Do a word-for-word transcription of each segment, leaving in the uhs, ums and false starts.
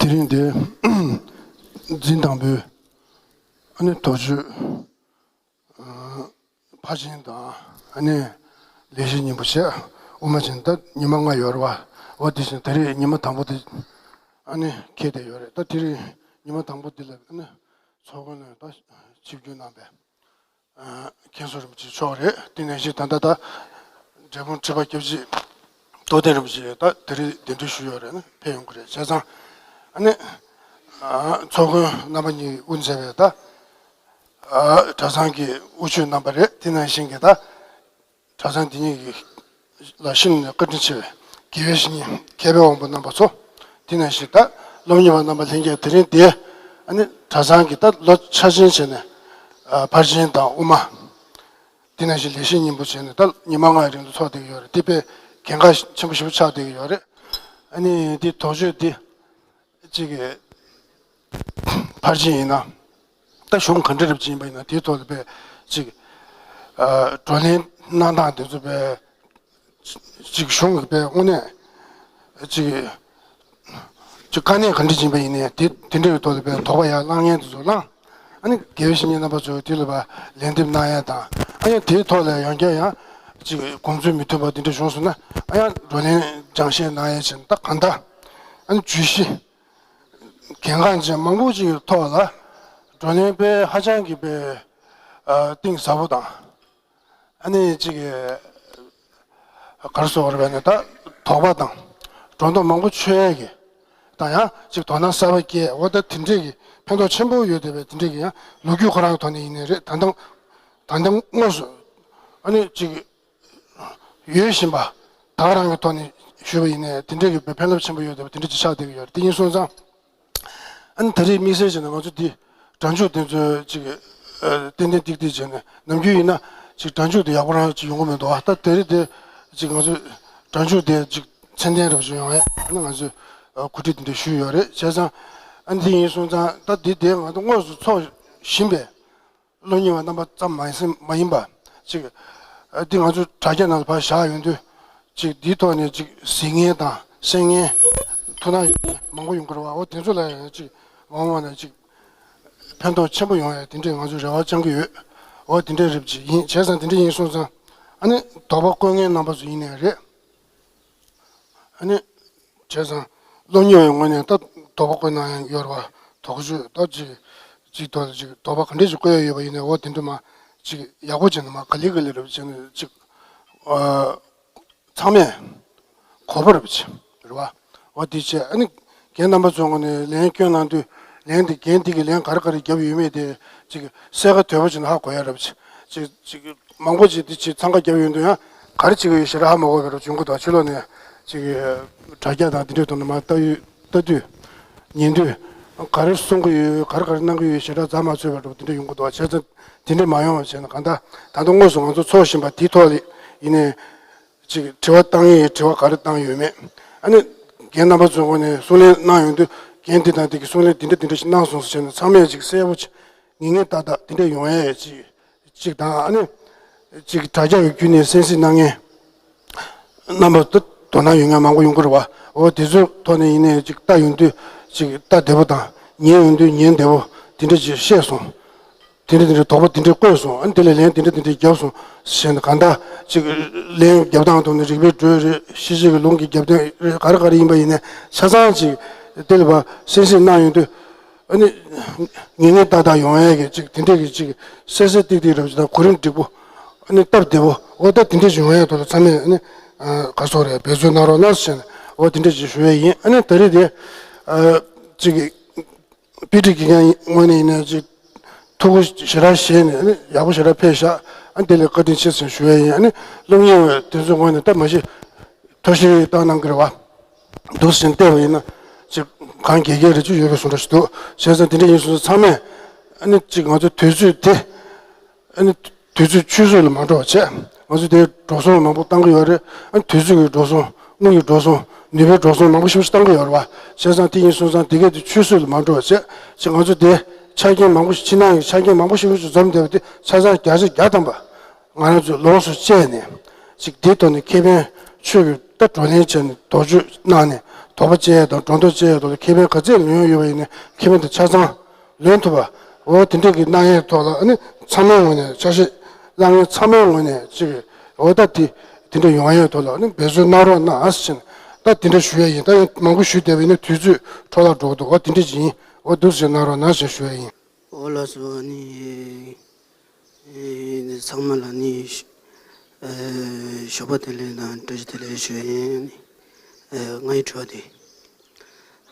དེ་རིང་འདིར་འཛིན་དང་པོའི་ཨ་ནི་དོགས་གཅོད་ཕར་ཕྱིན་དང་ཨ་ནི་ལེགས་བཤད་སྙིང་པོ་བཤད་དབུ་མ་ཅན་ད་ཉི་མ་ལྔ་ཡོད་རེད་བ། འོ་དེ་བཞིན་ད་རེས་ཉི་མ་དང་པོ་དེ་ཨ་ནི་འཁེལ་བསྡད་ཡོད་རེད། ད་དེ་རིང་ཉི་མ་དང་པོ་འདི་ལ་ཨ་ནི་ཚོགས་མགོན་ནས་ད་ཆིབས་བསྒྱུར་གནང་པའི་མཁན་ཟུར་རིན་པོ་ཆེ་མཆོག་རེད། དེ་ནང་བཞིན་ད་ལྟ་ད་འབྲས་སྤུངས་ཁྲི་པ་སྐྱབས་རྗེ་རྟོགས་ལྡན་རིན་པོ་ཆེ་ད་དེ་རིང་གདན་འདྲེན་ཞུས་ཡོད་རེད། ཕེབས་ཡོང་གི་རེད། བྱས་ཙང་ཨ་ནི་ཚོགས་མགོན་རྣམ་པ་གཉིས་དབུ་མཛད་པའི་ད་གྲྭ་ཚང་གི་དབུ་ཆོས་རྣམ་པ་རེད། དེ་ནང་བཞིན་གྱི་ད་གྲྭ་ཚང་འདི་ཉིད་ཀྱི་ལ་ཤིན་ཏུ་ནས་བཀའ་དྲིན་ཆེ་བའི་དགེ་བའི་བཤེས་གཉེན་མཁས་པའི་དབང་པོ་རྣམ་པ་ཚོ། དེ་ནང་བཞིན་ད་སློབ་གཉེར་བ་རྣམ་པ་ལྷན་རྒྱས་དེ་རིང་འདིར་ཨ་ནི་གྲྭ་ཚང་གི་ད་ལོ་འཆར་ཅན་བྱས་ནས་ཕར་ཕྱིན་དང་དབུ་མ། དེ་ནང་བཞིན་ལེགས་བཤད་སྙིང་པོ་བྱས་ནས་ད་ཉི་མ་ལྔའི་རིང་དུ་ཚོགས་བསྡད་ཀྱི་ཡོད་རེད། དེ་དཔེ་གལ་འགངས་ཆེན་པོ་ཞེ་པོ་ཆགས་བསྡད་ཀྱི་ཡོད་རེད། ཨ་ནི་འདི་དོགས་གཅོད་འདི་གཅིག་གི་ཕར་ཕྱིན་ཡིན་ན་ད་གཞུང་ག་འདྲ་རབ་ཕྱིན་པ་ཡིན་ན་དེའི་ཐོག་ལ་དཔེ་གཅིག་བགྲོ་གླེང་གནང་སྟངས་དེ་ཚོ་དཔེ་གཅིག་གཞུང་གི་དཔེ་དངོས་གནས་གཅིག་གཅིག་དཀའ་གནད་ག་འདྲ་ཕྱིན་པ་ཡིན་ནའི་དེ་དེ་འདྲ་བའི་ཐོག་ལ་དཔེ་དོགས་པ་ཡར་བསླང་མཁན་དེ་ཚོ་བསླངས། ཨ་ནི་དགེ་བའི་བཤེས་གཉེན་རྣམ་པ་ཚོས་དེ་ལ་ཕར་ལན་འདེབས་གནང་ཡས་དང་། ཨ་ཡང་དེའི་ཐོག་ལ་ཡང་བསྐྱར་ཡང་གཅིག་དགོངས་ཚུལ་མི་མཐུན་པ་དེ་འདྲ་བྱུང་སོང་ན་ཨ་ཡང་བགྲོ་གླེང་སྦྱང་བཤད་གནང་ཡས་བྱས་ནས་ད་གང་ལྟར་ཨ་ནི་བརྗོད་གཞི་གལ་འགངས་ཅན་མང་པོ་ཅིག་གི་ཐོག་ལ་བགྲོ་གླེང་དཔེ་ཧ་ཅང་གི་དཔེ་གཏིང་ཟབ་པོ་དང་། ཨ་ནི་ཅིག་ག་རེ་ཟེར་དགོས་རེད་པས་ན་ད་དོགས་པ་དང་སྒྲོ་འདོགས་མང་པོ་ཆོད་ཡས་ཀྱི་དང་ཡང་ཅིག་དོ་སྣང་གསར་པ་སྐྱེས། འོ་ད་དེ་འདྲས་ཀྱི་ཕན་ཐོགས་ཆེན་པོ་ཡོད་བསྡད་པའི་དེ་འདྲས་ཀྱི་ཡང་ལོ་རྒྱུས་ཁོ་རང་གི་ཐོག་ནས་ཡིན་ནའི་རེད། ད་ལྟ་ད་ལྟ་དངོས་སུ་ཨ་ནི་ཅིག་ཡོད་བཞིན་པ་ད་ག་རང་གི་ཐོག་ནས་ཞུས་པ་ཡིན་ནའི་དེ་འདྲས་ཀྱི་ཕན་རླབས་ཆེན་པོ་ཡོད་བསྡད་པ་དེ་འདྲས་ཅིག་ཆགས་བསྡད་ཀྱི་ཡོད་རེད། དེ་ཡིན་སོང་ཙང་། ཨ་ནི་ད་རེས་དམིགས་བསལ་བྱས་ན་ང་ཚོ་འདི་སྒྲ་འཇུག་དེ་ཚོ་ཅིག་ཨ་ཏན་ཏན་ཏིག་ཏིག་བྱས་ནས་ནམ་རྒྱུན་ཡིན་ན་ཅིག་སྒྲ་འཇུག་དེ་ཡག་པོ་རང་ཅིག་ཡོང་གི་མི་འདུག་ཨ་ད་དེ་རེས་དེ་ཅིག་ང་ཚོ་སྒྲ་འཇུག་དེ་ཅིག་ཚད་ལྡན་རབ་ཅིག་ཡོང་ཡ་ཨ་ནི་ང་ཚོས་ཨ་གོ་སྒྲིག་དེ་འདྲ་ཞུས་ཡོད་རེད། བྱས་ཙང་ཨ་ནི་དེ་ཡིན་སོང་ཙང་ད་འདི་དེ་ང་ཚོ་དངོས་སུ་ཚོགས་བཞིན་པའི་སློབ་གཉེར་བ་རྣམ་པ་ཙམ་མ་ཡིན་མ་ཡིན་པ་ཅིག་ཨ་འདི་ང་ཚོ་དྲ་རྒྱ་ནང་ལ་ཕར་བཞག་ཡོང་དུས། ཅིག་འདིའི་ཐོག་ནས་ཅིག་གཟིགས་མཁན་དང་གསན་མཁན་ཐུགས་སྣང་ཡོད་མཁན་མང་པོ་ཡོང་གི་རེད་བ། འོ་དེ་ཚོ་ལ་ཡང་ཅིག་མ་འོངས་པ་ན་ཅིག་ཕན་ཐོགས་ཆེན་པོ་ཡོང་ཡ་དེ་འདྲས་ང་ཚོས་རེ་བ་བཅང་གི་ཡོད། འོ་དེ་འདྲས་རེད་ཅིག་ཡིན། བྱས་ཙང་དེ་འདྲས་ཡིན་སོང་ཙང་ཨ་ནི་དོགས་པ་བཀོད་མཁན་རྣམ་པ་ཚོ་ཡིན་ནའི་རེད། ཨ་ནི་བྱས་ཙང་སློབ་གཉེར་བའི་ངོས་ནས་ད་དོགས་པ་བཀོད་གནང་ཡ་ཡོད་རེད་བ། དོགས་གཅོད་ད་ཅིག་ཅིག་ཐོག་ལ་ཅིག་དོགས་པ་ག་འདྲས་ཅིག་བཀོད་ཡ་ཡོད་པ་ཡིན་ནའི་འོ་དེ་འདྲས་མ་ཅིག་ཡག་པོ་བྱས་ནས་མ་ག་ལེ་ག་ལེ་རེད་བྱས་ནས་ཅིག་ཨ། ཚང་མས་གོ་བ་རེད་པ་ཅིག་རེད་བ། འོ་དེ་བྱས་ཨ་ནི་རྒན་རྣམ་པ་ཚོའི་ངོས་ནས་ལན་སྐྱོན་གནང་དུས་ལན་དེ་རྒན་དེ་གིས་ལན་ག་རེ་ག་རེ་བརྒྱབ་ཡོད་མེད་དེ་ཅིག་གསལ་ཁ་དོད་པོ་བྱས་ནས་ཧ་གོ་ཡ་རེད་པ་ཅིག་ཅིག་ཅིག་མང་པོ་ཅིག་དེ་ཅིག་འཚང་ཁ་བརྒྱབ་ཡོང་དུས་ཡང་ག་རེ་བྱེད་ཀྱི་ཡོད་ཞེ་དྲག་ཧ་མ་གོ་བ་རེད་བྱུང་གི་འདུག་ཕྱི་ལོགས་ནས་ཅིག་དྲ་རྒྱ་དང་དེ་འདྲའི་ཐོག་ནས་མར་ལྟ་ཡོད་ལྟ་དུས་ཉན་དུས་ག་རེ་གསུང་གི་ཡོད་ག་རེ་ག་རེ་གནང་གི་ཡོད་ཞེ་དྲག་རྩ་མ་ཆོད་པ་འདྲ་པོ་དེ་འདྲ་ཡོང་གི་འདུག་བྱས་ཙང་དེ་འདྲ་མ་ཡོང་བ་བྱས་ན་གང་ལྟར་ད་ལྟ་དངོས་སུ་ང་ཚོ་ཚོགས་བཞིན་པ་དེའི་ཐོག་ལ་ཡིན་ནའི། ཅིག་དྲི་བ་བཏང་ཡས་དྲི་བ་ག་རེ་བཏང་ཡོད་མེད། ཨ་ནི་རྒན་རྣམ་པ་ཚོའི་ངོས་ནས་གསུང་ལན་གནང་ཡོང་དུས་རྒན་འདི་དང་འདི་གིས་གསུང་ལན་འདི་འདྲ་འདི་འདྲ་ཞིག་གནང་སོང་ཟེར་ནས་ཚང་མས་ཅིག་གསལ་པོ་ཅིག་ངེས་ངེས་ཏག་ཏག་འདི་འདྲ་ཡོང་ཡས་ཅིག་ཅིག་དང་ཨ་ནི་ཅིག་དྲ་རྒྱ་གི་བརྒྱུད་ནས་གསན་གཟིགས་གནང་མཁན་རྣམ་པ་ད་དོ་སྣང་ཡོད་མཁན་མང་པོ་ཡོང་གི་རེད་བ། འོ་དེ་ཚོའི་ཐོག་ནས་ཡིན་ནའི་ཅིག་ལྟ་ཡོང་དུས་ཅིག་ལྟ་བདེ་པོ་དང་ཉན་ཡོང་དུས་ཉན་བདེ་པོ་དེ་འདྲ་ཅིག་ཤེས་སོང་། དེ་འདྲ་དེ་འདྲ་དོགས་པ་དེ་འདྲ་བཀོད་སོང་། ཨ་ནི་དེ་ལ་ལན་དེ་འདྲ་དེ་འདྲ་བརྒྱབ་སོང་ཞེས་ནས་གང་ལྟར་ཅིག་ལན་རྒྱབ་སྟངས་ཐོག་ནས་རིགས་པའི་འགྲོས་རེད། ཤེས་བྱའི་ལུང་གི་རྒྱབ་རྟེན་རེད། ག་རེ་ག་རེ་ཡིན་པ་ཡིན་ནའི་ཆ་ཚང་ཅིག་དེ་ལ་བ་སེམས་སེམས་གནང་ཡོང་དུས་ཨ་ནི་ངེས་ངེས་ཏག་ཏག་ཡོང་ཡས་ཀྱི་ཅིག་དེ་འདྲ་གི་ཅིག་གསལ་གསལ་ཏིག་ཏིག་རབ་ཅིག་དང་གོ་རིམ་འགྲིག་པོ་ཨ་ནི་སྟབས་བདེ་པོ་འོ་ད་དེ་འདྲ་ཞིག་ཡོང་ཡས་ཐོག་ལ་ཚང་མས་ཨ་ནི་ག་སོགས་རེད་འབད་བརྩོན་གནང་རོགས་གནང་ཞེས་ནས་འོ་དེ་འདྲ་ཅིག་ཞུ་ཡས་ཡིན། ཨ་ནི་ད་རེས་དེ་ཅིག་དཔེ་ཁྲིད་ཀྱི་ངོས་ནས་ཡིན་ན་ཅིག་ཐུགས་ཁུར་ཞེ་དྲག་བཞེས་ནས་ཨ་ནི་ཡག་པོ་ཞེ་དྲག་ཕེབས་ཤག་ཨ་ནི་དེ་ལ་བཀའ་དྲིན་ཆེ་ཟེར་ཞུ་ཡས་ཡིན། ཨ་ནི་སློབ་གཉེར་བ་དེ་ཚོའི་ངོས་ནས་ད་མ་གཞི་ཐུགས་ཞིབ་བཏང་གནང་གི་རེད་བ། འདུག་སེ་བལྟས་པ་ཡིན་ན་ཅིག་གང་དགེ་རྒན་རེ་ཅིག་ཡོད་པའི་བཟོ་འདྲ་ཞིག་འདུག་བྱས་ཙང་དེ་འདྲ་ཡིན་སོང་ཙང་ཚང་མས་ཨ་ནི་ཅིག་ང་ཚོ་དུས་ཚོད་དེ་ཨ་ནི། དུས་ཚོད་ཆུད་ཟོས་ལ་མ་འགྲོ་བ་བྱས། ང་ཚོ་དེ་འགྲོ་སོང་མང་པོ་བཏང་གི་ཡོད་རེད། ཨ་དུས་ཚོད་ཀྱི་འགྲོ་སོང་། དངུལ་གྱི་འགྲོ་སོང་། ནུས་པའི་འགྲོ་སོང་མང་པོ་ཞེ་པོ་ཞིག་བཏང་གི་ཡོད་རེད་བ། བྱས་ཙང་དེ་ཡིན་སོང་ཙང་དེ་གས་དེ་ཆུད་ཟོས་ལ་མ་འགྲོ་བ་བྱས། ཅིག་ང་ཚོ་དེ་ཆ་རྐྱེན་མང་པོ་ཞིག་ཕྱི་ནང་གི་ཆ་རྐྱེན་མང་པོ་ཞེ་པོ་ཞིག་འཛོམས་བསྡད་པ་དེ་ཆ་ཚང་བརྒྱ་ཆ་བརྒྱ་ཐམ་པ་ང་རང་ཚོས་ལོངས་སུ་སྤྱད་ནས་ཅིག་དེའི་ཐོག་ནས་ཁེ་ཕན་ཆོད་ཀྱི་ད་བགྲོ་གླེང་བྱས་ནས་དོགས་གཅོད་གནང་ནས་ དོགས་པ་བཅད་ཡས་དང་སྒྲོ་འདོགས་བཅད་ཡས་ཐོག་ལ་ཁེ་ཕན་ག་ཚད་ལེན་ཡོང་ཡོད་པ་ཡིན་ན་ཁེ་ཕན་དེ་ཆ་ཚང་ལེན་ཐུབ་པ། འོ་དེ་འདྲ་གི་གནང་ཡས་ཐོག་ལ་ཨ་ནི་ཚང་མའི་ངོས་ནས་ཆ་ཤས་གནང་མཁན་ཚང་མའི་ངོས་ནས་ཅིག་འོ་ད་དེ་དེ་འདྲ་ཡོང་ཡས་ཐོག་ལ་ཨ་ནི་འབད་བརྩོན་གནང་རོགས་གནང་ཟེར་ནས་ད་དེ་འདྲ་ཞུ་ཡས་ཡིན། ད་ཡང་མང་པོ་ཞུས་བསྡད་པ་ཡིན་ན་དུས་ཚོད་འཕྲོ་བརླག་འགྲོ་གི་འདུག་འོ་དེ་འདྲ་ཅིག་ཡིན། འོ་འདུག་ཟེར་གནང་རོགས་གནང་ཞེས་ཞུ་ཡས་ཡིན། འོ་ལགས་སོ། ཨ་ནི། ཨེ། ཚང་མ་ལ་ནི། ཨེ། ཞོགས་པ་བདེ་ལེགས་དང་བཀྲ་ཤིས་བདེ་ལེགས་ཞུ་ཡིན། ཨེ། ང་ཡི་དྲི་བ་དེ།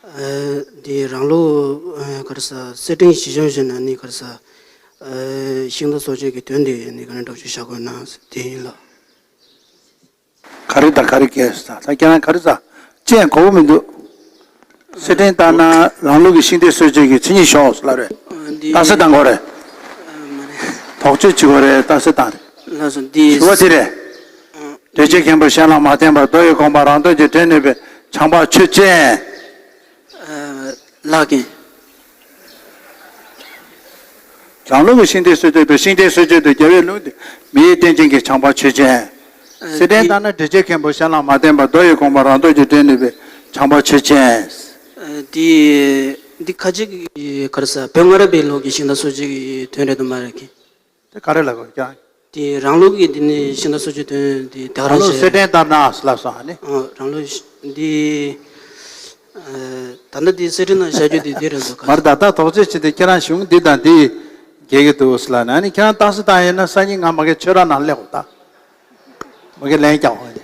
ཨེ། འདི་རང་ལུགས། ཨེ། ག་རེ་ཟ། གསེར་ཕྲེང་བཞི་འཇོམས་བྱས་ན་ནི་ག་རེ་ཟ། ཨེ། ཤིང་རྟ་སྲོག་གཅོད་ཀྱི་དོན་དེ་ནི་ག་ནས་འགྲོ་ཆུ་བཞག་དགོས་ན་དེ་ཡིན་ལ། ག་རེ་དང་ག་རེ་གས་ཟ། ད་ཁྱེད་རང་ག་རེ་ཟ། ཅན་གོ་བོ་མི་འདུག་གསེར་ཕྲེང་ལྟར་ན་རང་ལུགས་ཀྱི་ཤིང་རྟའི་སྲོལ་འབྱེད་ཀྱི་མཚན་ཉིད་ཤོག་ལབ་རེད། འདི་རྟགས་གསལ་བཏང་དགོས་རེད། དོགས་གཅོད་བྱེད་དགོས་རེད། རྟགས་གསལ་བཏང་རེད། ལགས་སོ། འདི་ཞུ་བ་དེ་རེད། འདོད་བྱའི་མཁན་པོ་གཞན་ལ་མ་བརྟེན་པར་མདོ་ཡི་དགོངས་པ་རང་དོན་གྱིས་འདྲེན་ནུས་པའི་བྱམས་པ་ཆོས་ཅན། ལགས་ཀྱིས། རང་ལུགས་ཀྱི་ཤིང་རྟའི་སྲོལ་འབྱེད་པའི་ཤིང་རྟའི་སྲོལ་འབྱེད་དུ་རྒྱལ་བའི་ལུང་སྟེ་མི་ཡི་རྟེན་ཅན་གྱི་བྱམས་པ་ཆོས་ཅན། གསེར་ཕྲེང་ལྟར་ན་འདོད་བྱའི་མཁན་པོ་གཞན་ལ་མ་བརྟེན་པར་མདོ་ཡི་དགོངས་པ་རང་དོན་གྱིས་འདྲེན་ནུས་པའི་བྱམས་པ་ཆོས་ཅན། འདི་འདི་ཁ་ཅིག་གི་ག་རེ་ཟ། བོད་སྔ་རབས་པའི་ལུགས་ཀྱི་ཤིང་རྟ་སྲོག་གཅོད་ཀྱི་དོན་རེད་དམ་མ་རེད་ཀྱི། དེ་ག་རེ་ལབ་དགོས་ཀྱང་། དེ་རང་ལུགས་ཀྱི་འདི་ནི་ཤིང་རྟ་སྲོག་གཅོད་དོན་དེ་ད་ག་རང་རང་ལུགས་གསེར་ཕྲེང་ལྟར་ན་ལབ་སོང་ཨ་ནི། ཨ། རང་ལུགས་འདི། ཨ། ད་ལྟ་འདི་གསེར་ཕྲེང་ནང་བཞག་རྒྱུ་དེ་འདི་རེད་འདུག་ག་མར་ད་ལྟ་དོགས་གཅོད་བྱེད་དུས་ཁྱེད་རང་གཞུང་འདི་དང་འདི་འགལ་གྱི་འདུག་ཟེར་ལབ་ན་ཨ་ནི་ཁྱེད་རང་རྟགས་གསལ་བཏང་ཡིན་ན་སང་ཉིན་ང་མ་གི་ཆོས་ར་ནང་སླེབས་དགོས་ད། མ་གི་ལན་རྒྱག་དགོས་ནི།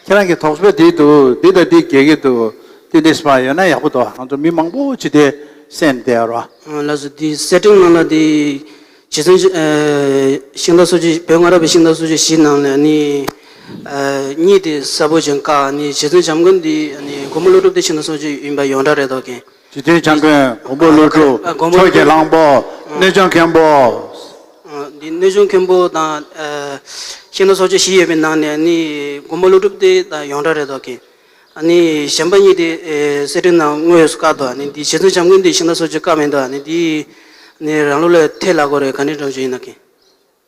ཁྱེད་རང་གི་དོགས་པ་འདི་འདུག་འདི་དང་འདི་འགལ་གྱི་འདུག་འདི་འདི་སྤ་ཡོད་ན་ཡག་པོ་འདུག་ང་ཚོ་མི་མང་པོ་ཅིག་དེ་སེམས་བདེ་རོ། ལགས་སོ། འདི་གསེར་ཕྲེང་ནང་ལ་འདི། རྗེ་བཙུན་ཨ། ཤིང་རྟ་སྲོག་གཅོད་བོད་སྔ་རབས་པའི་ཤིང་རྟ་སྲོག་གཅོད་བཞི་ནང་ལས་ནི། ཨ། གཉིས་དེ་གསལ་པོ་ཅན་བཀག་ནི་རྗེ་བཙུན་བྱམས་མགོན་འདི་ནི་མགོན་པོ་ཀླུ་སྒྲུབ་དེ་ཤིང་རྟ་སྲོག་གཅོད་ཡིན་པ་ཡོངས་གྲགས་རེད་དོ་ཀྱེ། རྗེ་བཙུན་བྱམས་མགོན་མགོན་པོ་ཀླུ་སྒྲུབ་ཨ། མགོན་པོ་ཕྱོགས་ཀྱི་གླང་པོ་ཨ། གནོད་སྦྱོང་མཁན་པོ། ཨ། འདི་གནོད་སྦྱོང་མཁན་པོ་དང་ཨ། ཤིང་རྟ་སྲོག་གཅོད་བཞི་ཡོད་པའི་ནང་ནས་ནི་མགོན་པོ་ཀླུ་སྒྲུབ་དེ་ད་ཡོངས་གྲགས་རེད་དོ་ཀྱེ། ཨ་ནི་གཞན་པ་གཉིས་དེ་ཨེ། གསེར་ཕྲེང་ནང་དངོས་སུ་བཀག་འདུག་ཨ་ནི་འདི་རྗེ་བཙུན་བྱམས་མགོན་འདི་ཤིང་རྟ་སྲོག་གཅོད་བཀག་མི་འདུག་ཨ་ནི་འདི་ནི་རང་ལུགས་ལ་ཐལ་ལ་གོ་རེད། ག་ནས་འགྲོ་རྒྱུ་ཡིན་ན་ཀྱེ།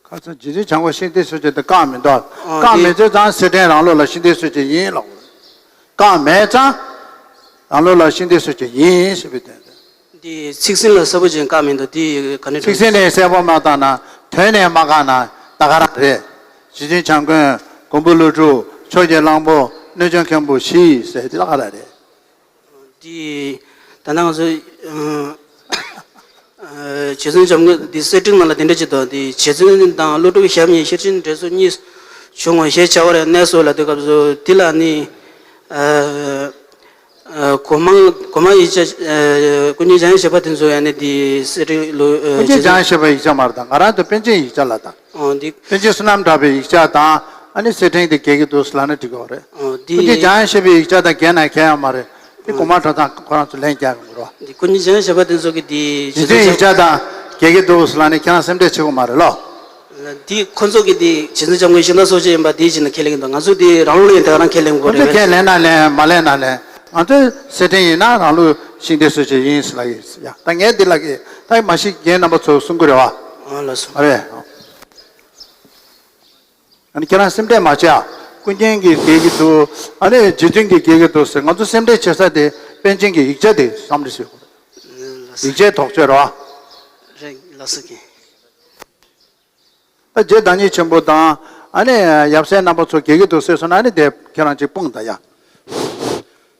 ཁ་སང་རྗེ་བཙུན་བྱམས་མགོན་ཤིང་རྟའི་སྲོག་གཅོད་དེ་བཀག་མི་འདུག་ཨ། བཀག་མི་འདུག་ཙང་གསེར་ཕྲེང་རང་ལུགས་ལ་ཤིང་རྟའི་སྲོག་གཅོད་ཡིན་ལོ། བཀག་མེད་ཙང་རང་ལུགས་ལ་ཤིང་རྟའི་སྲོག་གཅོད་ཡིན་ཞེས་པའི་དོན་དུ། འདི་ཚིག་ཟིན་ལ་གསལ་པོ་ཅན་བཀག་མི་འདུག་འདི་ག་ནས་ཚིག་ཟིན་ནས་གསལ་པོ་མ་བཏང་ན་དོན་ནས་མ་བཀག་ན་ད་ག་རང་རེད། རྗེ་བཙུན་བྱམས་མགོན་མགོན་པོ་ཀླུ་སྒྲུབ་ཕྱོགས་ཀྱི་གླང་པོ་གནོད་སྦྱོང་མཁན་པོ་བཞི་ཟེར་དེ་ད་ག་རང་རེད། འདི་ད་ནང་ཚོ་རྗེ་བཙུན་བྱམས་མགོན་འདི་གསེར་ཕྲེང་ནང་ལ་དེ་འདྲ་ཅིག་འདུག་འདི་རྗེ་བཙུན་དང་ཀླུ་སྒྲུབ་ཞབས་གཉིས་ཤེར་ཕྱིན་འབྲས་ཚོགས་གཉིས་བྱུང་ངོ་ཞེས་བྱ་བར་གནས་སོ་ལབ་དུས་སྐབས་སུ་འདི་ལ་ནི། ཨ། གོ་མང་གོ་མང་ཡིག་ཆ། ཨ། ཀུན་མཁྱེན་འཇམ་དབྱངས་བཞད་པ་དེ་ཚོ་ཡང་ནི་འདི་གསེར་ཕྲེང་ལོ། ཨ། ཀུན་མཁྱེན་འཇམ་དབྱངས་བཞད་པའི་ཡིག་ཆ་མ་རེད་ད། ང་རང་ཚོ་པཎ་ཆེན་ཡིག་ཆ་ལ་ད། ཨོ་འདི། པཎ་ཆེན་བསོད་ནམས་གྲགས་པའི་ཡིག་ཆ་དང་ཨ་ནི་གསེར་ཕྲེང་དེ་འགལ་གྱི་འདུག་ལབ་ན་འགྲིག་གི་རེད། ཨོ་འདི། ཀུན་མཁྱེན་འཇམ་དབྱངས་བཞད་པའི་ཡིག་ཆ་དང་འགལ་ན་འགལ་ཡང་མ་རེད། འདི་གོང་མ་གྲྭ་ཚང་ཁོ་རང་ཚོ་ལན་རྒྱག་གི་མི་རེད་བ། འདི་ཀུན་མཁྱེན་འཇམ་དབྱངས་བཞད་པ་དེ་ཚོ་གི་འདི་རྗེ་བཙུན་ཡིག་ཆ་དང་འགལ་གྱི་འདུག་ལབ་ན་ཁྱེད་རང་སེམས་ཁྲལ་བྱེད་དགོས་མ་རེད་ལོ། འདི་ཁོ་ཚོ་གི་འདི་རྗེ་བཙུན་བྱམས་མགོན་ཤིང་རྟ་སྲོག་གཅོད་ཡིན་པ་འདི་བྱས་ན་ཁས་ལེན་གྱི་འདུག་ང་ཚོ་འདི་རང་ལུགས་ཡིན་དེ་རང་ཁས་ལེན་དགོས་རེད། ཁོ་ཚོས་ཁས་ལེན་ན་ལེན་མ་ལེན་ན་ལེན། ང་ཚོས་གསེར་ཕྲེང་ཡིན་ན་རང་ལུགས་ཤིང་རྟའི་སྲོག་གཅོད་ཡིན་ཟེར་ལབ་ཀྱི་ཡ། ད་ངས་འདི་ལབ་ཀྱི་ད་མ་གཞི་རྒན་རྣམ་པ་ཚོ་གསུང་གི་རེད་བ། ཨ་ལགས་སོ། ཨ་རེད། ཨ་ནི་ཁྱེད་རང་སེམས་ཁྲལ་མ་བྱེད་ཨ། ཀུན་མཁྱེན་གྱིས་འགལ་གྱི་འདུག་ཨ་ནི་རྗེ་བཙུན་གྱིས་འགལ་གྱི་འདུག་ཟེར་ང་ཚོ་སེམས་ཁྲལ་བྱེད་ས་དེ་པཎ་ཆེན་གྱི་ཡིག་ཆ་དེ་བསམ་བློ་ཞིག་ཡིག་ཆའི་དོགས་གཅོད་རེད་བ། རེད་ལགས་སོ་རྒན། ད་རྗེ་བདག་ཉིད་ཆེན་པོ་དང་ཨ་ནི་ཡབ་སྲས་རྣམ་པ་ཚོ་འགལ་གྱི་འདུག་ཟེར་སོང་ན་ཨ་ནི་དེ་ཁྱེད་རང་ཅིག་སྤུངས་ད་ཡ།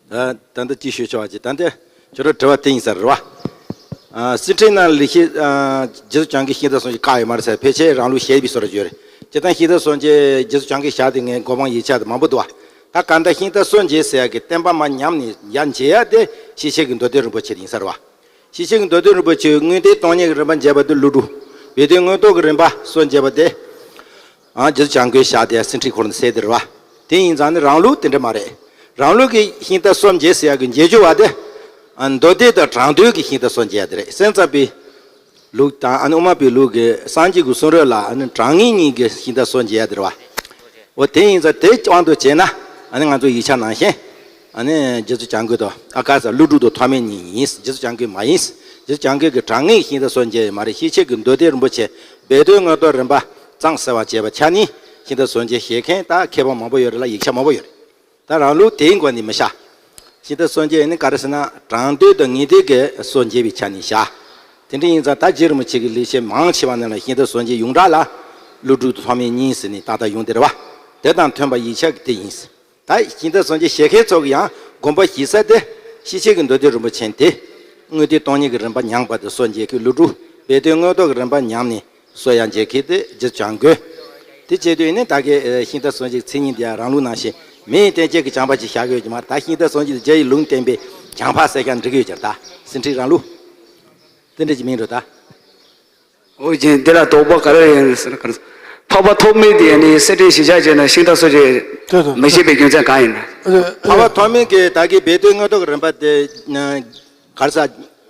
ད་ད་ལྟ་ཅི་ཞུ་ཆོག་ཅིག་ད་ལྟ་ཁྱོད་རང་དྲི་བ་དེ་ཡིན་ས་རེད་བ། ཨ། གསེར་ཕྲེང་ནང་ལེགས་བཤད། ཨ། རྗེ་བཙུན་བྱང་གི་ཤིང་རྟ་སྲོག་གཅོད་བཀག་ཡོད་མ་རེད་ཟེར་ཕལ་ཆེར་རང་ལུགས་བཤད་པའི་བཟོ་འདྲ་ཡོད་རེད། སྤྱིར་བཏང་ཤིང་རྟ་སྲོག་གཅོད་རྗེ་བཙུན་བྱང་གི་ཞལ་དེ་ངས་གོ་འཕང་ཡིག་ཆ་དེ་མང་པོ་འདུག་བ། ད་གང་ལྟར་ཤིང་རྟ་སྲོག་གཅོད་ཟེར་ཡག་གི་བསྟན་པ་མར་ཉམས་ནས་ཡར་འཇལ་ཡག་དེ་ཤེར་ཕྱིན་གྱི་མདོ་སྡེ་རིན་པོ་ཆེ་ཡིན་ས་རེད་བ། ཤེར་ཕྱིན་གྱི་མདོ་སྡེ་རིན་པོ་ཆེའི་དངོས་བསྟན་སྟོང་ཉིད་ཀྱི་རིམ་པ་འཇལ་བ་དེ་ཀླུ་སྒྲུབ། བོད་དོན་དངོས་ཐོག་གི་རིམ་པ་སྲོག་འཇལ་བ་དེ། ཨ། རྗེ་བཙུན་བྱང་གི་ཞལ་དེ་གསེར་ཕྲེང་འཁོར་ལོ་ཟེར་དེ་རེད་བ། དེ་ཡིན་ཙང་ནི་རང་ལུགས་དེ་འདྲ་མ་རེད། རང་ལུགས་ཀྱི་ཤིང་རྟ་སྲོག་འཇལ་ཟེར་ཡག་གི་འཇལ་རྒྱུ་བ་དེ། ཨ། མདོ་སྡེ་དང་དྲང་དོན་གྱི་ཤིང་རྟ་སྲོག་འཇལ་ཡག་དེ་རེད། སེམས་ཙམ་པའི་ལུགས་དང་ཨ་ནི་དབུ་མ་པའི་ལུགས་ཀྱི་སངས་རྒྱས་ཀྱི་གསུང་རབ་ལ་ཨ་ནི་དྲང་ངེས་གཉིས་ཀྱི་ཤིང་རྟ་སྲོག་འཇལ་ཡག་དེ་རེད་བ། འོ་དེ་ཡིན་ཙང་དེ་དབང་དུ་བྱས་ན་ཨ་ནི་ང་ཚོ་ཡིག་ཆ་ནང་བཞིན། ཨ་ནི་རྗེ་བཙུན་བྱང་གི་དང་ཨ་ཀ་ས་ཀླུ་སྒྲུབ་དང་ཐོགས་མེད་གཉིས་ཡིན། རྗེ་བཙུན་བྱང་གི་མ་ཡིན། རྗེ་བཙུན་བྱང་གི་གི་དྲང་ངེས་ཤིང་རྟ་སྲོག་འཇལ་ཡོད་མ་རེད། ཤེར་ཕྱིན་གྱི་མདོ་སྡེ་རིན་པོ་ཆེ་བོད་དོན་དངོས་ཐོག་རིམ་པ་གཙང་སེལ་བར་བྱེད་པ་ཆ་ནི་ཤིང་རྟ་སྲོག་འཇལ་བཤད་མཁན་ད་མཁས་པ་མང་པོ་ཡོད་རེད་ལ་ཡིག་ཆ་མང་པོ་ཡོད་རེད། ད་རང་ལུགས་དེའི་སྒོ་ནས་མི་བྱ། ཤིང་རྟ་གསོ་མཇལ་ནི་ག་རེ་ཟེར་ན་དྲང་དོན་དང་ངེས་དོན་གྱི་སྲོལ་འབྱེད་པའི་ཆ་ནས་བཞག་དེ་འདྲ་ཡིན་ཙང་ད་རྗེ་རིན་པོ་ཆེ་གི་ལེགས་བཤད་མང་ཆེ་བ་ནང་ལ་ཤིང་རྟ་གསོ་མཇལ་ཡོངས་གྲགས་ལ་ཀླུ་སྒྲུབ་ཐོགས་མེད་གཉིས་ཟེར་ནས་ཏག་ཏག་ཡོང་དེ་རེད་བ། དེ་དང་མཐུན་པ་ཡིག་ཆ་གི་དེ་ཡིན། ད་ཤིང་རྟ་གསོ་མཇལ་བཞེས་མཁན་ཚོ་གི་ཡང་དགོངས་པ་བཞེས་ས་དེ་ཤེར་ཕྱིན་གྱི་མདོ་སྡེ་རིན་པོ་ཆེ་དེ་དངོས་བསྟན་སྟོང་ཉིད་ཀྱི་རིམ་པ་མྱངས་པ་དེ་གསོ་མཇལ་གྱི་ཀླུ་སྒྲུབ་སྦས་དོན་མངོན་རྟོགས་ཀྱི་རིམ་པ་ཉམས་ནས་གསོ་ཡང་མཇལ་མཁན་དེ་རྗེ་བྱམས་མགོན། དེ་བྱེད་དུས་ནི་ད་གའི་ཤིང་རྟ་གསོ་མཇལ་གྱི་མཚན་ཉིད་དེ་ཡང་རང་ལུགས་ནང་བཞིན་མི་ཡི་བསྟན་བཅོས་ཀྱི་བྱམས་པ་ཅིག་བཞག་ཡོད་ཀྱི་མ་རེད། ད་ཤིང་རྟ་གསོ་མཇལ་དེ་རྗེ་ཡི་ལུང་བསྟན་པའི་བྱམས་པ་ཟེར་ཀྱང་འགྲིག་གི་ཡོད་ཀྱི་རེད། ད་ཟིན་བྲིས་རང་ལུགས་དེ་འདྲ་ཅིག་མིན་འགྲོ་ད། འོ་ཅན་འདི་ལ་དོགས་པ་ག་རེ་ཡོད་ཟེར་ན་ག་རེ། འཕགས་པ་ཐོགས་མེད་དེ་ནི་གསེར་ཕྲེང་གཞིར་བཞག་བྱས་ན་ཤིང་རྟ་གསོ་མཇལ་དེ་དང་མི་བཞེས་པའི་རྒྱུ་མཚན་གང་ཡིན་ན། འཕགས་པ་ཐོགས་མེད་ཀྱིས་ད་གིན་སྦས་དོན་མངོན་རྟོགས་ཀྱི་རིམ་པ་དེ་ག་རེ་ཟ།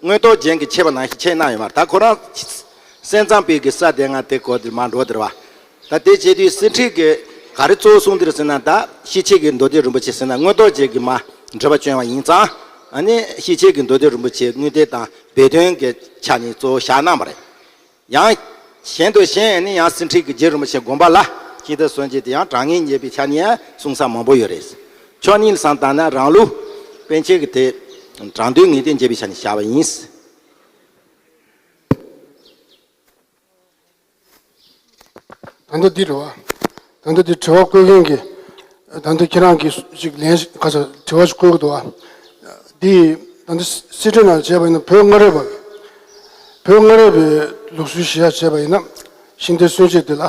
མངོན་རྟོགས་རྒྱན་གྱི་ཆེ་བ་ནང་བཞིན་ཆེ་གནང་ཡོད་མ་རེད། ད་ཁོ་རང་སེམས་ཙམ་པའི་གི་ས་དེ་ང་དེ་གོ་དེར་མ་འགྲོ་དེར་བ། ད་དེ་བྱེད་དུས་གསེར་ཕྲེང་གིས་ག་རེ་གཙོ་བོ་གསུངས་དེར་ཟེར་ན་ད་ཤེར་ཕྱིན་གྱི་མདོ་སྡེ་རིན་པོ་ཆེ་ཟེར་ན་མངོན་རྟོགས་རྒྱན་གྱི་མ་འགྲེལ་པ་བྱོན་པ་ཡིན་ཙང་ཨ་ནི་ཤེར་ཕྱིན་གྱི་མདོ་སྡེ་རིན་པོ་ཆེ་དངོས་བསྟན་དང་སྦས་དོན་གྱི་ཆ་ནས་གཙོ་བོ་བཞག་གནང་བ་རེད། ཡང་གཞན་དུ་གཞན་ནི་ཡང་གསེར་ཕྲེང་གི་རྗེ་རིན་པོ་ཆེ་དགོངས་པ་ལ་ཤིང་རྟ་གསོ་མཇལ་དེ་ཡང་དྲང་ངེས་འབྱེད་པའི་ཆ་ནས་ཡང་གསུང་ས་མང་པོ་ཡོད་རེད། ཕྱོགས་གཉིས་ལ་བསམ་བཏང་ན་རང་ལུགས་པཎ་ཆེན་གྱི་དེ་དྲང་དོན་ངེས་དོན་འབྱེད་པའི་ཆ་ནས་བཞག་པ་ཡིན། ད་ལྟ་འདི་རེད་བ། ད་ལྟ་འདི་དྲི་བ་བཀོད་མཁན་གྱི། ད་ལྟ་ཁྱེད་རང་གིས་ཅིག་ལན་ཞིག་ག་ཚོད་དྲི་བ་ཞིག་བཀོད་ཀྱི་འདུག་བ། འདི་ད་ལྟ་གསེར་ཕྲེང་ནང་བྱས་པ་ཡིན་ན་བོད་སྔ་རབས་པ། བོད་སྔ་རབས་པའི་ལུགས་སྲོལ་གཞིར་བཞག་བྱས་པ་ཡིན་ན་ཤིང་རྟའི་སྲོལ་འབྱེད་འདི་ལ།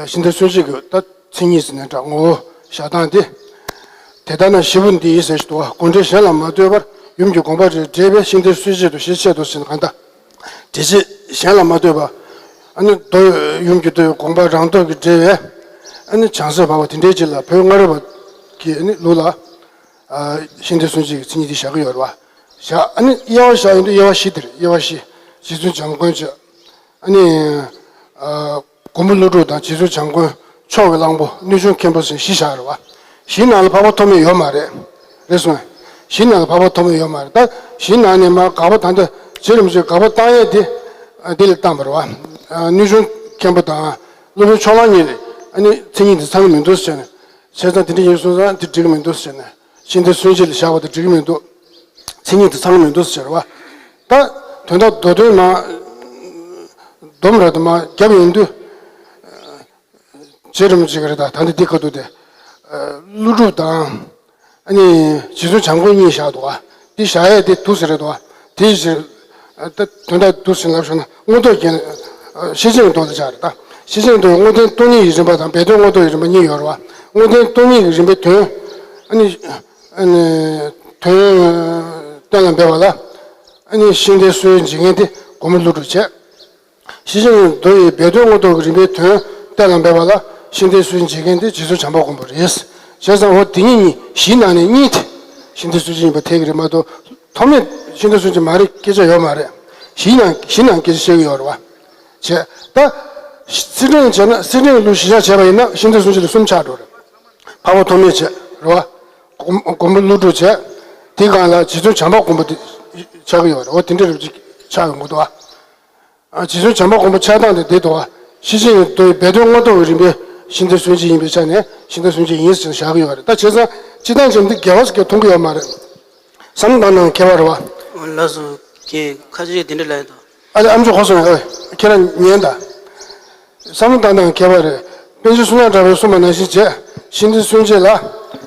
ཤིང་རྟའི་སྲོལ་འབྱེད་ཀྱི་ད་མཚན་ཉིད་ཟེར་ནས་འདྲ་ངོ་བོ་བཞག་སྟངས་འདི། དེ་ལྟ་ན་བཞི་པོ་འདི་ཡིན་ཟེར་ཞིག་འདུག་བ། དགོངས་འགྲེལ་གཞན་ལ་མ་ལྟོས་པར་ཡུམ་གྱི་དགོངས་པ་རེ་འགྲེལ་བས་ཤིང་རྟའི་སྲོལ་འབྱེད་དུ་ཞེས་འཆད་དོ་ཟེར་ན་གང་ལྟར། འགྲེལ་བྱེད་གཞན་ལ་མ་ལྟོས་པ། ཨ་ནི་མདོ་ཡུམ་གྱི་མདོའི་དགོངས་པ་རང་སྟོབས་ཀྱིས་འགྲེལ་བས། ཨ་ནི་བྱང་སེམས་འཕགས་པ་དེ་འདྲའི་ཅིག་ལ་བོད་སྔ་རབས་པ་གི་ཨ་ནི་ལུགས་ལ། ཤིང་རྟའི་སྲོལ་འབྱེད་ཀྱི་མཚན་ཉིད་དེ་བཞག་གི་ཡོད་རེད་བ། བཞག་ཨ་ནི་དབྱེ་བ་བཞག་ཡིན་དུས་དབྱེ་བ་བཞི་དེ་རེད། དབྱེ་བ་བཞི། རྗེ་བཙུན་བྱམས་མགོན་བྱས། ཨ་ནི། མགོན་པོ་ཀླུ་སྒྲུབ་དང་རྗེ་བཙུན་བྱམས་མགོན་ཕྱོགས་ཀྱི་གླང་པོ་གནོད་ཆུང་མཁན་པོ་ཟེར་བཞི་བཞག་རེད་བ། བཞི་ནང་ལ་འཕགས་པ་ཐོགས་མེད་ཡོད་མ་རེད། རེད་སོང་། བཞི་ནང་ལ་འཕགས་པ་ཐོགས་མེད་ཡོད་མ་རེད། ད་བཞི་ནང་ནས་མར་དགག་པ་ད་ལྟ་རྗེ་རིན་པོ་ཆེས་དགག་པ་བཏང་ཡས་དེ། འདི་ལ་བཏང་བ་རེད་བ། གནོད་ཆུང་མཁན་པོ་དང་སློབ་དཔོན་ཕྱོགས་གླང་གཉིས་ནས་ཨ་ནི་མཚན་ཉིད་དེ་ཚང་གི་མི་འདུག་ཟེར་ནས། བྱས་ཙང་དེ་འདྲ་ཡིན་སོང་ཙང་དེ་འགྲིག་གི་མི་འདུག་ཟེར་ནས། ཤིང་རྟའི་སྲོལ་འབྱེད་ལ་བཞག་པ་དེ་འགྲིག་གི་མི་འདུག་མཚན་ཉིད་དེ་ཚང་གི་མི་འདུག་ཟེར་བ། ད་དོན་དག་མདོ་དོན་མ། སྡོམ་ར་དུ་མ་རྒྱབ་ཡོང་དུས། རྗེ་རིན་པོ་ཆེ་ག་རེ་ད་ད་འདི་འདི་ཁ་ཐུག་དེ། ཀླུ་སྒྲུབ་དང་། ཨ་ནི་རྗེ་བཙུན་བྱམས་མགོན་གཉིས་བཞག་འདུག་བ། འདི་བཞག་ཡས་དེ་འདུག་ཟེར་རེད་འདུག་བ། དེ་ཞེས། ད་དོན་དག་འདུག་ཟེར་ལབ་ཤོར་ན་མངོན་རྟོགས་རྒྱན། ཤེར་ཕྱིན་གྱི་མདོ་ལ་བཞག་རེད་ད། ཤེར་ཕྱིན་གྱི་མདོ་ལ་མངོན་བསྟན་སྟོང་ཉིད་ཀྱི་རིམ་པ་དང་སྦས་དོན་མངོན་རྟོགས་ཀྱི་རིམ་པ་གཉིས་ཡོད་རེད་བ། མངོན་བསྟན་སྟོང་ཉིད་ཀྱི་རིམ་པའི་དོན། ཨ་ནི། ཨ་ནི། དོན། གཏན་ལ་འབེབས་པ་ལ། ཨ་ནི་ཤིང་རྟའི་སྲོལ་འབྱེད་མཁན་དེ་མགོན་པོ་ཀླུ་སྒྲུབ་བྱས། ཤེར་ཕྱིན་གྱི་མདོ་ཡི་སྦས་དོན་མངོན་རྟོགས་ཀྱི་རིམ་པའི་དོན་གཏན་ལ་འབེབས་པ་ལ་ཤིང་རྟའི་སྲོལ་འབྱེད་མཁན་དེ་རྗེ་བཙུན་བྱམས་པ་མགོན་པོ་རེད། བྱས་ཙང་འོ་དེ་གཉིས་གཉིས་བཞིའི་ནང་ནས་གཉིས་དེ་ཤིང་རྟའི་སྲོལ་འབྱེད་ཡིན་པ་ཐལ་གྱི་རེད་མ་གཏོགས་ཐོགས་མེད་ཤིང་རྟའི་སྲོལ་འབྱེད་མ་རེད་སྐད་ཆ་ཡོད་མ་རེད། བཞིའི་ནང་བཞིའི་ནང་སྐད་ཆ་བཤད་ཀྱི་ཡོད་རེད་བ། བྱས་ད། གསེར་ཕྲེང་བྱས་ན་གསེར་ཕྲེང་ལུགས་གཞིར་བཞག་བྱས་པ་ཡིན་ན་ཤིང་རྟའི་སྲོལ་འབྱེད་ལ་གསུམ་ཆགས་འགྲོ་རེད། འཕགས་པ་ཐོགས་མེད་བྱས་རེད་བ། མགོན་པོ་ཀླུ་སྒྲུབ་བྱས། དེའི་སྒང་ལ་རྗེ་བཙུན་བྱམས་པ་མགོན་པོ་དེ་ཆགས་ཀྱི་ཡོད་རེད་འོ་དེ་འདྲ་རེད་ཅིག་ཆགས་ཡོང་གི་འདུག་བ། རྗེ་བཙུན་བྱམས་པ་མགོན་པོ་ཆགས་སྟངས་དེ་བདེ་འདུག་བ། ཤེར་ཕྱིན་གྱི་མདོ་ཡི་སྦས་དོན་མངོན་རྟོགས་ཀྱི་རིམ་པས་ཤིང་རྟའི་སྲོལ་འབྱེད་ཡིན་པའི་ཆ་ནས་ཤིང་རྟའི་སྲོལ་འབྱེད་ཡིན་ཟེར་བཞག་གི་ཡོད་རེད་ད་བྱས་ཙང་སྤྱིར་བཏང་ཅན་འདི་འགལ་བ་ཟེར་མཁན་མཐོང་གི་ཡོད་མ་རེད། བསམ་བློ་བཏང་སྟངས་ཁྱད་པར་རེད་བ། ལགས་སོ། ཁྱེད་ཁ་ཤས་དེ་འདྲ་ལབ་ཡོད་དོ། ཨ་ལེ་ཨམ་ཅོག་གོ་སོང་ཡ་ཨོ། ཁྱེད་རང་ཉན་ད། བསམ་བློ་བཏང་སྟངས་ཁྱད་པར་རེད། པཎ་ཆེན་བསོད་ནམས་གྲགས་པས་གསུངས་པ་ནང་བཞིན་བྱས། ཤིང་རྟའི་སྲོལ་འབྱེད་ལ།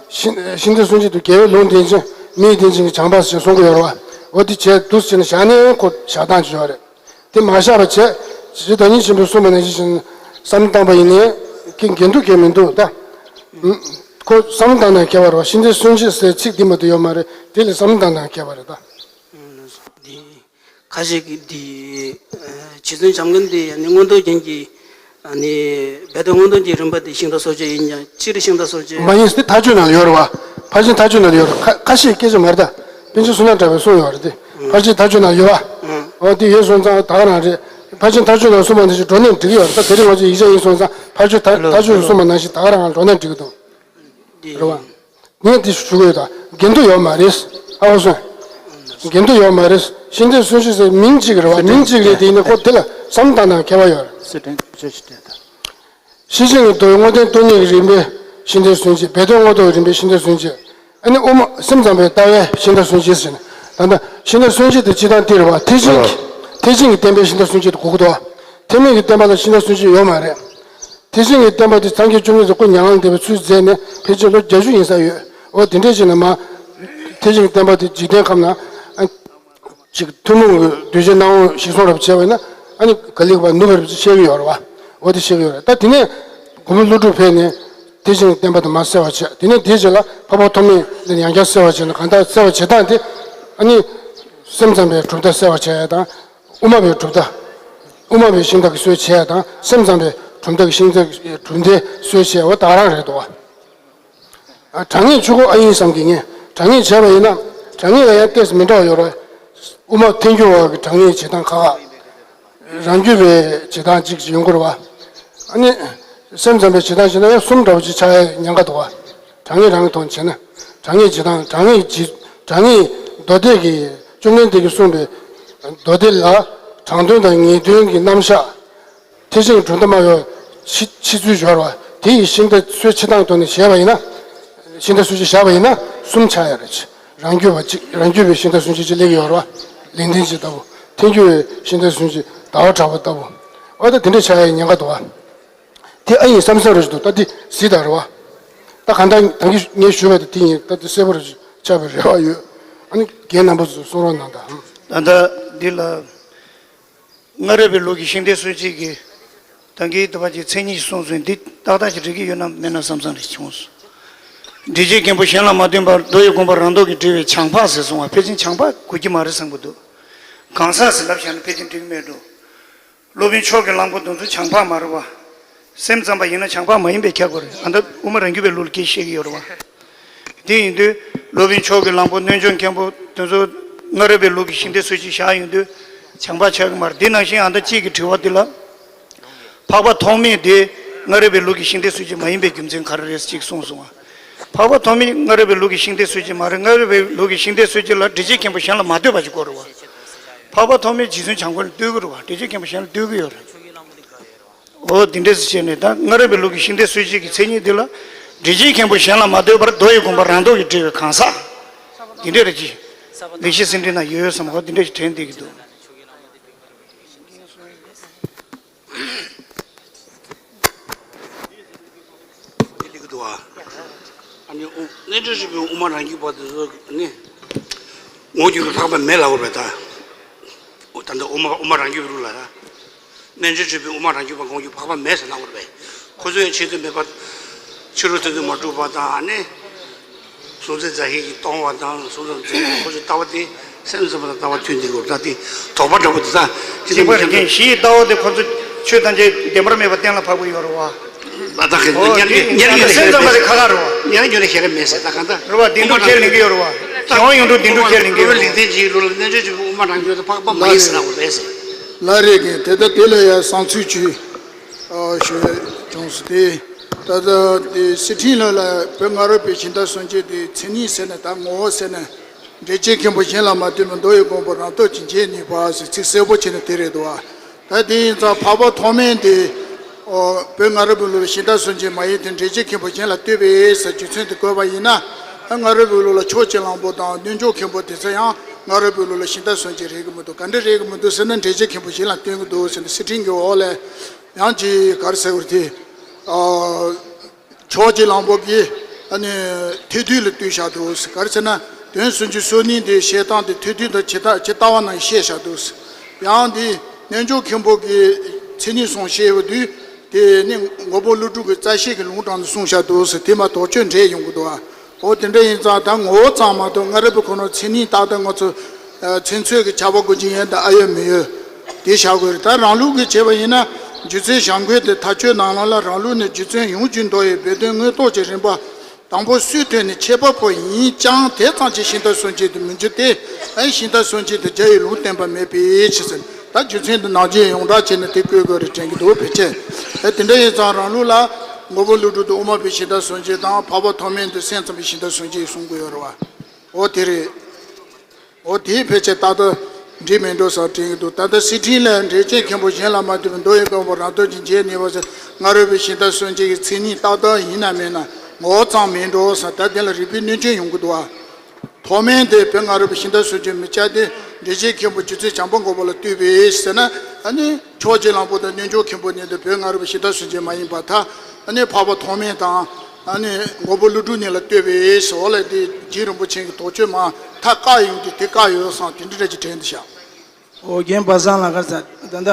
ཤིང་ཤིང་རྟའི་སྲོལ་འབྱེད་དུ་རྒྱལ་བའི་ལུང་བསྟན་ཅིང་མི་ཡི་བསྟན་ཅིང་གི་བྱམས་པ་ཞེས་གསུང་གི་ཡོད་རེད་བ། འོ་དེ་བྱས་འདུག་ཟེར་ནས་བཞག་ནས་ཁོ་བཞག་སྟངས་ཅིག་ཡོད་རེད། དེ་མ་བཞག་པ་བྱས། རྗེ་བདག་ཉིད་ཆེན་པོས་གསུངས་པ་ནང་བཞིན་བྱས་ནས་བསམ་བློ་བཏང་པ་ཡིན་ནའི། ཀྱི་འགལ་འདུ་གང་མི་འདུག་ད། ཁོ་བསམ་བློ་བཏང་སྟངས་ཁྱད་པར་རེད་བ་ཤིང་རྟའི་སྲོལ་འབྱེད་ཟེར་ཚིག་འདི་མ་གཏོགས་ཡོད་མ་རེད་དེ་ལས་བསམ་བློ་བཏང་སྟངས་ཁྱད་པར་རེད་ད། འདི། ཁ་ཤས་ཀྱིས་འདི། རྗེ་བཙུན་བྱམས་མགོན་འདི་ནི་མངོན་རྟོགས་རྒྱན་གྱི། ནི། སྦས་དོན་མངོན་རྟོགས་ཀྱི་རིམ་པ་འདི་ཤིང་རྟ་གསོ་དཔྱད་ཡིན་ཀྱང་སྤྱིར་ཤིང་རྟ་གསོ་དཔྱད། མ་ཡིན་ཏེ་མཐའ་དཔྱོད་ནང་ཡོད་རེད་བ། ཕར་ཕྱིན་མཐའ་དཔྱོད་ནང་ཡོད་རེད་ཁ་ཁ་ཤས་སྐད་ཆ་མ་རེད་ད། པཎ་ཆེན་བསོད་ནམས་གྲགས་པས་གསུངས་ཡོད་རེད་དེ། ཕར་ཕྱིན་མཐའ་དཔྱོད་ནང་ཡོད་བ། འོ་དེ་ཡོད་སོང་ཙང་ད་ག་རང་རེད། ཕར་ཕྱིན་མཐའ་དཔྱོད་ནང་གསུངས་པ་ནང་བཞིན་འགྲོ་ནས་འགྲིག་གི་ཡོད་རེད་ད་དེ་རིང་ང་ཚོ་ཡིག་ཆ་ཡིན་སོང་ཙང་ཕར་ཕྱིན་མཐའ་མཐའ་དཔྱོད་གསུངས་པ་ནང་བཞིན་ད་ག་རང་འགྲོ་ནས་འགྲིག་གི་འདུག་རེད་བ། ངས་འདི་ཞུ་གི་ཡོད་ད། འགལ་འདུ་ཡོད་མ་རེད། ཨ་ཁུ་སོན། འགལ་འདུ་ཡོད་མ་རེད། ཤིང་རྟའི་སྲོལ་འབྱེད་ཟེར་མིང་གཅིག་རེད་བ་མིང་གཅིག་རེད་དེ་ཡིན་ན་ཁོ་དེ་ལ་བསམ་བཏང་སྟངས་ཁྱད་པར་ཡོད་རེད། སྲིད་དོན་ཆོས་ཤིག་སྤྲད་དང་། ཤེར་ཕྱིན་གྱི་མདོ་ཡི་མངོན་བསྟན་སྟོང་ཉིད་ཀྱི་རིམ་པའི་ཤིང་རྟའི་སྲོལ་འབྱེད་སྦས་དོན་མངོན་རྟོགས་ཀྱི་རིམ་པའི་ཤིང་རྟའི་སྲོལ་འབྱེད། ཨ་ནི་དབུ་མ་སེམས་ཙམ་པའི་ལྟ་བའི་ཤིང་རྟ་སུན་འབྱིན་ཟེར་ནས། ད་ལྟ་ཤིང་རྟ་སུན་འབྱིན་དེ་སྤྱིར་བཏང་འདི་རེད་བ། ཐེག་ཆེན་གྱི་ཐེག་ཆེན་གྱི་བསྟན་པའི་ཤིང་རྟ་སུན་འབྱིན་དེ་གོ་གི་འདུག་བ། ཐེག་དམན་གྱི་བསྟན་པ་ལ་ཤིང་རྟ་སུན་འབྱིན་ཡོད་མ་རེད། ཐེག་ཆེན་གྱི་བསྟན་པ་དེ་སངས་རྒྱས་བཅོམ་ལྡན་འདས་སྐུ་མྱ་ངམ་འདས་པའི་ཚུལ་མཛད་ནས་ཕལ་ཆེར་ལོ་བརྒྱད་ཅུ་ཡིན་ས་ཡོད། འོ་དེ་འདྲས་བྱས་ནས་མ། ཐེག་ཆེན་གྱི་བསྟན་པ་དེ་འཇིག་རྟེན་ཁམས་ན། ཨ། ཅིག་ཐུན་མོང་གི་གདུལ་བྱའི་སྣང་བ་ཞིག་སོང་རབས་བྱས་པ་ཡིན་ན། ཨ་ནི་ག་ལེགས་པ་ནུབ་པར་བཤད་ཀྱི་ཡོད་རེད་བ། འོ་དེ་བཤད་ཀྱི་ཡོད་རེད། ད་དེ་ནས་མགོན་པོ་ཀླུ་སྒྲུབ་ཕེབས་ནས་ཐེག་ཆེན་གྱི་བསྟན་པ་དེ་མར་གསལ་བར་བྱས། དེ་ནས་དེའི་རྗེས་ལ་འཕགས་པ་ཐོགས་མེད་ལ་ཡང་བསྐྱར་གསལ་བར་བྱས་ནས། གང་ལྟར་གསལ་བར་བྱེད་སྟངས་དེ། ཨ་ནི་སེམས་ཙམ་པའི་གྲུབ་མཐའ་གསལ་བར་བྱེད་ཡ་དང་། དབུ་མ་པའི་གྲུབ་མཐའ། དབུ་མ་པའི་ཤིང་རྟ་གི་སྲོལ་ཕྱེ་ཡ་དང་། སེམས་ཙམ་པའི་གྲུབ་མཐའ་གི་ཤིང་རྟ་གི་གྲུབ་མཐའི་སྲོལ་ཕྱེ་ཡ། འོ་དེ་ག་རང་རེད་འདུག་བ། ཨ། དྲང་ངེས་ཆོས་སྐུ་ཨ་ཡིན་བསམ་གྱི་ངས། དྲང་ངེས་བྱས་པ་ཡིན་ན། དྲང་ངེས་ལ་ཡང་ཏོག་ཙམ་མི་འདྲ་བ་ཡོད་རེད། དབུ་མ་ཐལ་འགྱུར་བ་གི་དྲང་ངེས་བྱེད་སྟངས་ཁག་ཁག་རང་རྒྱུད་པའི་བྱེད་སྟངས་གཅིག་ཅིག་ཡོང་གི་རེད་བ། ཨ་ནི་སེམས་ཙམ་པའི་བྱེད་སྟངས་བྱས་ན་ཡང་གསུམ་འདྲ་བོ་ཅིག་ཆགས་ཡ་ཉེན་ཁ་འདུག་བ། དྲང་ངེས་རང་གི་ཐོག་ནས་བྱས་ན། དྲང་ངེས་བྱེད་སྟངས། དྲང་ངེས་ཀྱི། དྲང་ངེས་མདོ་སྡེ་གི། བཅོམ་ལྡན་འདས་ཀྱིས་གསུངས་པའི་མདོ་སྡེ་ལ་དྲང་དོན་དང་ངེས་དོན་གྱི་རྣམ་གཞག་ཐེག་ཆེན་གྱི་གྲུབ་མཐའ་སྨྲ་བའི་ཕྱི་ཕྱི་ཚུལ་སྦྱོར་བ་དེ་ཡི་ཤིང་རྟ་སྲོལ་ཕྱེ་སྟངས་ཐོག་ནས་བྱས་པ་ཡིན་ན། ཤིང་རྟ་སྲོལ་ཕྱེ་བཞག་པ་ཡིན་ན་གསུམ་ཆགས་ཡ་རེད། རང་རྒྱུད་པ་གཅིག་རང་རྒྱུད་པའི་ཤིང་རྟ་སྲོལ་ཕྱེ་གཅིག་སླེབས་ཡོད་རེད་བ། ལེགས་ལྡན་འབྱེད་ལྟ་བུ། ཐལ་འགྱུར་བའི་ཤིང་རྟ་སྲོལ་ཕྱེ་ཟླ་བ་གྲགས་པ་ལྟ་བུ། འོ་ད་དེ་འདྲ་ཆགས་ཡ་ཉེན་ཁ་འདུག་བ། དེ་ཨ་ཡིན་བསམ་བསམ་རེ་ཞིག་འདུག་ད་དེ་གཟིགས་དང་རེད་བ། ད་གང་ལྟར་ད་གིན་ངས་ཞུས་པ་དེ་དེ་ཡིན། ད་དེ་གསལ་པོ་རེ་ཆགས་པའི་རེ་བ་ཡོད། ཨ་ནི་རྒན་རྣམ་པ་ཚོས་གསུང་རོགས་གནང་དང་། ད་ལྟ་འདི་ལ། སྔ་རོལ་པའི་ལུགས་ཀྱི་ཤིང་རྟའི་སྲོལ་འབྱེད་ཀྱི། ད་གིན་ལྟ་བ་གྱི་མཚན་ཉིད་གསུངས་ཚུལ་འདི་ཏག་ཏག་ཅིག་རིག་གི་ཡོད་ན་མེད་ན་བསམ་བསམ་རེ་བྱུང་སོང་། འགྲེལ་བྱེད་མཁན་པོ་གཞན་ལ་མ་སྟོན་པར་མདོ་ཡི་དགོངས་པ་རང་ལྡོག་གིས་འགྲེལ་བའི་བྱང་འཕགས་ཟེར་སོང་བ། ཕལ་ཆེར་བྱང་འཕགས་དགོས་ཀྱི་མ་རེད་བསམ་གྱི་འདུག་གང་ཟག་ཟེར་ལབ་བཞག་ན་ཕལ་ཆེར་འགྲིག་གི་མེད་འགྲོ། སློབ་དཔོན་མཆོག་གི་གླང་པོ་དེ་ཚོ་བྱང་འཕགས་མ་རེད་བ། སེམས་ཙམ་པ་ཡིན་ན་བྱང་འཕགས་མ་ཡིན་པས་ཁྱབ་དགོས་རེད། ཨ། ད་དབུ་མ་རང་རྒྱུད་པའི་ལུགས་ལ་སྐད་བཤད་ཀྱི་ཡོད་རེད་བ། དེ་ཡིན་དུས་སློབ་དཔོན་མཆོག་གི་གླང་པོ་རྣལ་འབྱོར་མཁན་པོ་དེ་ཚོ་སྔ་རོལ་པའི་ལུགས་ཀྱི་ཤིང་རྟའི་སྲོལ་འབྱེད་བཞག་ཡོང་དུས་བྱང་འཕགས་ཆགས་ཀྱི་མ་རེད། འདི་ནང་བཞིན་ཨ། ད་གཅིག་གི་དྲི་བ་འདི་ལ། འཕགས་པ་ཐོགས་མེད་དེ་སྔ་རོལ་པའི་ལུགས་ཀྱི་ཤིང་རྟའི་སྲོལ་འབྱེད་མ་ཡིན་པའི་རྒྱུ་མཚན་ག་རེ་རེད་ཅེས་གསུངས་སོང་བ། འཕགས་པ་ཐོགས་མེད་སྔ་རོལ་པའི་ལུགས་ཀྱི་ཤིང་རྟའི་སྲོལ་འབྱེད་མ་རེད། སྔ་རོལ་པའི་ལུགས་ཀྱི་ཤིང་རྟའི་སྲོལ་འབྱེད་ལ་འགྲེལ་བྱེད་མཁན་པོ་གཞན་ལ་མ་ལྟོས་པ་ཞིག་དགོས་རེད་བ། འཕགས་པ་ཐོགས་མེད་རྗེ་བཙུན་བྱམས་མགོན་ལ་ལྟོས་ཀྱི་རེད་བ། འགྲེལ་བྱེད་མཁན་པོ་གཞན་ལ་ལྟོས་ཀྱི་ཡོད་རེད། འོ་དེ་འདྲས་སུ་བྱས་ནས་ད་སྔ་རོལ་པའི་ལུགས་ཀྱི་ཤིང་རྟའི་སྲོལ་འབྱེད་ཀྱི་མཚན་ཉིད་འདི་ལ་འགྲེལ་བྱེད་མཁན་པོ་གཞན་ལ་མ་ལྟོས་པར་མདོ་ཡི་དགོངས་པ་རང་ལྡོག་གིས་འགྲེལ་བའི་གང་ཟག་འདི་འདྲས་རེད་ཅེས་ལེགས་བཤད་ཟིན་བྲིས་ན་ཡོད་ཡོད་བསམ། འོ་དེ་འདྲས་ཞིག་དྲན་བསྡད་ཀྱི་འདུག་འདི་འགྲིག་གི་འདུག་ཨ། ཨ་ནི་དབུ་རྣལ་འབྱོར་སྤྱོད་པའི་དབུ་མ་རང་རྒྱུད་པ་དེ་ཚོ་ནི་ངོ་བོ་རྒྱུད་ཀྱི་འཕགས་པ་མེད་ལབ་དགོས་པས་ད། ད་ལྟ་དབུ་མ་དབུ་མ་རང་རྒྱུད་པའི་ལུགས་ལ་ད། རྣལ་འབྱོར་སྤྱོད་པའི་དབུ་མ་རང་རྒྱུད་པ་ངོ་བོ་རྒྱུད་འཕགས་པ་མེད་ཟེར་གནང་དགོས་པས། ཁོ་ཚོས་ཆེད་དུ་མེད་པ། ཕྱི་རོལ་དོན་དུ་མ་གྲུབ་པ་དང་ཨ་ནི། གཟུང་འཛིན་རྫ་ཤིང་གིས་སྟོང་བ་དང་གཟུང་འཛིན་རྫ་ཤིང་ཁོ་ཚོའི་ལྟ་བ་དེ་སེམས་ཙམ་པ་དང་ལྟ་བ་མཐུན་འདུག་གོ། ད་དེ་དོགས་པ་འདྲ་པོ་དེ་ད་ཅི་ཞིག་པ་རེད། རྒན་གཞིའི་ལྟ་བ་དེ་ཁོ་ཚོ་ཆོས་ཐམས་ཅད་བདེན་པར་མེད་པ་གཏན་ལ་ཕབ་ཀྱི་ཡོད་རེད་བ། ད་ད་གིན་ཨོ་ཉན་དེ་གི་ཉན་གི་སེམས་ཙམ་པ་དེ་ཁ་ཁ་རེད་བ། ཉན་གི་ཉན་ཤེས་ར་མེད་ཟེར་ད་གང་ད། རེད་བ། བདེན་གྲུབ་ཁས་ལེན་གི་ཡོད་རེད་བ། གཞན་དབང་ཡོངས་གྲུབ་བདེན་གྲུབ་ཁས་ལེན་གི་ཡོད་རེད་བ། ལེགས་ལྡན་འབྱེད་ཀྱི་ལུགས་ལ་རྣལ་འབྱོར་སྤྱོད་པའི་དབུ་མ་རང་རྒྱུད་དེ་འཕགས་པ་མ་ཡིན་ཟེར་ན་འོ་རེད་ཟེར། ལགས་རེད། གི་དེ་ལྟ་དེ་ལ་ཡང་བསམ་ཚུལ་གྱིས། ཨ། ཞུ་བྱུང་སོང་སྟེ། ད་ལྟ་དེ་སི་ཁྲིན་ལགས་ལ་བོད་སྔ་རོལ་པའི་ཤིང་རྟ་སྲོལ་འབྱེད་དེ་མཚན་ཉིད་ཟེར་ནས་ད་ངོ་བོ་ཟེར་ནས། འགྲེལ་བྱེད་མཁན་པོ་གཞན་ལ་མ་ལྟོས་པའི་མདོ་ཡི་དགོངས་པ་རང་ལྡོག་གིས་འགྲེལ་ནུས་པ་ཟེར་ཚིག་གསལ་པོ་བྱས་ནས་དེ་རེད་འདུག་བ། ད་དེ་ཡིན་ཙང་འཕགས་པ་ཐོགས་མེད་དེ། ཨོ། བོད་སྔ་རོལ་པའི་ལུགས་ལ་ཤིང་རྟ་སྲོལ་འབྱེད་མ་ཡིན་ཏེ་འགྲེལ་བྱེད་མཁན་པོ་གཞན་ལ་ལྟོས་པས་ཟེར་རྒྱུ་མཚན་དེ་བཀོད་པ་ཡིན་ན། ཨ། སྔ་རོལ་པའི་ལུགས་ལ་མཆོག་གི་གླང་པོ་དང་རྣལ་འབྱོར་མཁན་པོ་དེ་ཚོ་ཡང་སྔ་རོལ་པའི་ལུགས་ལ་ཤིང་རྟ་སྲོལ་འབྱེད་རེད་གི་མི་འདུག་ག་འདྲ་རེད་གི་མི་འདུག་ཟེར་ན་འགྲེལ་བྱེད་མཁན་པོ་གཞན་ལ་སྟོན་གི་འདུག་ཟེར་ནས་སི་ཁྲིན་གྱི་འོག་ལ་ཡང་ཅིག་ག་རེ་ཟེར་དགོས་རེད་དེ། ཨ། མཆོག་གི་གླང་པོ་གིས་ཨ་ནི་ཐོས་དུས་ལ་ལྟོས་བཞག་འདུག་ག་རེ་ཟེར་ན་དོན་སུམ་ཅུ་སོ་གཉིས་དེ་བཤད་སྟངས་དེ་ཐོས་དུས་དང་ཇི་ལྟ་ཇི་ལྟ་བ་ནང་བཤད་བཞག་འདུག་ཡང་དེ་རྣལ་འབྱོར་མཁན་པོ་གིས་མཚན་ཉིད་གསུམ་བཤད་ཡོད་དུས་དེ་ནི་མགོན་པོ་ཀླུ་སྒྲུབ་ཀྱི་རྩ་ཤེས་ཀྱི་ལུང་དྲངས་ནས་གསུངས་བཞག་འདུག་ཟེར་དེ་མ་དོགས་གཅོད་འདྲེས་ཡོང་གི་འདུག་ཨ། འོ་དེ་འདྲ་ཡིན་ཙང་ད་ངོ་བོ་ཙམ་མ་གཏོགས་སྔ་རབས་པའི་ཁོ་ན་མཚན་ཉིད་ཏག་ཏག་ང་ཚོ་མཚན་ཚོད་ཀྱི་ཆར་པ་དགུ་ཅིག་ཡན་དུ་ཨ་ཡོད་མི་ཡོད། དེ་བཞག་དགོས་རེད། ད་རང་ལུགས་ཀྱི་བྱས་པ་ཡིན་ན་རྗེ་བཙུན་བྱམས་མགོན་དེ་མཐའ་དཔྱོད་ནང་ལོགས་ལ་རང་ལུགས་ནས་རྗེ་བཙུན་ཡོངས་ཀྱི་མདོ་ཡི་སྦས་དོན་མངོན་རྟོགས་ཀྱི་རིམ་པ། དང་པོ་སུའི་དོན་ནི་ཁྱད་པར་པོ་ཡིན་ཀྱང་དེ་ཙམ་གྱིས་ཤིང་རྟ་སྲོལ་འབྱེད་དུ་མི་འགྱུར་ཏེ། ཨ་ནི་ཤིང་རྟ་སྲོལ་འབྱེད་དུ་རྒྱ་ཡི་ལུང་བསྟན་པ་མེད་པའི་ཕྱིར་ཟེར། ད་རྒྱུ་མཚན་དེ་ནང་བཞིན་ཡོངས་གྲགས་བྱས་ནས་དེ་བཀོད་དགོས་རེད་དྲན་གྱི་འདུག་ཕལ་ཆེར། ཨ། དེ་འདྲ་ཡིན་ཙང་རང་ལུགས་ལ་མགོན་པོ་ཀླུ་སྒྲུབ་དེ་དབུ་མ་པའི་ཤིང་རྟ་སྲོལ་འབྱེད་དང་འཕགས་པ་ཐོགས་མེད་དེ་སེམས་ཙམ་པའི་ཤིང་རྟ་སྲོལ་འབྱེད་གསུང་གི་ཡོད་རེད་བ། འོ་དེ་རེད། འོ་དེའི་ཕལ་ཆེར་ཏག་ཏག་འགྲིག་མེད་འགྲོ་ས་དྲན་གྱི་འདུག་ད་ལྟ་སི་ཁྲིན་ལས་འགྲེལ་བྱེད་མཁན་པོ་གཞན་ལ་མ་ལྟོས་པའི་མདོ་ཡི་དགོངས་པ་རང་ལྡོག་གིས་འགྲེལ་ནུས་པ་ཟེར། སྔ་རོལ་པའི་ཤིང་རྟ་སྲོལ་འབྱེད་ཀྱི་མཚན་ཉིད་ཏག་ཏག་ཡིན་ན་མིན་ན། ངོ་བོ་ཙམ་མིན་འགྲོ་ཟེར། ད་དེ་ལ་རིགས་པའི་གནོད་སྐྱོན་ཡོང་གི་འདུག་ཨ། མཐོ་དམན་དེ་བོད་སྔ་རབས་པའི་ཤིང་རྟ་སྲོལ་འབྱེད་མི་སྐྱ་དེ་འགྲེལ་བྱེད་མཁན་པོ་རྗེ་བཙུན་བྱམས་པ་མགོན་པོ་ལ་ལྟོས་པས་ཟེར་ན། ཨ་ནི་ཕྱོགས་གཅིག་གླང་པོ་དང་རྣལ་འབྱོར་མཁན་པོ་གཉིས་དེ་བོད་སྔ་རབས་པའི་ཤིང་རྟ་སྲོལ་འབྱེད་མ་ཡིན་པར་ཐལ། ཨ་ནི་འཕགས་པ་མཐོ་དམན་དང་ཨ་ནི་མགོན་པོ་ཀླུ་སྒྲུབ་གཉིས་ལ་ལྟོས་པས་ཟེར་བ་ལ། དེ་རྗེ་རིན་པོ་ཆེ་གི་དོགས་གཅོད་མ་ཐག་བཀག་ཡོང་དུས་དེ་བཀག་ཡོད་བསམ། དེ་འདྲ་འདྲ་ཅིག་དྲན་འདུག་ཤག། ཨོ། རྒན་པ་སངས་ལགས། ག་རེ་ཟེར། ད་ལྟ་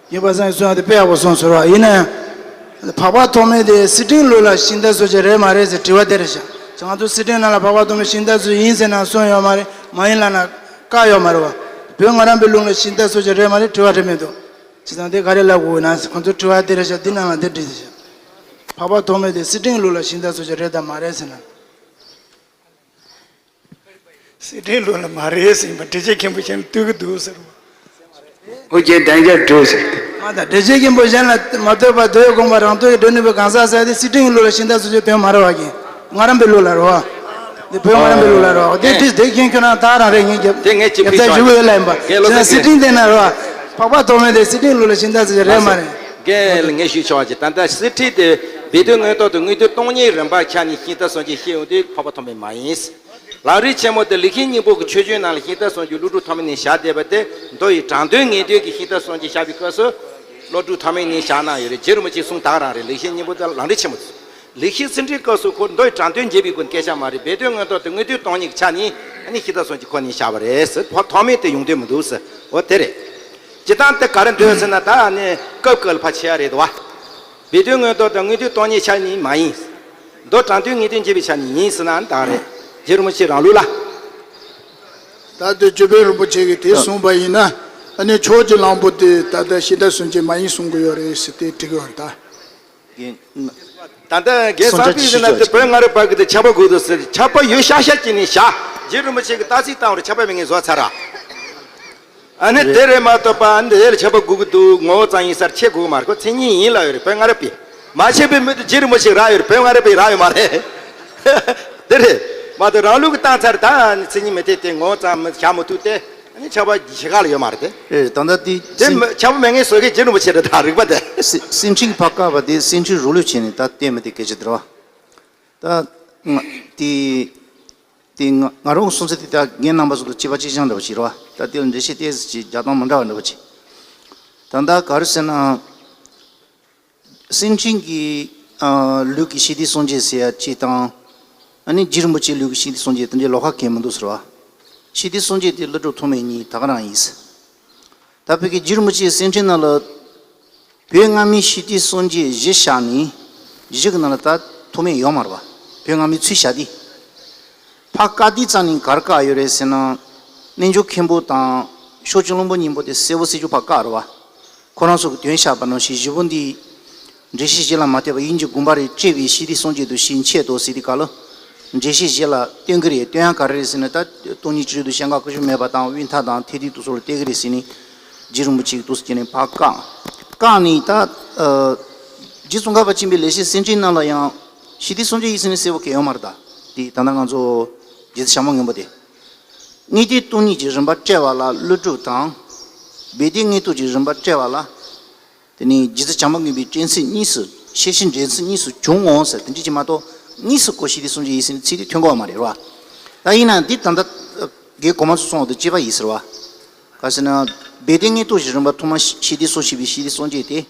རྒན་པ་སངས་ཀྱིས་གསུངས་པ་དེ་དཔེ་ཡག་པོ་གསུངས་སོང་ར། ཡིན་ན་ཡང་འཕགས་པ་ཐོགས་མེད་དེ་སི་ཁྲོན་ལུགས་ལ་ཤིང་རྟ་སྲོལ་འབྱེད་རེད་མ་རེད་ཟེར་དྲི་བ་དེ་རེད་ཤག། ང་ཚོ་སི་ཁྲོན་ནང་ལ་འཕགས་པ་ཐོགས་མེད་ཤིང་རྟ་སྲོལ་ཡིན་ཟེར་ན་གསུངས་ཡོད་མ་རེད། མ་ཡིན་ལབ་ན་བཀག་ཡོད་མ་རེད་བ། བོད་སྔ་རབས་པའི་ལུགས་ལ་ཤིང་རྟ་སྲོལ་འབྱེད་རེད་མ་རེད་དྲི་བ་དྲི་མི་འདུག། བྱས་ཙང་དེ་ག་རེ་ལབ་དགོས་ན་ཁོང་ཚོ་དྲི་བ་དེ་རེད་ཤག། འདི་ནང་ལ་འདི་བྲིས་ཤག། འཕགས་པ་ཐོགས་མེད་དེ་སི་ཁྲོན་ལུགས་ལ་ཤིང་རྟ་སྲོལ་འབྱེད་རེད་དམ་མ་རེད་ཟེར་ན། སི་ཁྲོན་ལུགས་ལ་མ་རེད་ཟེར་ཡིན་པ་འགྲེལ་བྱེད་མཁན་པོ་གཞན་ལ་ལྟོས་ཀྱི་འདུག་ཟེར་བ། ཨོ་རྒྱན་བདེ་རྒྱལ་འགྲོས་ཟེར། མ་དང་འགྲེལ་བྱེད་མཁན་པོ་གཞན་ལ་མ་ལྟོས་པར་དོན་དགོངས་པ་རང་ལྟོས་ཀྱི་འགྲོ་ནུས་པའི་གང་ཟག་ཟེར་དེ་སི་ཁྲོན་ལུགས་ལ་ཤིང་རྟ་སྲོལ་འབྱེད་དོན་མ་རེད་བ། རྒན། སྔ་རབས་པའི་ལུགས་ལ་རེད་བ། འདི་བོད་སྔ་རབས་པའི་ལུགས་ལ་རེད་བ། དེ་དེ་དེ་རྒན་ཁྱོད་རང་ད་རང་རེད། ངས་རྒྱབ་དེ་ངས་ཅིག་རྒྱབ་ཕུལ་ཆ་ཆོག་ཞུ་གི་ཡོད་ལ་ཡིན་པ། རྒན་བློ་བཟང་རྒན། སི་ཁྲོན་དེ་ན་རེད་བ། འཕགས་པ་ཐོགས་མེད་དེ་སི་ཁྲོན་ལུགས་ལ་ཤིང་རྟ་སྲོལ་འབྱེད་རེད་མ་རེད། རྒན་ལ་ངས་ཞུས་ཆོག་ཅིག། ད་ལྟ་སི་ཁྲོན་དེ་སྦས་དོན་མངོན་རྟོགས་དང་དངོས་བསྟན་སྟོང་ཉིད་རིམ་པ་ཆ་ནས་ཤིང་རྟ་སྲོལ་འབྱེད་བཤད་ཡོང་དུས་འཕགས་པ་ཐོགས་མེད་མ་ཡིན། ལམ་རིམ་ཆེན་མོ་དེ་ལེགས་བཤད་སྙིང་པོ་གི་མཆོད་བརྗོད་ནང་ལ་ཤིང་རྟ་སྲོལ་འབྱེད་ཀླུ་སྒྲུབ་ཐོགས་མེད་ནས་བཞག་བསྡད་པ་དེ། མདོ་ཡི་དྲང་དོན་ངེས་དོན་གྱི་ཤིང་རྟ་སྲོལ་འབྱེད་བཞག་པའི་སྐབས་སུ་ཀླུ་སྒྲུབ་ཐོགས་མེད་ནས་བཞག་གནང་ཡོད་རེད། རྗེ་རིན་པོ་ཆེ་གསུང་དག་རང་རེད། ལེགས་བཤད་སྙིང་པོ་དང་ལམ་རིམ་ཆེན་མོ་དེ། ལེགས་བཤད་ཚིག་འགྲེལ་སྐབས་སུ་ཁོ་མདོ་ཡི་དྲང་དོན་འབྱེད་པའི་སྐོར་སྐད་ཆ་མ་རེད། སྦས་དོན་མངོན་རྟོགས་དང་དངོས་བསྟན་སྟོང་ཉིད་ཀྱི་ཆ་ནས་ཨ་ནི་ཤིང་རྟ་སྲོལ་འབྱེད་ཁོ་ནས་བཞག་པ་རེད་ཟེར། ཐོགས་མེད་དེ་ཡོང་དོན་མི་འདུག་ཟེར། འོ་དེ་རེད། སྤྱིར་བཏང་དེ་ག་རེ་འདོད་ཟེར་ན། ད་ཨ་ནི་སྐབས་སྐབས་ལ་ཕར་ཕྱེ་ཡ་རེད་དོ། སྦས་དོན་མངོན་རྟོགས་དང་དངོས་བསྟན་སྟོང་ཉིད་ཆ་ནས་མ་ཡིན། མདོ་དྲང་དོན་ངེས་དོན་འབྱེད་པའི་ཆ་ནས་ཡིན་ཟེར་ན་ད་རེད། རྗེ་རིན་པོ་ཆེ་རང་ལུགས་ལ། ད་ལྟ་ཇོ་བོ་རིན་པོ་ཆེ་གིས་དེ་གསུངས་པ་ཡིན་ན། ཨ་ནི་ཕྱོགས་ཀྱི་གླང་པོ་དེ་ད་ལྟ་ཤིང་རྟ་སྲོལ་འབྱེད་མ་ཡིན་གསུང་གི་ཡོད་རེད་ཟེར་དེ་འགྲིག་གི་ཡོད་རེད་ད། རྒན། ད་ལྟ་རྒན་བསམ་འཕེལ་ཟེར་ན་དེ་བོད་སྔ་རབས་པ་གི་དེ་ཆར་པ་དགོས་འདུག་ཟེར། ཆར་པ་ཡོད་ཤག་ཤག་ཅིག་ནས་བཞག། རྗེ་རིན་པོ་ཆེ་གིས་རྟགས་གསལ་བཏང་བར་ཆར་པ་མེད་མཁན་བཟོས་ཚར་ར། ཨ་ནི་དེ་རེད་མ་གཏོགས་པ། ཨ་ནི་དེ་ལ་ཆར་པ་དགོས་ཀྱི་འདུག། ངོ་བོ་ཙམ་ཡིན་ས་རེད། ཆེ་དགོས་ཀྱི་མ་རེད། ཁོ་མཚན་ཉིད་ཡིན་ལབ་ཡོད་རེད། བོད་སྔ་རབས་པས། མ་ཤེས་པའི་མི་དེ་རྗེ་རིན་པོ་ཆེ་རག་ཡོད་རེད། བོད་སྔ་རབས་པས་རག་ཡོད་མ་རེད། དེ་རེད་མ་གཏོགས་རང་ལུགས་ཀྱི་བཏང་ཚར། ད་ཨ་ནི་མཚན་ཉིད་མི་འཐད་དེ་ངོ་བོ་ཙམ་བཞག་མི་ཐུབ་སྟེ། ཨ་ནི་ཆར་པ་ཞེ་དྲག་ལ་ཡོད་མ་རེད་དེ། ཨེ། ད་ལྟ་དེ་དེ་སེམས། མི་ཆར་པ་མེད་མཁན་བཟོ་མཁན་རྗེ་རིན་པོ་ཆེ་རེད། ད་རིག་པ་དེ། སེ་སེམས་ཁྲིད་ཕར་བཀག་པ་དེ་སེམས་ཁྲིད་རོགས་ལུས་བྱས་ནས་ད་བལྟས་མི་བལྟས་སྐད་ཆ་དེ་རེད་བ། ད་ང་དེ་དེ་ང་ང་རང་གསུང་ཚུལ་དེ་ད་རྒན་རྣམ་པ་ཚོ་དང་གཅིག་པ་གཅིག་རྐྱང་འདྲ་བ་ཞིག་རེད་བ། ད་དེ་ལ་འགྲེལ་བཤད་ཏོག་ཙམ་ཅིག་རྒྱག་སྟངས་མི་འདྲ་བ་འདྲ་བ་ཅིག། ད་ལྟ་ག་རེ་ཟེར་ན། སེམས་ཁྲིད་ཀྱི་ཨ་ལུགས་ཀྱི་ཤིང་རྟའི་སྲོལ་འབྱེད་ཟེར་ཡ་གཅིག་དང་། ཨ་ནི་རྗེ་རིན་པོ་ཆེའི་ལུགས་ཀྱི་ཤིང་རྟའི་སྲོལ་འབྱེད་དེ་འདྲའི་ལོགས་ཀ་གང་ཡང་མི་འདུག་ཟེར་བ། ཤིང་རྟའི་སྲོལ་འབྱེད་དེ་ཀླུ་སྒྲུབ་ཐོགས་མེད་གཉིས་ད་ག་རང་ཡིན་ཟེར། ད་བོད་ཀྱི་རྗེ་རིན་པོ་ཆེའི་སེམས་ཁྲིད་ནང་ལ། བོད་སྔ་མའི་ཤིང་རྟའི་སྲོལ་འབྱེད་གཞི་བཞག་ནས། གཞི་གི་ནང་ལ་ད་ཐོགས་མེད་ཡོད་མ་རེད་བ། བོད་སྔ་མའི་ཚུལ་བཞག་དུས། ཕར་བཀག་དུས་ཙམ་ནས་ག་རེ་བཀག་ཡོད་རེད་ཟེར་ན། རྣལ་འབྱོར་མཁན་པོ་དང་ཕྱོགས་བཅུའི་གླང་པོ་གཉིས་པོ་དེ་གསལ་པོ་གསལ་ཆོག་ཕར་བཀག་རེད་བ། ཁོ་རང་ཚོ་གི་དོན་བཞག་པ་ནང་བཞིན་བཞི་པོ་འདི། འགྲེལ་བཤད་གཞན་ལ་མ་བལྟས་པར་དབྱིངས་ཀྱི་དགོངས་པ་རེ་བཀྲལ་བའི་ཤིང་རྟའི་སྲོལ་འབྱེད་དུ་ཤིང་ཆད་དོ་ཟེར་དུས་སྐབས་ལ། འགྲེལ་བཤད་གཞན་ལ་སྟོན་གྱི་རེད། སྟོན་ཡག་ག་རེ་རེད་ཟེར་ན། ད་སྟོང་ཉིད་སྤྱི་རོད་དུ་ཤེས་འགག་ཀུན་ཤེས་མེད་པ་དང་དབུས་མཐའ་དང་ཐེག་བསྡུས་དུ་སོགས་ལ་བལྟ་གི་རེད་ཟེར་ནས། རྗེ་རིན་པོ་ཆེ་གིས་འདུག་སེ་བྱས་ནས་ཕར་བཀག། བཀག་ནས་ད། ཨ། རྗེ་ཙོང་ཁ་པ་ཆེན་པོའི་ལེགས་བཤད་སེམས་ཁྲིད་ནང་ལ་ཡང་ཤིང་རྟའི་སྲོལ་འབྱེད་ཡིན་ཟེར་ནས་གསལ་པོ་གང་ཡང་ཡོད་མ་རེད་ད། དེ་ད་ལྟ་ང་ཚོ་རྗེ་བཙུན་བྱམས་པ་མགོན་པོ་དེ། དངོས་བསྟན་སྟོང་ཉིད་ཀྱི་རིམ་པ་བཀྲལ་བ་ལ་ཀླུ་སྒྲུབ་དང་། སྦས་དོན་དངོས་རྟོགས་ཀྱི་རིམ་པ་བཀྲལ་བ་ལ། དེ་ནས་རྗེ་བཙུན་བྱམས་པ་མགོན་པོའི་དྲན་ཚུལ་གཉིས་སུ། ཤེར་ཕྱིན་འདྲེན་ཚུལ་གཉིས་སུ་བྱུང་ངོ་ཟེར་དེ་འདྲ་ཅིག་མ་གཏོགས། དངོས་སུ་ཁོ་ཤིང་རྟའི་སྲོལ་འབྱེད་ཡིན་ཟེར་ནས་ཚིག་དེ་ཐོན་གྱི་ཡོད་མ་རེད་བ། ད་ཡིན་ནའང་འདི་ད་ལྟ་རྒན་གོང་མ་ཚོས་གསུངས་པ་དང་གཅིག་པ་ཡིན་ཟེར་བ། ག་ཟེར་ན། སྦས་དོན་དངོས་རྟོགས་ཀྱི་རིམ་པ་ཐོག་མར་ཤིང་རྟའི་སྲོལ་ཕྱེ་བའི་ཤིང་རྟའི་སྲོལ་འབྱེད་དེ།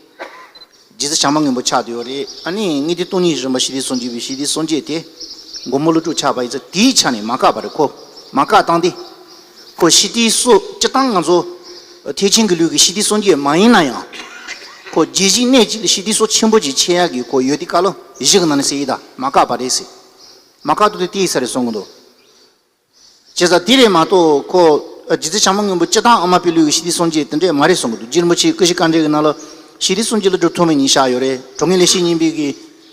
རྗེ་བཙུན་བྱམས་པ་མགོན་པོ་ཆགས་བསྡད་ཡོད་རེད། ཨ་ནི་དངོས་བསྟན་སྟོང་ཉིད་རིམ་པ་ཤིང་རྟའི་སྲོལ་འབྱེད་པའི་ཤིང་རྟའི་སྲོལ་འབྱེད་དེ། མགོན་པོ་ཀླུ་སྒྲུབ་ཆགས་པ་ཡིན་ཙང་དེའི་ཆ་ནས་མ་བཀག་པ་རེད། ཁོ་མ་བཀག་བཏང་སྟེ། ཁོ་ཤིང་རྟའི་སྲོལ་སྤྱིར་བཏང་ང་ཚོ་ཐེག་ཆེན་གྱི་ལུགས་ཀྱི་ཤིང་རྟའི་སྲོལ་འབྱེད་མ་ཡིན་ན་ཡང་། ཁོ་རྗེ་བཞི་གནས་གཅིག་ལ་ཤིང་རྟའི་སྲོལ་ཆེན་པོ་ཅིག་ཕྱེ་ཡག་གི་ཁོ་ཡོད་དུས་སྐབས་ལ་གཞི་གི་ནང་ནས་ཟེར་ཡིན་ད་མ་བཀག་པ་རེད་ཟེར། མ་བཀག་ཐུབ་དུས་དེ་ཡིན་ས་རེད་གསུང་གི་འདུག། བྱས་ཙང་དེ་རེད་མ་གཏོགས་ཁོ། རྗེ་བཙུན་བྱམས་པ་མགོན་པོ་སྤྱིར་བཏང་ཨ་མ་པའི་ལུགས་ཀྱི་ཤིང་རྟའི་སྲོལ་འབྱེད་དེ་འདྲས་མ་རེད་གསུང་གི་འདུག། རྗེ་རིན་པོ་ཆེའི་ཀུན་གཞི་དཀའ་འགྲེལ་གྱི་ནང་ལ་ཤིང་རྟའི་སྲོལ་འབྱེད་ཀླུ་སྒྲུབ་ཐོགས་མེད་གཉིས་བཞག་ཡོད་རེད། གྲོང་ཁྱེར་ལེགས་བཤད་སྙིང་པོའི་གི་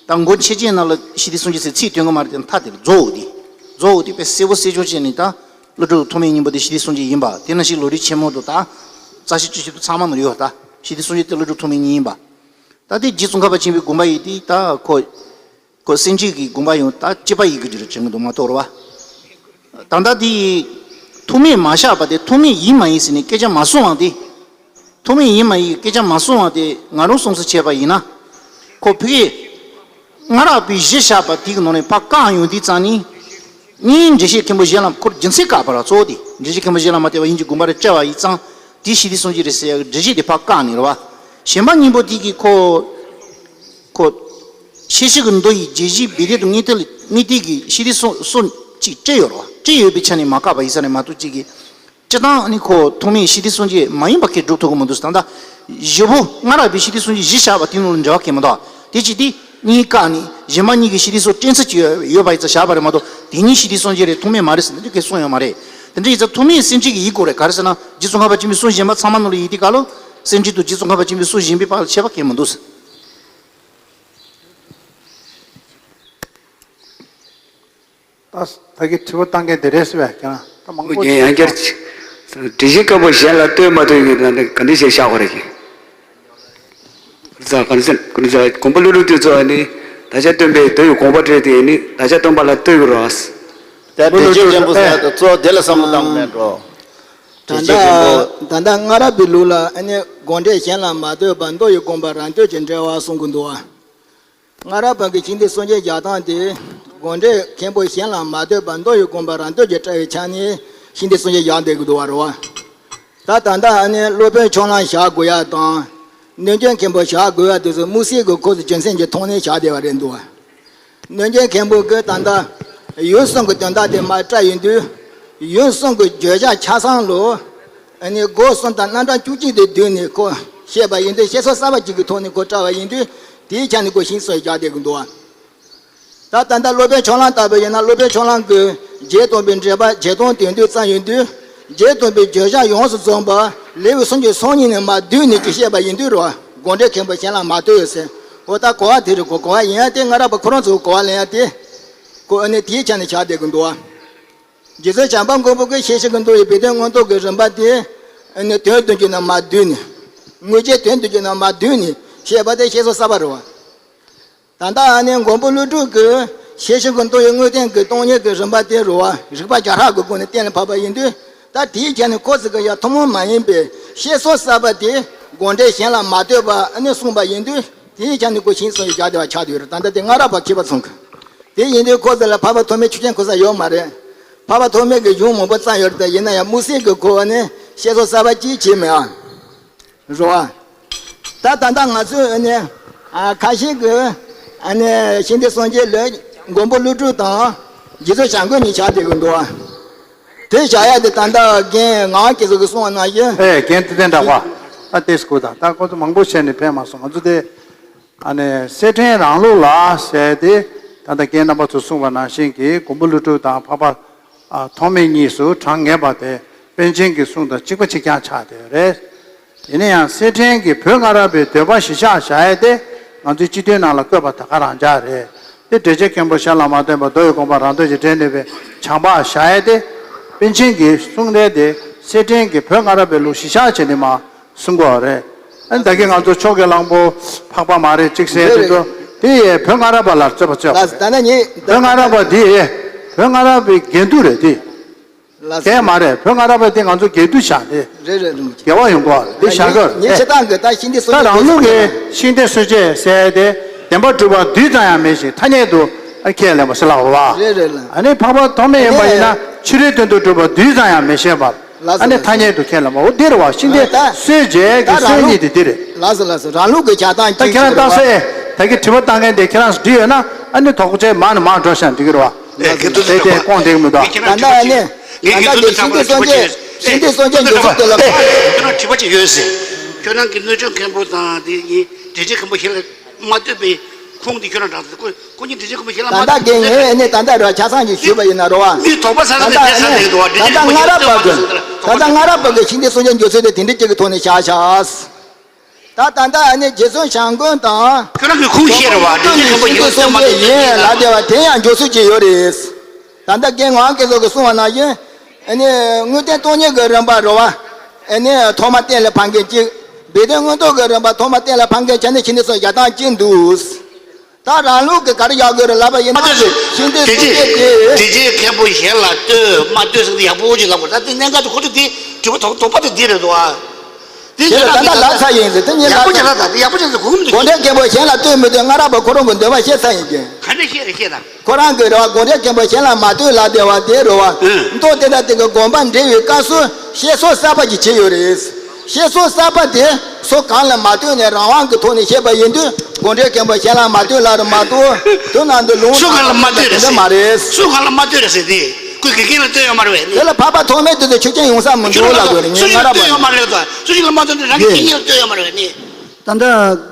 ད་མགོ་མཆེད་ཅན་ནང་ལ་ཤིང་རྟའི་སྲོལ་འབྱེད་ཟེར་ཚིག་ཐོན་གི་མ་རེད་དེ། མཐའ་དེ་ལ་རྫོགས་འོ་དེ། རྫོགས་འོ་དེ་དཔེ་གསལ་པོ་གསལ་ཆོག་བྱས་ནས་ད་ཀླུ་སྒྲུབ་ཐོགས་མེད་གཉིས་པོ་དེ་ཤིང་རྟའི་སྲོལ་འབྱེད་ཡིན་པ་དེ་ནང་བཞིན་ལམ་རིམ་ཆེན་མོ་དུ་ད་རྩ་ཤེ་བཅུ་བཞི་དུ་ཚང་མ་མི་ཡོད་ད། ཤིང་རྟའི་སྲོལ་འབྱེད་དེ་ཀླུ་སྒྲུབ་ཐོགས་མེད་གཉིས་ཡིན་པ། ད་དེ་རྗེ་ཙོང་ཁ་པ་ཆེན་པོའི་དགོངས་པ་ཡིན་དུས་ད་ཁོ། ཁོ་སེམས་ཅན་གྱི་དགོངས་པ་ཡང་ད་གཅིག་པ་ཡིན་གྱི་རྒྱུ་རེད་དྲན་གྱི་འདུག་མ་གཏོགས་རེད་བ། ད་ལྟ་དེ་ཐོགས་མེད་མ་བཞག་པ་དེ་ཐོགས་མེད་ཡིན་མ་ཡིན་ཟེར་ནས་སྐད་ཆ་མ་གསུངས་པ་དེ། ཐོགས་མེད་ཡིན་མ་ཡིན་སྐད་ཆ་མ་གསུངས་པ་དེ་ང་རང་སོང་སུ་བྱས་པ་ཡིན་ན། ཁོ་ཕ་གིའི་ སྔ་རབས་པའི་གཞི་བཞག་པ་དེའི་ནང་ནས་ཕར་བཀག་ཡོང་དུས་ཙང་ནི། གཉིས་འགྲེལ་བཤད་མཁན་པོ་གཞན་ལ་ཁོར་རྒྱུ་མཚན་བཀག་པ་ར་གཙོ་བོ་དེ། འགྲེལ་བཤད་མཁན་པོ་གཞན་ལ་མ་བལྟས་པ་ཡིན་གྱི་དགོངས་པ་རེ་བཀྲལ་བ་ཡིན་ཙང་དེ་ཤེས་རིག་སངས་རྒྱས་རེད་ཟེར་ཡག་གི་འགྲེལ་བཤད་དེ་ཕར་བཀག་ནས་རེད་བ། གཞན་པ་གཉིས་པོ་དེ་གི་ཁོ། ཁོ། ཤེར་ཕྱིན་གྱི་མདོ་ཡི་རྒྱས་བཤད་སྦས་དོན་དང་དངོས་བསྟན་ལ་དངོས་བསྟན་གྱི་ཤེས་རིག་སོ་སོ་གཅིག་བཀྲལ་ཡོད་རེད་བ། བཀྲལ་ཡོད་པའི་ཆ་ནས་མ་བཀག་པ་ཡིན་ས་རེད་མ་གཏོགས་གཅིག་གི་སྤྱིར་བཏང་ནི་ཁོ་ཐོག་མའི་ཤེས་རིག་སངས་རྒྱས་མ་ཡིན་པ་ཁས་སྒྲུབ་ཐུབ་ཀྱི་མི་འདུག་ད་ལྟ་བཞི་པོ་སྔ་རབས་པའི་ཤེས་རིག་སངས་རྒྱས་གཞི་བཞག་པ་དེའི་ནང་ལ་འབྲེལ་བ་གང་ཡང་མི་འདུག་དེ་གཅིག་དེ་གཉིས་བཀག་ནས་གཞན་མ་གཉིས་ཀྱི་ཤེས་རིག་སོགས་བཀྲལ་ཚུལ་གཅིག་ཡོད་པ་ཡིན་ཙང་བཞག་པ་རེད་མ་གཏོགས་དེ་གཉིས་ཤེས་རིག་སངས་རྒྱས་རེད་ཐོག་མའི་མ་རེད་ཟེར་ན་འདི་གས་གསུངས་ཡོད་མ་རེད། དེ་འདྲ་ཡིན་ཙང་ཐོག་མའི་སེམས་ཅན་གྱི་ཡིད་སྐོར་རེད་ག་རེ་ཟེར་ན་རྗེ་ཙོང་ཁ་པ་ཆེན་པོའི་གསུང་གཞན་པ་ཚང་མ་ནང་ལ་ཡིན་དུས་ག་ལོ། སེམས་ཅན་དུ་རྗེ་ཙོང་ཁ་པ་ཆེན་པོའི་གསུང་གཞན་པའི་བར་ལ་ཁྱད་པར་གང་ཡང་མི་འདུག་ད་ད་གི་དྲི་བ་བཏང་མཁན་དེ་རེད་ཟེར་བས་ཀྱང་ད་མང་པོ་རྒན་ཡང་བསྐྱར། དྲི་ཞིམ་སྐམ་པོ་གཞན་ལ་ལྟོས་མ་ལྟོས་ཀྱི་ནང་ནས་ག་འདྲ་ཞིག་བཞག་པ་རེད་ཀྱི། ཀུན་བཟང་ཀུན་བཟང་དགོན་པ་ཀླུ་སྒྲུབ་དེ་ཚོ་ནི་བདག་ཅག་སྟོན་པའི་མདོ་ཡི་དགོངས་པ་སྤྲད་དེ་ནི་བདག་ཅག་སྟོན་པ་ལ་ལྟོས་ཀྱི་རེད། དེ་འགྲེལ་བྱེད་ཆེན་པོ་ཟེར་དུས་གཙོ་བོ་དེ་ལ་བསམ་བློ་བཏང་ནས་འགྲོ། ད་ལྟ་ད་ལྟ་སྔ་རབས་པའི་ལུགས་ལ་ཨ་ནི་དགོངས་འགྲེལ་གཞན་ལ་མ་ལྟོས་པར་མདོ་ཡི་དགོངས་པ་རང་ལྟོས་ཀྱིས་འགྲེལ་བ་གསུང་གི་འདུག་བ། སྔ་རབས་པ་གི་ཤིང་རྟའི་སངས་རྒྱས་རྒྱག་སྟངས་དེ། དགོངས་འགྲེལ་མཁན་པོ་གཞན་ལ་མ་ལྟོས་པར་མདོ་ཡི་དགོངས་པ་རང་ལྟོས་ཀྱིས་བཀྲལ་བའི་ཆ་ནས་ཤིང་རྟའི་སངས་རྒྱས་རྒྱག་བསྡད་ཀྱི་འདུག་བ་རེད་བ། ད་ད་ལྟ་ཨ་ནི་སློབ་དཔོན་ཕྱོགས་གླང་བཞག་དགོས་ཡ་དང་། གནོད་སྦྱིན་མཁན་པོ་བཞག་དགོས་ཡ་དེ་ཚོ་དམིགས་བསལ་གྱི་ཁོ་ཚོ་རྒྱུ་མཚན་གྱི་ཐོག་ནས་བཞག་བསྡད་པ་རེད་འདུག་བ། གནོད་སྦྱིན་མཁན་པོ་གིས་ད་ལྟ་ཡུལ་གསུམ་གྱི་དོན་དག་དེ་མར་བཀྲལ་ཡོང་དུས། ཡུལ་གསུམ་གྱི་བརྗོད་བྱ་ཆ་ཚང་ལོ། ཨ་ནི་སྒོ་གསུམ་དང་རྣམ་གྲངས་བཅུ་གཅིག་དེ་བསྡུས་ནས་ཁོ་བཤད་པ་ཡིན་དུས་བཤད་སྲོལ་གསར་པ་གཅིག་གི་ཐོག་ནས་ཁོ་བཀྲལ་བ་ཡིན་དུས་དེའི་ཆ་ནས་ཁོ་ཤིང་རྟའི་སངས་རྒྱས་རྒྱག་བསྡད་ཀྱི་འདུག་བ། ད་ད་ལྟ་སློབ་དཔོན་ཕྱོགས་གླང་ལྟ་བུ་ཡིན་ན་སློབ་དཔོན་ཕྱོགས་གླང་གིས་རྗེ་སྟོན་པའི་འགྲེལ་པ་རྗེ་སྟོན་དོན་བསྡུས་བརྩམས་ཡོང་དུས། རྗེ་སྟོན་པའི་བརྗོད་བྱ་ཡོངས་སུ་རྫོགས་པ་ལེའུ་སུམ་ཅུ་སོ་གཉིས་ནས་མར་བསྡུས་ནས་ཀྱི་བཤད་པ་ཡིན་དུས་རེད་བ། དགོངས་འགྲེལ་མཁན་པོ་གཞན་ལ་མ་ལྟོས་ཡོད་ཟེར། འོ་ད་གོ་བ་དེ་རེད་གོ་གོ་བ་ཡིན་ཡ་དེ་སྔ་རབས་པ་ཁོ་རང་ཚོའི་གོ་བ་ལེན་ཡ་དེ། ཁོ་ཨ་ནི་དེའི་ཆ་ནས་ཆགས་བསྡད་ཀྱི་འདུག་བ། རྗེ་བཙུན་བྱམས་པ་མགོན་པོ་གིས་ཤེར་ཕྱིན་གྱི་མདོ་ཡི་སྦས་དོན་མངོན་རྟོགས་ཀྱི་རིམ་པ་དེ། ཨ་ནི་དོན་བདུན་ཅུ་ནས་མར་བསྡུས་ནས། དངོས་རྗེས་དོན་བདུན་ཅུ་ནས་མར་བསྡུས་ནས་བཤད་པ་དེ་བཤད་སྲོལ་གསར་པ་རེད་བ། ད་ལྟ་ཨ་ནི་མགོན་པོ་ཀླུ་སྒྲུབ་ཀྱིས་ཤེར་ཕྱིན་གྱི་མདོ་ཡི་དངོས་བསྟན་གྱི་སྟོང་ཉིད་ཀྱི་རིམ་པ་དེ་རེད་བ། རིགས་པ་བརྒྱ་ཕྲག་གི་སྒོ་ནས་གཏན་ལ་ཕབ་པ་ཡིན་དུས། ད་དེའི་ཆ་ནས་ཁོ་ཚོ་གི་ཡ་ཐུན་མོང་མ་ཡིན་པའི་བཤད་སྲོལ་གསར་པ་དེ་དགོངས་འགྲེལ་གཞན་ལ་མ་ལྟོས་པར་ཨ་ནི་གསུངས་པ་ཡིན་དུས། དེའི་ཆ་ནས་ཁོ་ཤིང་རྟའི་སངས་རྒྱས་རྒྱག་བསྡད་པ་ཆགས་བསྡད་ཡོད་རེད། ད་ལྟ་དེ་སྔ་རབས་པ་མཁས་པ་ཚོ་གི། དེ་ཡིན་དུས་ཁོ་ཚོ་ལ་འཕགས་པ་ཐོགས་མེད་ཆོས་ཅན་གོ་ས་ཡོད་མ་རེད། འཕགས་པ་ཐོགས་མེད་ཀྱི་གཞུང་མང་པོ་བརྩམས་ཡོད་རེད་དེ་ཡིན་ན་ཡང་དམིགས་བསལ་གྱི་ཁོ་བ་ནི་བཤད་སྲོལ་གསར་པ་གཅིག་བྱས་མེད་ཨ། རེད་བ། ད་ད་ལྟ་ང་ཚོས་ཨ་ནི། ཨ་ཁ་ཤས་ཀྱིས་ཨ་ནི་ཤིང་རྟའི་སངས་རྒྱས་ལ་མགོན་པོ་ཀླུ་སྒྲུབ་དང་རྗེ་བཙུན་བྱམས་མགོན་གཉིས་ཆགས་བསྡད་ཀྱི་འདུག་ཨ། དེ་བཞག་ཡ་དེ་ད་ལྟ་རྒན་ངག་དབང་སྐལ་བཟང་གིས་གསུངས་པ་ནང་བཞིན། ཨེ་རྒན་བསྟན་འཛིན་གྲགས་པ། ད་དེ་སྐུ་དང་ད་ཁོ་ཚོ་མང་པོ་བྱས་ནས་ཕེབས་མ་སོང་། ང་ཚོ་དེ་ཨ་ནི་གསེར་ཕྲེང་རང་ལུགས་ལ་ཟེར་ཏེ་ད་ལྟ་རྒན་རྣམ་པ་ཚོས་གསུངས་པ་ནང་བཞིན་གྱི་མགོན་པོ་ཀླུ་སྒྲུབ་དང་འཕགས་པ་ཨ་ཐོགས་མེད་གཉིས་སུ་གྲངས་ངེས་པ་དེ་པཎ་ཆེན་གྱི་གསུང་དང་གཅིག་པ་གཅིག་རྐྱང་ཆགས་བསྡད་ཡོད་རེད། ཡིན་ན་ཡང་གསེར་ཕྲེང་གི་བོད་སྔ་རབས་པའི་འདོད་པ་གཞིར་བཞག་བཞག་ཡས་དེ་ང་ཚོའི་སྤྱི་དོན་ནང་ལ་བཀོད་པ་ད་ག་རང་འཇགས་རེད། དེ་འགྲེལ་བྱེད་མཁན་པོ་གཞན་ལ་མ་ལྟོས་པར་མདོ་ཡི་དགོངས་པ་རང་ལྟོས་ཀྱིས་འགྲེལ་ནུས་པའི་བྱམས་པ་བཞག་ཡས་དེ། པཎ་ཆེན་གྱི་གསུང་རེད་དེ་གསེར་ཕྲེང་གི་བོད་སྔ་རབས་པའི་ལུགས་གཞིར་བཞག་བྱས་ནས་མར་གསུང་གི་ཡོད་རེད། ཨ་ནི་ད་གིན་ང་ཚོ་ཕྱོགས་ཀྱི་གླང་པོ་འཕགས་པ་མ་རེད་ཅིག་ཟེར་དེ་ཚོ་དེ་ཡས་བོད་སྔ་རབས་པ་ལ་རྩོད་པ་རྩོད་པ་རེད། ད་ནི་ངས་བོད་སྔ་རབས་པ་དེ་བོད་སྔ་རབས་པའི་འགལ་འདུ་རེད་དེ། ལགས་སོ། དེ་མ་རེད། བོད་སྔ་རབས་པ་དེ་ང་ཚོ་འགལ་འདུ་བཞག་དེ། རེད་རེད་རེད། འགལ་བ་ཡོང་གི་རེད། དེ་བཞག་གི་རེད། ངས་བྱེད་སྟངས་ཀྱི་ད་ཤིང་རྟའི་སངས་རྒྱས། ད་རང་ལུགས་ཀྱི་ཤིང་རྟའི་སངས་རྒྱས་ཟེར་དེ་བདེན་པར་གྲུབ་པ་རྡུལ་ཙམ་ཡང་མེད་ཅིང་ཐ་སྙད་དུ་ཁས་ལེན་པ་ཟེར་ལབ་པ། རེད་རེད་ལགས། ཨ་ནི་འཕགས་པ་ཐོགས་མེད་ཡིན་པ་ཡིན་ན་ཕྱི་རོལ་དོན་དུ་གྲུབ་པ་རྡུལ་ཙམ་ཡང་མི་ཤེས་པར། ལགས་སོ། ཨ་ནི་ཐ་སྙད་དུ་ཁས་ལེན་པ་འོ་འདི་རེད་བ། ཤིང་རྟའི་ད་སངས་རྒྱས་ཀྱི་ད་རང་སྲོལ་ལུགས་གཉིས་དེ་འདི་རེད། ལགས་སོ་ལགས་སོ། རང་ལུགས་ཀྱི་བྱེད་སྟངས་ད་ཁྱེད་རང་ལྟ་སོ་ཨེ། ད་གི་དྲི་བ་བཏང་མཁན་དེ་ཁྱེད་རང་འདྲི་ཡོད་ན་ཨ་ནི་དོགས་གཅོད་མ་ནི་མ་འགྲོ་ཤག་འགྲིག་གི་རེད་བ། ཨེ་དེ་དེ་དེ་སྐོང་བསྡད་གི་མི་འདུག་ད་ལྟ་ཨ་ནི་ད་ལྟ་དེ་ཤིང་རྟའི་སངས་རྒྱས་ཤིང་རྟའི་སངས་རྒྱས་འགྱུར་ཚུལ་དེ་ལ་ཁྱོད་རང་དྲི་བ་ཅིག་ཡོད་ཟེར། ཁྱོད་རང་གི་གནོད་སྦྱིན་མཁན་པོ་དང་དེ་གཉིས་འགྲེལ་བྱེད་མཁན་པོ་ཞིག་ལ། མ་ལྟོས་པའི་ཁུངས་འདི་ཁྱོད་རང་དྲངས་ཏེ་ཁོ་ཁོ་གཉིས་འགྲེལ་བྱེད་ཁུངས་ཞིག་ལ་མ་ད་ལྟ་ལྟོས་གལ་ངས་ཨ་ནི་ད་ལྟ་རེ་བ་ཆ་ཚང་ཞིག་ཞུས་པ་ཡིན་ན་རེ་བ། མི་དོགས་པ་ཟ་ན་ད་ལྟ་དེ་དེ་ཟ་ནས་འདུག་བ། འགྲེལ་བྱེད་ཁུངས་ཞིག་ལ་ལྟོས་མ་ཐུབ་ན་ད་ལྟ་སྔ་རབས་པ་གི་ད་ལྟ་སྔ་རབས་པ་གི་ཤིང་རྟའི་སངས་རྒྱས་འགྱུར་ཚུལ་དེ་དེ་འདྲ་ཅིག་གི་ཐོག་ནས་བཞག་བཞག་ད་ད་ལྟ་ཨ་ནི་རྗེ་བཙུན་བྱམས་མགོན་དང་ཁྱོད་རང་གི་ཁུངས་ཤེས་རེད་བ། འགྲེལ་བྱེད་མཁན་པོ་ཡིན་ན་ཤིང་རྟའི་སངས་རྒྱས་ཡིན་ལབ་བསྡད་པ་དེ་ཡང་འགྱུར་ཚུལ་ཅིག་ཡོད་རེད། ད་ལྟ་རྒན་ངག་དབང་སྐལ་བཟང་གིས་གསུངས་པ་ནང་བཞིན། ཨ་ནི་དངོས་བསྟན་སྟོང་ཉིད་ཀྱི་རིམ་པ་རེད་བ། ཨ་ནི་ཐོག་མ་གཏན་ལ་ཕབ་མཁན་གཅིག་སྦས་དོན་མངོན་རྟོགས་ཀྱི་རིམ་པ་ཐོག་མ་གཏན་ལ་ཕབ་མཁན་བྱས་ནས་ཤིང་རྟའི་སངས་རྒྱས་བཞག་སྟངས་གཅིག་འདུག་ད་རང་ལུགས་ཀྱི་ག་རེ་བཞག་དགོས་རེད་ལབ་པ་ཡིན་ན། མ་ལྟོས་ཤིང་རྟའི་སངས་རྒྱས་དེ། འགྲེལ་བྱེད་མཁན་པོ་གཞན་ལ་ལྟོས་མ་ལྟོས་ཟེར་ཏེ་ཡག་པོ་ཅིག་ལབ་དགོས། ད་དེ་གནད་འགག་དེ་ཁོ་ཚོ་དེ་དྲི་བ་དོགས་དོགས་པ་དེ་འདི་རེད་འདུག་ཨ། དེ་ཁྱེད་ལ་ད་ལྟ་ལབ་ཚར་ཡིན་ཟེར་དེ་ཉིད་ཡག་པོ་ལབ་ཅིག་ལབ་དང་དེ་ཡག་པོ་ཅིག་ཟེར་གོ་གི་མི་འདུག་དགོངས་འགྲེལ་མཁན་པོ་གཞན་ལ་ལྟོས་མི་ལྟོས་སྔ་རབས་པ་ཁོ་རང་གི་འདོད་པ་བཤད་ཚར་ཡིན་ཀྱང་། ག་འདྲ་བཤད་རེད་བཤད་དང་། ཁོ་རང་གིས་རེད་བ་དགོངས་འགྲེལ་མཁན་པོ་གཞན་ལ་མ་ལྟོས་ལབ་བསྡད་པ་དེ་རེད་བ། ཨང་། མདོ་དེ་དང་དེ་གི་དགོངས་པ་འགྲེལ་བའི་སྐབས་སུ་བཤད་སྲོལ་གསར་པ་ཅིག་བྱས་ཡོད་རེད། བཤད་སྲོལ་གསར་པ་དེ་སོ་གང་ལ་མ་ལྟོས་ནས་རང་དབང་གི་ཐོག་ནས་བཤད་པ་ཡིན་དུས་དགོངས་འགྲེལ་མཁན་པོ་གཞན་ལ་མ་ལྟོས་ལབ་རེད་མ་གཏོགས་དོན་ནང་དུ་ལུང་སུ་གང་ལ་མ་ལྟོས་རེད་དེ་འདྲ་མ་རེད། སུ་གང་ལ་མ་ལྟོས་རེད་ཟེར་དེ་ཁོས་དགེ་རྒན་ལ་ལྟོས་ཡོད་མ་རེད་བས་ནི། དེ་ལ་འཕགས་པ་ཐོགས་མེད་དེ་ཚོ་ཆོས་ཅན་ཡོང་ས་མི་འདུག་ལབ་དགོས་རེད་ངས་སྔ་རབས་པ་ལྟོས་ཡོད་མ་རེད་དོ། སུ་ཞིག་ལ་མ་ལྟོས་ན་རང་གི་དགེ་རྒན་ལ་ལྟོས་ཡོད་མ་རེད་བས་ནི། ད་ལྟ་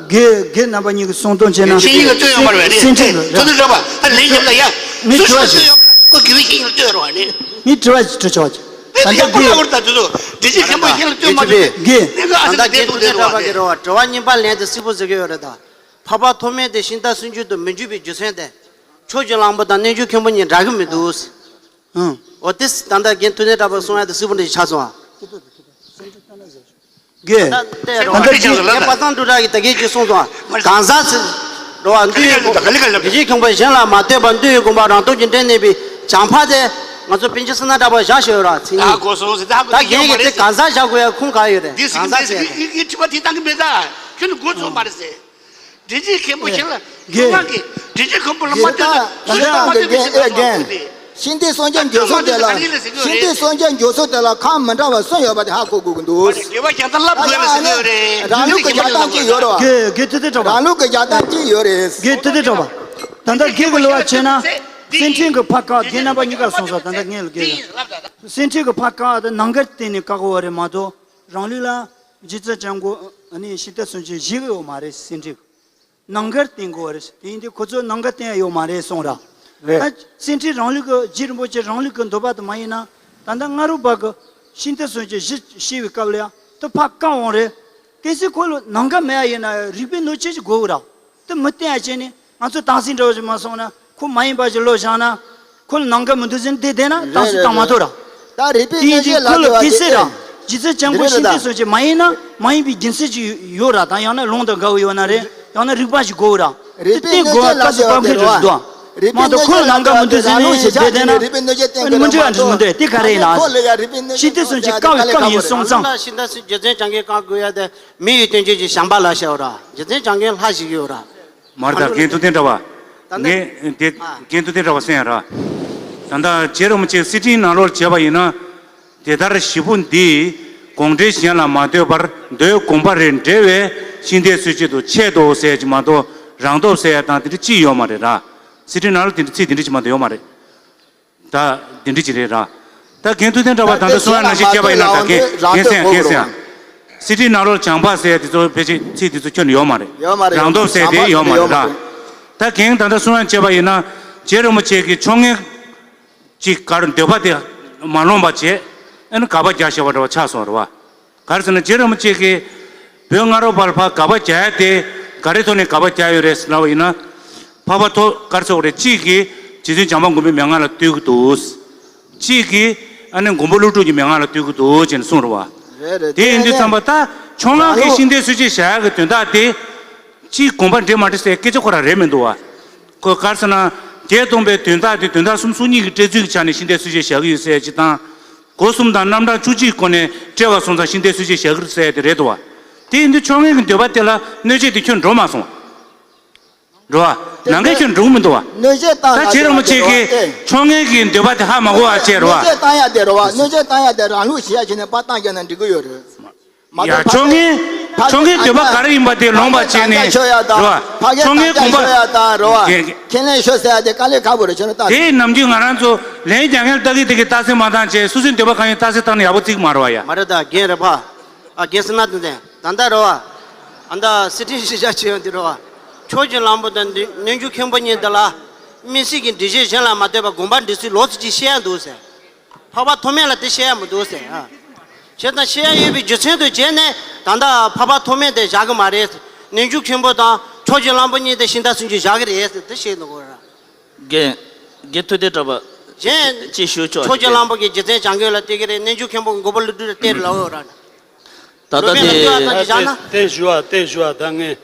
དགེ་དགེ་རྣམ་པ་གཉིས་ཀྱིས་གསུང་དོན་བྱས་ན་ཤེས་ཡིན་ལ་ལྟོས་ཡོད་མ་རེད་བས་ནི། སེམས་ཁྲལ་དོ་དོ་རེད་པ། ཨ་ལན་ཞིག་ལ་ཡ། མི་སུ་དྲི་བ་ཞིག་ཞིག་ལ་ལྟོས་ཡོད་མ་རེད་པ། ཁོ་དགེ་བའི་ཤེས་ཡིན་ལ་ལྟོས་ཡོད་རེད་པ་ནི། མི་དྲི་བ་ཞིག་དྲི་ཆོག་ཅིག་ད་ལྟ་ཡག་པོ་ལ་དགེ་བར་ད་དུ་དུ་དེ་ཅི་མཁན་པོ་ཤེས་ཡིན་ལ་ལྟོས་མ་ལྟོས་དགེ་གནས་ཀ་ཨ་ད་ལྟ་ཟེར་དགེ་ཏུ་དེ་ཏུ་དེ་ཏུ་བ་དགེ་རེད་བ། དྲི་བ་གཉིས་པ་ལན་དེ་གསལ་པོ་ཟེར་གི་ཡོད་རེད་ད། འཕགས་པ་ཐོགས་མེད་དེ་ཤིང་རྟ་སུན་འབྱིན་དུ་མི་འཇུག་པའི་རྒྱུ་མཚན་དེ། ཕྱོགས་ཀྱི་གླང་པོ་དང་རྣལ་འབྱོར་མཁན་པོ་གཉིས་འདྲ་གི་མི་འདུག་ཨང་། འོ་དེ་ད་ལྟ་རྒན་ཐུབ་བསྟན་གྲགས་པ་གསུང་ཡ་དེ་གསལ་པོ་འདྲ་ཞིག་ཆགས་སོང་ཨ། དགེ། ད་ལྟ་དེ་རེད་བ། ད་ལྟ་དགེ་དགེ་པ་སངས་སྒྲོལ་དཀར་གྱིས་ད་གིན་ཅིག་གསུངས་སོང་ཨ། གང་ཟག་ཚེ། རེད་བ་འདུས་ཡོད་དགོངས་པ་དགེ་བཤེས་ཁྱུང་པོ་གཞན་ལ་མ་ལྟོས་པར་འདུས་ཡོད་དགོངས་པ་རང་སྟོབས་ཀྱིས་འདྲེན་གནས་པའི་བྱང་འཕགས་དེ། ང་ཚོ་པཎ་ཆེན་བསོད་ནམས་གྲགས་པ་བཞག་ཤོད་ར་མཚན་ཉིད། ད་གོ་སོང་ཟེར་ད་ཧ་གོ་ད་ད་རྒན་གྱིས་དེ་གང་ཟག་བཞག་དགོས་ཡ་ཁུངས་ག་ཡོད་རེད། འདི་གང་ཟག་ཟེར་ཡ་དེ། ངས་དྲི་བ་དེ་བཏང་གི་མེད་ད། ཁྱོད་ནི་མགོ་ཚོས་མ་རེད་ཟེར། འདི་ཅི་མཁན་པོ་ཁྱེད་ལ་དགེ་ཁོ་རང་གི་འདི་ཅི་མཁན་པོ་ལ་མ་ལྟོས་ད་ད་ལྟ་ལ་མ་ལྟོས་པའི་ཤིང་རྟ་ལ་མ་ལྟོས་པའི་ཤིང་རྟ་ལ་ཤིང་རྟའི་སངས་རྒྱས་འབྱོར་ཚུལ་དེ་ལ་ཤིང་རྟའི་སངས་རྒྱས་འབྱོར་ཚུལ་དེ་ལ་ཁམས་མི་འདྲ་བ་གསུམ་ཡོད་པ་དེ་ཧ་གོ་དགོས་ཀྱི་འདུག་དགེ་བ་རྒྱག་སྟངས་ལབ་དགོས་ལ་ཟེར་གྱི་ཡོད་རེད། རང་ལུགས་ཀྱི་རྒྱག་སྟངས་གཅིག་ཡོད་རེད་བ། དགེ་དགེ་ཐུབ་བསྟན་གྲགས་པ། རང་ལུགས་ཀྱི་རྒྱག་སྟངས་གཅིག་ཡོད་རེད། དགེ་ཐུབ་བསྟན་གྲགས་པ། ད་ལྟ་དགེ་གི་ལོ་བ་བྱས་ན། སེང་ཕྲེང་གི་ཕ་ཁ་དགེ་རྣམ་པ་གཉིས་ཀ་གསུངས་སོང་ད་ལྟ་ངས་ལ་དགེ་ལ། སེང་ཕྲེང་གི་ཕ་ཁ་དེ་ནང་འགལ་བསྟན་ནས་བཀག་གོ་བ་རེད་མ་གཏོགས་རང་ལུགས་ལ། རྗེ་བཙུན་བྱམས་མགོན་ཨ་ནི་ཤིང་རྟ་སུན་འབྱིན་བཞེད་གི་ཡོད་མ་རེད་སེང་ཕྲེང་གི། ནང་འགལ་བསྟན་དགོས་རེད་དེ་ཡིན་དུས་ཁོ་ཚོ་ནང་འགལ་བསྟན་ཡ་ཡོད་མ་རེད་གསུངས་ར། རེད། ད་སེང་ཕྲེང་རང་ལུགས་ཀྱི་རྗེ་རིན་པོ་ཆེ་རང་ལུགས་ཀྱི་འདོད་པ་དུ་མ་ཡིན་ན་ད་ལྟ་སྔ་རོལ་པ་གི་ཤིང་རྟ་སུན་འབྱིན་བཞེད་བཞེད་པའི་སྐབས་ལ་ཡང་དུ་ཕ་བཀག་འོང་རེད། གལ་སྲིད་ཁོ་ལ་ནང་འགལ་མེད་ཡ་ཡིན་ན་རིགས་པའི་གནོད་བྱེད་ཅིག་དགོས་ར། དུ་མི་བསྟན་ཡ་བྱས་ནས་ང་ཚོ་དྭངས་སིང་འདྲ་བོ་ཞིག་མ་སོང་ན་ཁོ་མ་ཡིན་པ་ཞིག་བློ་བཞག་ན། ཁོ་ལ་ནང་འགལ་མི་འདུག་ཟེར་ནས་དེ་བསྡད་ན་དྭངས་སིང་བཏང་མ་ཐུབ་ར། ད་རིགས་པའི་དེ་ཡིན་དུས་ཁོ་ལ་གེ་སར་ར། རྗེ་བཙུན་བྱམས་མགོན་ཤིང་རྟ་སུན་འབྱིན་མ་ཡིན་ན་མ་ཡིན་པའི་རྒྱུ་མཚན་ཅིག་ཡོད་ར་དང་ཡང་ན་ལུང་དང་འགལ་བ་ཡོད་ན་རེད་ཡང་ན་རིགས་པ་ཞིག་དགོས་ར། དེ་བསྟན་དགོས་པ་སྐབས་སུ་བབ་མཁན་ཅིག་འདུག་མ་གཏོགས་ཁོ་ལ་ནང་འགལ་མི་འདུག་ཟེར་ནས་བསྡད་བསྡད་ན་མི་འགྲིག་ཨ་འདྲ་མི་འདུག་དེ་ག་རེ་ཡིན་ན། ཤིང་རྟ་སུན་འབྱིན་བཀག་པའི་སྐབས་ཡིན་སོང་ཙང་། ཤིང་རྟ་སུན་འབྱིན་རྒྱུ་མཚན་བྱང་གིན་བཀག་དགོས་ཡ་དེ་མི་ཡི་དོན་བྱེད་ཀྱི་བྱམས་པ་ལ་བྱའོ་ར་རྗེ་བཙུན་བྱང་གིན་ལྷ་ཞིག་ཡོད་ར། མ་རེད་ད་རྒན་ཐུབ་བསྟན་གྲགས་པ། ད་ལྟ་ངས་དེ་ཨ། རྒན་ཐུབ་བསྟན་གྲགས་པ་གསན་ཡ་ར། ད་ལྟ་རྗེ་རིན་པོ་ཆེ་གསེར་ཕྲེང་ནང་ལོགས་བྱས་པ་ཡིན་ན། དེ་ལྟར་བཞི་པོ་འདི་དགོངས་འགྲེལ་གཞན་ལ་མ་ལྟོས་པར་མདོའི་དགོངས་པ་རེ་འགྲེལ་བའི་ཤིང་རྟའི་སྲོལ་འབྱེད་དུ་འཆད་དོ་ཟེར་གྱི་མ་གཏོགས་རང་སྟོབས་ཟེར་ཡ་དང་དེ་འདྲ་ཅིག་ཡོད་མ་རེད་ར། གསེར་ཕྲེང་ནང་ལོགས་དེ་འདྲ་ཚིག་དེ་འདྲ་ཅིག་མ་གཏོགས་ཡོད་མ་རེད། ད་དེ་འདྲ་ཅིག་རེད་ར། ད་རྒན་ཐུབ་བསྟན་གྲགས་པ་ད་ལྟ་གསུང་ཡ་ནང་བཞིན་བྱས་པ་ཡིན་ན་ད་རྒན་རྒན་གསན་རྒན་གསན་ཡ། གསེར་ཕྲེང་ནང་ལོགས་བྱང་འཕགས་ཟེར་ཡ་དེ་ཚོ་ཕལ་ཆེར་ཚིག་དེ་ཚོ་ཁྱོན་ནས་ཡོད་མ་རེད། ཡོད་མ་རེད། རང་སྟོབས་ཟེར་དེ་ཡོད་མ་རེད་ར། ད་རྒན་ད་ལྟ་གསུང་ཡ་བྱས་པ་ཡིན་ན་རྗེ་རིན་པོ་ཆེ་གི་ཕྱོགས་སྔོན་གཅིག་གར་འདོད་པ་དེ་མ་ལོངས་པ་བྱས་ཨ་ནི་དགག་པ་རྒྱག་བཞག་པ་འདྲ་བ་ཆགས་སོང་རེད་བ། ག་རེ་ཟེར་ན་རྗེ་རིན་པོ་ཆེ་གིས་བོད་སྔ་རོལ་པར་ཕར་དགག་པ་རྒྱག་ཡ་དེ་ག་རེ་ཐོག་ནས་དགག་པ་རྒྱག་ཡོད་རེད་ཟེར་ན་བ་ཡིན་ན། འཕགས་པ་ཐོགས་ག་རེ་ཟེར་དགོས་རེད་གཅིག་གིས་རྗེ་བཙུན་བྱམས་པ་མགོན་པོའི་མན་ངག་ལ་ལྟོས་ཀྱི་འདུག་གཅིག་གིས་ཨ་ནི་མགོན་པོ་ཀླུ་སྒྲུབ་ཀྱི་མན་ངག་ལ་ལྟོས་ཀྱི་འདུག་ཅེས་གསུངས་རེད་བ། རེད་རེད། དེ་ཡིན་དུས་ཙམ་པ་ད་ཕྱོགས་སྔོན་གྱི་ཤིང་རྟའི་སྲོལ་འབྱེད་བྱ་ཡག་གི་དོན་དག་དེ། གཅིག་དགོངས་པ་འགྲེལ་མ་འགྲེལ་ཟེར་སྐད་ཆ་ཁོ་རང་རེད་མི་འདུག་བ། ཁོས་ག་རེ་ཟེར་ན། བརྒྱད་སྟོང་པའི་དོན་དག་དེ་དོན་དག་གསུམ་གསུམ་གཉིས་ཀྱི་འགྲེལ་ཚུལ་གྱི་ཆ་ནས་ཤིང་རྟའི་སྲོལ་འབྱེད་བྱ་གི་ཡོད་ཟེར་ཡ་གཅིག་དང་། སྒོ་གསུམ་དང་རྣམ་གྲངས་བཅུ་གཅིག་སྒོ་ནས་བཀྲལ་བ་སོང་ཙང་ཤིང་རྟའི་སྲོལ་འབྱེད་བྱ་གི་རེད་ཟེར་ཡ་དེ་རེད་འདུག་བ། དེ་ཡིན་དུས་ཕྱོགས་སྔོན་གྱི་འདོད་པ་དེ་ལ་གནོད་བྱེད་དེ་ཁྱོན་འགྲོ་མ་སོང་བ། རེད་བ། ནང་འགལ་ཁྱོན་འགྲོ་གི་མི་འདུག་བ། གནོད་བྱེད་བཏང་ད་རྗེ་རིན་པོ་ཆེ་གིས་ཕྱོགས་སྔོན་གྱི་འདོད་པ་དེ་ཧ་མ་གོ་བ་བྱས་རེད་བ། གནོད་བྱེད་བཏང་ཡ་དེ་རེད་བ། གནོད་བྱེད་བཏང་ཡ་དེ་རང་ལུགས་ཤེས་ཡ་བྱས་ནས་པར་བཏང་རྒྱག་ན་འགྲིག་གི་ཡོད་རེད། མ་ཡ་གཏོགས་ཕྱོགས་སྔོན་ཕ་ཕྱོགས་སྔོན་འདོད་པ་ག་རེ་ཡིན་པ་དེ་ལོངས་པ་བྱས་ནས་རེད་བ། ཕ་གིའི་ཕྱོགས་སྔོན་དམ་བཅའ་ཤོར་ཡ་དང་རེད་བ། ཁས་ལེན་ཤོར་ཟེར་ཡ་དེ་དཀའ་ལས་ཁག་པོ་རེད་ཁྱོད་རང་ལྟ། དེ་ནམ་རྒྱུན་ང་རང་ཚོ་ལན་རྒྱག་མཁན་ལྟ་གི་དེ་གི་རྟགས་གསལ་མ་བཏང་བྱས་སོ་སོའི་འདོད་པ་གང་ཡིན་རྟགས་གསལ་བཏང་ན་ཡག་པོ་བརྩི་གི་མ་རེད་བ་ཡ། མ་རེད་ད་རྒན་རེད་ཕ། ཨ་རྒན་སེ་ན་དོན་ལྡན་ད་ལྟ་རེད་བ། ཨ་ད་སི་ཁྲིན་ཤི་ཤ་ཆེ་ཡོང་དེ་རེད་བ། ཕྱོགས་ཀྱི་གླང་པོ་དང་རྣལ་འབྱོར་མཁན་པོ་གཉིས་འདི་ལ། དམིགས་བསལ་གྱི་འགྲེལ་བཤད་གཞན་ལ་མ་ལྟོས་པར་དགོངས་པ་འགྲེལ་ཚུལ་ལོགས་སུ་ཅིག་བཤད་ཡ་འདུག་ཟེར། འཕགས་པ་ཐོགས་མེད་ལ་དེ་བཤད་ཡ་མི་འདུག་ཟེར་ཨ། བྱས་ཙང་བཤད་ཡ་ཡོད་པའི་རྒྱུ་མཚན་དུ་བྱས་ནས་ད་ལྟ་འཕགས་པ་ཐོགས་མེད་དེ་བཞག་གི་མ་རེད། རྣལ་འབྱོར་མཁན་པོ་དང་ཕྱོགས་ཀྱི་གླང་པོ་གཉིས་དེ་ཤིང་རྟ་སུན་འབྱིན་བཞག་གི་རེད་ཟེར་དེ་བཤད་འདུག་གོ་ར། རྒན། རྒན་ཐུབ་བསྟན་གྲགས་པ། གཞན། ཅིག་ཞུ་ཆོག་ཕྱོགས་ཀྱི་གླང་པོ་གིས་རྗེ་བཙུན་བྱམས་མགོན་ལ་བལྟས་ཀྱི་རེད། རྣལ་འབྱོར་མཁན་པོ་མགོན་པོ་ཀླུ་སྒྲུབ་ལ་བལྟས་རེད་ལབ་ཡོད་ར། ད་ལྟ་ལོ་པཎ་ལ་ལྟོས་ཡ་ད་དེ་བཞག་ན། བསྟན་ཞུ་བ་བསྟན་ཞུ་བ་ད་ངས།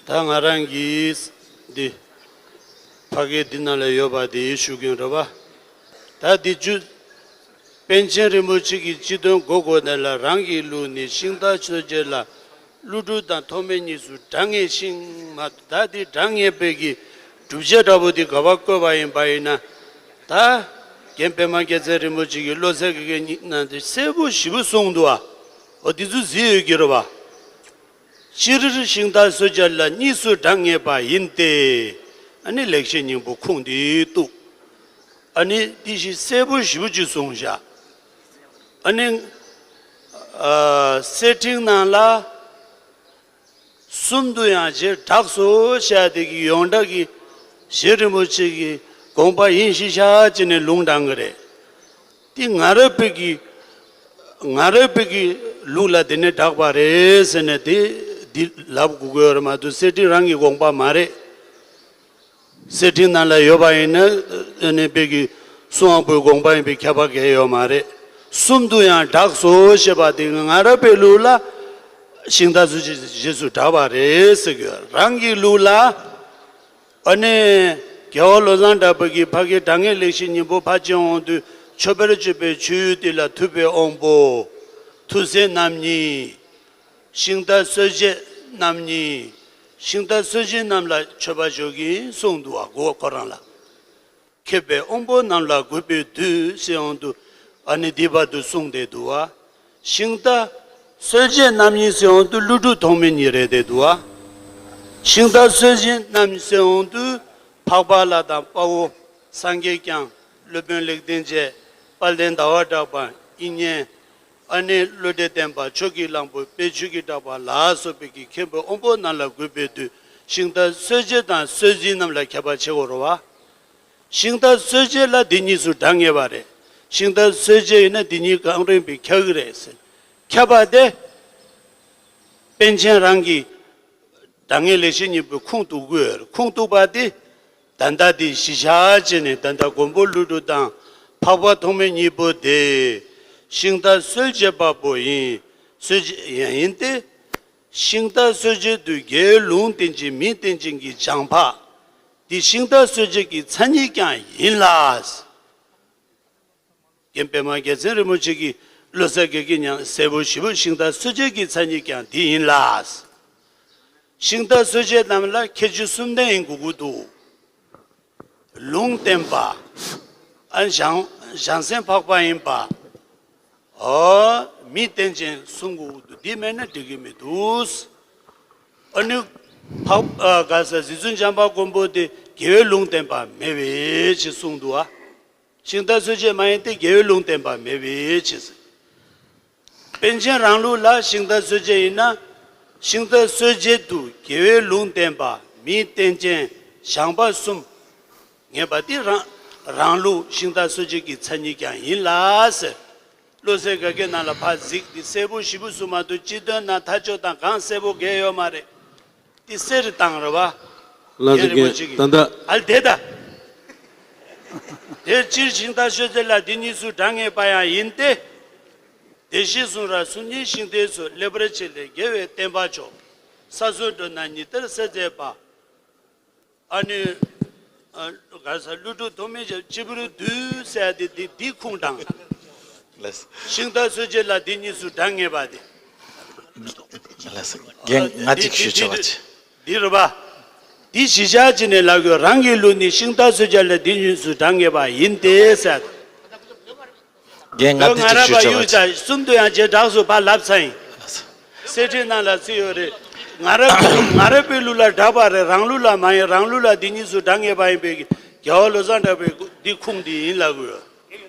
ད་ང་རང་གིས་འདི། ཕ་གི་འདི་ནང་ལ་ཡོད་པ་དེ་ཞུ་གིན་རེད་བ། ད་འདི་བཅུ། པཎ་ཆེན་རིན་པོ་ཆེ་གི་སྤྱི་དོན་གོ་དགོས་ན་ལ། རང་གི་ལུགས་ནི་ཤིང་རྟ་སོས་འབྱེད་ལ། ཀླུ་སྒྲུབ་དང་ཐོགས་མེད་གཉིས་སུ་གྲངས་ངེས་ཤིང་། མ་ད་དེ་གྲངས་ངེས་པའི་གི་སྒྲུབ་བྱེད་འདྲ་པོ་དེ་ག་པར་བཀོད་པ་ཡིན་པ་ཡིན་ན། ད་རྒན་པདྨ་རྒྱལ་མཚན་རིན་པོ་ཆེ་གི་བློ་གསལ་དགེ་རྒན་གཉིས་ནང་དེ་གསལ་པོ་ཞེ་པོ་གསུངས་འདུག་ཨ། འོ་དེ་ཚོ་གཟིགས་ཡོད་ཀྱི་རེད་པ། སྤྱིར་ཤིང་རྟ་སོས་འབྱེད་ལ་གཉིས་སུ་གྲངས་ངེས་པ་ཡིན་ཏེ། ཨ་ནི་ལེགས་བཤད་སྙིང་པོ་ཁུངས་འདི་གཏུགས། ཨ་ནི་འདི་ཞིག་གསལ་པོ་ཞེ་པོ་ཅིག་གསུངས་བཞག། ཨ་ནི་ཨ་གསེར་ཕྲེང་ནང་ལ་གསུམ་དུ་ཡང་བྱེ་བྲག་སོ་བཤད་དེ་གི་ཡོངས་གྲགས་ཀྱི་རྗེ་རིན་པོ་ཆེ་གི་དགོངས་པ་ཡིན་ཞེས་བྱ་ཅི་ནས་ལུང་དྲངས་ཀྱི་རེད། དེ་ང་རབ་པའི་གི་ང་རབ་པའི་གི་ལུགས་ལ་དེ་ནས་གྲགས་པ་རེད་ཟེར་ནས་དེ་འདི་ལབ་དགོས་ཀྱི་ཡོད་རེད་མ་གཏོགས་གསེར་ཕྲེང་རང་གི་དགོངས་པ་མ་རེད། གསེར་ཕྲེང་ནང་ལ་ཡོད་པ་ཡིན་ན་ཨ་ནི་དཔེ་གི་སུ་དབང་པོའི་དགོངས་པ་ཡིན་པའི་ཁྱབ་པ་གལ་ཡོད་མ་རེད། གསུམ་དུ་ཡང་གྲགས་སོ་ཞེས་པ་དེ་ང་རབ་པའི་ལུགས་ལ་ཤིང་རྟ་སོས་འབྱེད་རྗེས་སུ་གྲགས་པ་རེད་ཟེར་གི་ཡོད། རང་གི་ལུགས་ལ་ཨ་ནི་རྒྱལ་བ་བློ་བཟང་གྲགས་པ་གིས་ཕ་གི་གྲངས་ངེས་ལེགས་བཤད་སྙིང་པོ་ཕར་ཕྱིན་འོང་དུས་མཆོད་པར་བརྗོད་པའི་མཆོད་ཡུལ་དེ་ལ་ཐུབ་པའི་དབང་པོ་ཐུགས་སྲས་རྣམ་གཉིས། ཤིང་རྟ་སོས་འབྱེད་རྣམ་གཉིས། ཤིང་རྟ་སོས་འབྱེད་རྣམས་ལ་མཆོད་པ་བརྗོད་ཀྱིན་གསུངས་འདུག་བ། གོ་ཁོ་རང་ལ། མཁས་པའི་དབང་པོ་རྣམས་ལ་གུས་པས་འདུད་ཟེར་འོང་དུས་ཨ་ནི་འདི་བར་དུ་གསུངས་ཏེ་འདུག་བ། ཤིང་རྟ་སོས་འབྱེད་རྣམ་གཉིས་ཟེར་འོང་དུས་ཀླུ་སྒྲུབ་ཐོགས་མེད་གཉིས་རེད་དེ་འདུག་བ། ཤིང་རྟ་སོས་འབྱེད་རྣམ་གཉིས་ཟེར་འོང་དུས་འཕགས་པ་ལྷ་དང་དཔའ་བོ་སངས་རྒྱས་བསྐྱངས། སློབ་དཔོན་ལེགས་ལྡན་འབྱེད། དཔལ་ལྡན་ཟླ་བ་གྲགས་པ། དབྱིག་གཉེན། ཨ་ནི་བློ་གྲོས་བརྟན་པ། ཕྱོགས་ཀྱི་གླང་པོ། དཔལ་ཆོས་ཀྱི་གྲགས་པ་ལ་སོགས་པའི་གི་མཁན་པོ་དབང་པོ་རྣམས་ལ་གུས་པས་འདུད། ཤིང་རྟ་སོས་འབྱེད་དང་སོས་འཛིན་རྣམས་ལ་ཁྱད་པར་ཕྱེ་དགོས་རེད་བ། ཤིང་རྟ་སོས་འབྱེད་ལ་འདི་གཉིས་སུ་གྲངས་ངེས་པ་རེད། ཤིང་རྟ་སོས་འབྱེད་ཡིན་ན་འདི་གཉིས་གང་རུང་བའི་ཁྱབ་ཀྱི་རེད་ཟེར། ཁྱབ་པ་དེ་པཎ་ཆེན་རང་གི་གྲངས་ངེས་ལེགས་བཤད་སྙིང་པོའི་ཁུངས་གཏུགས་དགོས། ཁུངས་གཏུགས་པ་དེ་ད་ལྟ་དེ་གཞི་བཞག་བྱས་ནས། ད་ལྟ་མགོན་པོ་ཀླུ་སྒྲུབ་དང་འཕགས་པ་ཐོགས་མེད་གཉིས་པོ་དེ་ཤིང་རྟ་སོས་འབྱེད་པ་པོ་ཡིན། སོས་འབྱེད་ཡང་ཡིན་ཏེ། ཤིང་རྟ་སོས་འབྱེད་དུ་རྒྱལ་བའི་ལུང་བསྟན་ཅིང་མིའི་རྟེན་ཅན་གྱི་སྦྱངས་འཕགས་དེ་ཤིང་རྟ་སོས་འབྱེད་ཀྱི་མཚན་ཉིད་ཀྱང་ཡིན་ལ། རྒན་པདྨ་རྒྱལ་མཚན་རིན་པོ་ཆེ་གིས་བློ་གསལ་དགེ་རྒན་ཉང་གསལ་པོ་ཞེ་པོ། ཤིང་རྟ་སོས་འབྱེད་ཀྱི་མཚན་ཉིད་ཀྱང་འདི་ཡིན་ལ། ཤིང་རྟ་སོས་འབྱེད་རྣམས་ལ་ཁྱད་ཆོས་གསུམ་ལྡན་ཡིན་དགོས་ཀྱི་འདུག། ལུང་བསྟན་པ། ཨ་བྱང་བྱང་སེམས་འཕགས་པ་ཡིན་པ། ཨོ། མིའི་རྟེན་ཅན་གསུང་དགོས་ཀྱི་འདུག། འདི་མེད་ན་འགྲིག་གི་མི་འདུག། ཨ་ནི་འཕགས་ཨ་ག་ས་རྗེ་བཙུན་བྱམས་པ་མགོན་པོ་དེ་རྒྱལ་བའི་ལུང་བསྟན་པ་མེད་པའི་ཕྱིར་གསུངས་འདུག་ཨ། ཤིང་རྟ་སོས་འབྱེད་མ་ཡིན་ཏེ་རྒྱལ་བའི་ལུང་བསྟན་པ་མེད་པའི་ཕྱིར། པཎ་ཆེན་རང་ལུགས་ལ་ཤིང་རྟ་སོས་འབྱེད་ཡིན་ན། ཤིང་རྟ་སོས་འབྱེད་དུ་རྒྱལ་བའི་ལུང་བསྟན་པ། མིའི་རྟེན་ཅན་སྦྱངས་པ་གསུམ་ངེས་པ་དེ་རང་རང་ལུགས་ཤིང་རྟ་སོས་འབྱེད་ཀྱི་མཚན་ཉིད་ཀྱང་ཡིན་ལ་ཟེར། བློ་གསལ་དགེ་རྒན་ནང་ལ་ཕར་གཟིགས་ཏེ་གསལ་པོ་ཞེ་པོ་གསུངས་མ་གཏོགས་སྤྱི་དོན་ནང་མཐའ་དཔྱོད་དང་གང་གསལ་པོ་གང་ཡོད་མ་རེད། དེ་གསེར་བཏང་རེད་བ། ལགས་སོ། རྒན་རིན་པོ་ཆེ་གིས། ད་ལྟ། ཨ་ལ་དེ་ད། དེ་སྤྱིར་ཤིང་རྟ་སོས་འབྱེད་ལ་འདི་གཉིས་སུ་གྲངས་ངེས་པ་ཡང་ཡིན་ཏེ། བདེ་གཤེགས་གསུང་རབ་གསུང་སྙིང་ཤིང་རྟའི་ཚོགས། ལེགས་པར་ཕྱེ་ལེགས་རྒྱལ་བའི་བསྟན་པ་མཆོག། ས་སྲོག་འགྲོ་རྣམས་ཉི་ལྟར་གསལ་མཛད་པ། ཨ་ནི་ཨ་ག་ས་ཀླུ་སྒྲུབ་ཐོགས་མེད་ཀྱི་སྤྱི་བོར་འདུད་ཟེར་ཏེ་འདི་འདི་ཁུངས་དྲངས། ལགས། ཤིང་རྟ་སོས་འབྱེད་ལ་འདི་གཉིས་སུ་གྲངས་ངེས་པ་དེ། ལགས་སོ། རྒན་ང་གཅིག་ཞུ་ཆོག་པ་ཅི། འདི་རེད་པ། འདི་གཞི་བཞག་བྱས་ནས་ལབ་དགོས། རང་གི་ལུགས་ནི་ཤིང་རྟ་སོས་འབྱེད་ལ་འདི་གཉིས་སུ་གྲངས་ངེས་པ་ཡིན་ཏེ་ཟེར། རྒན་ང་འདི་གཅིག་ཞུ་ཆོག་པ་ཅི། གསུམ་དུ་ཡང་བྱེ་བྲག་སུ་ཕར་ལབ་ཚར་ཡིན། གསེར་ཕྲེང་ནང་ལ་ཚུད་ཡོད་རེད། ང་རབ་ང་རབ་པའི་ལུགས་ལ་གྲགས་པ་རེད། རང་ལུགས་ལ་མ་ཡིན། རང་ལུགས་ལ་འདི་གཉིས་སུ་གྲངས་ངེས་པ་ཡིན་པའི་རྒྱལ་བ་བློ་བཟང་གྲགས་པའི་འདི་ཁུངས་འདི་ཡིན་ལབ་དགོས།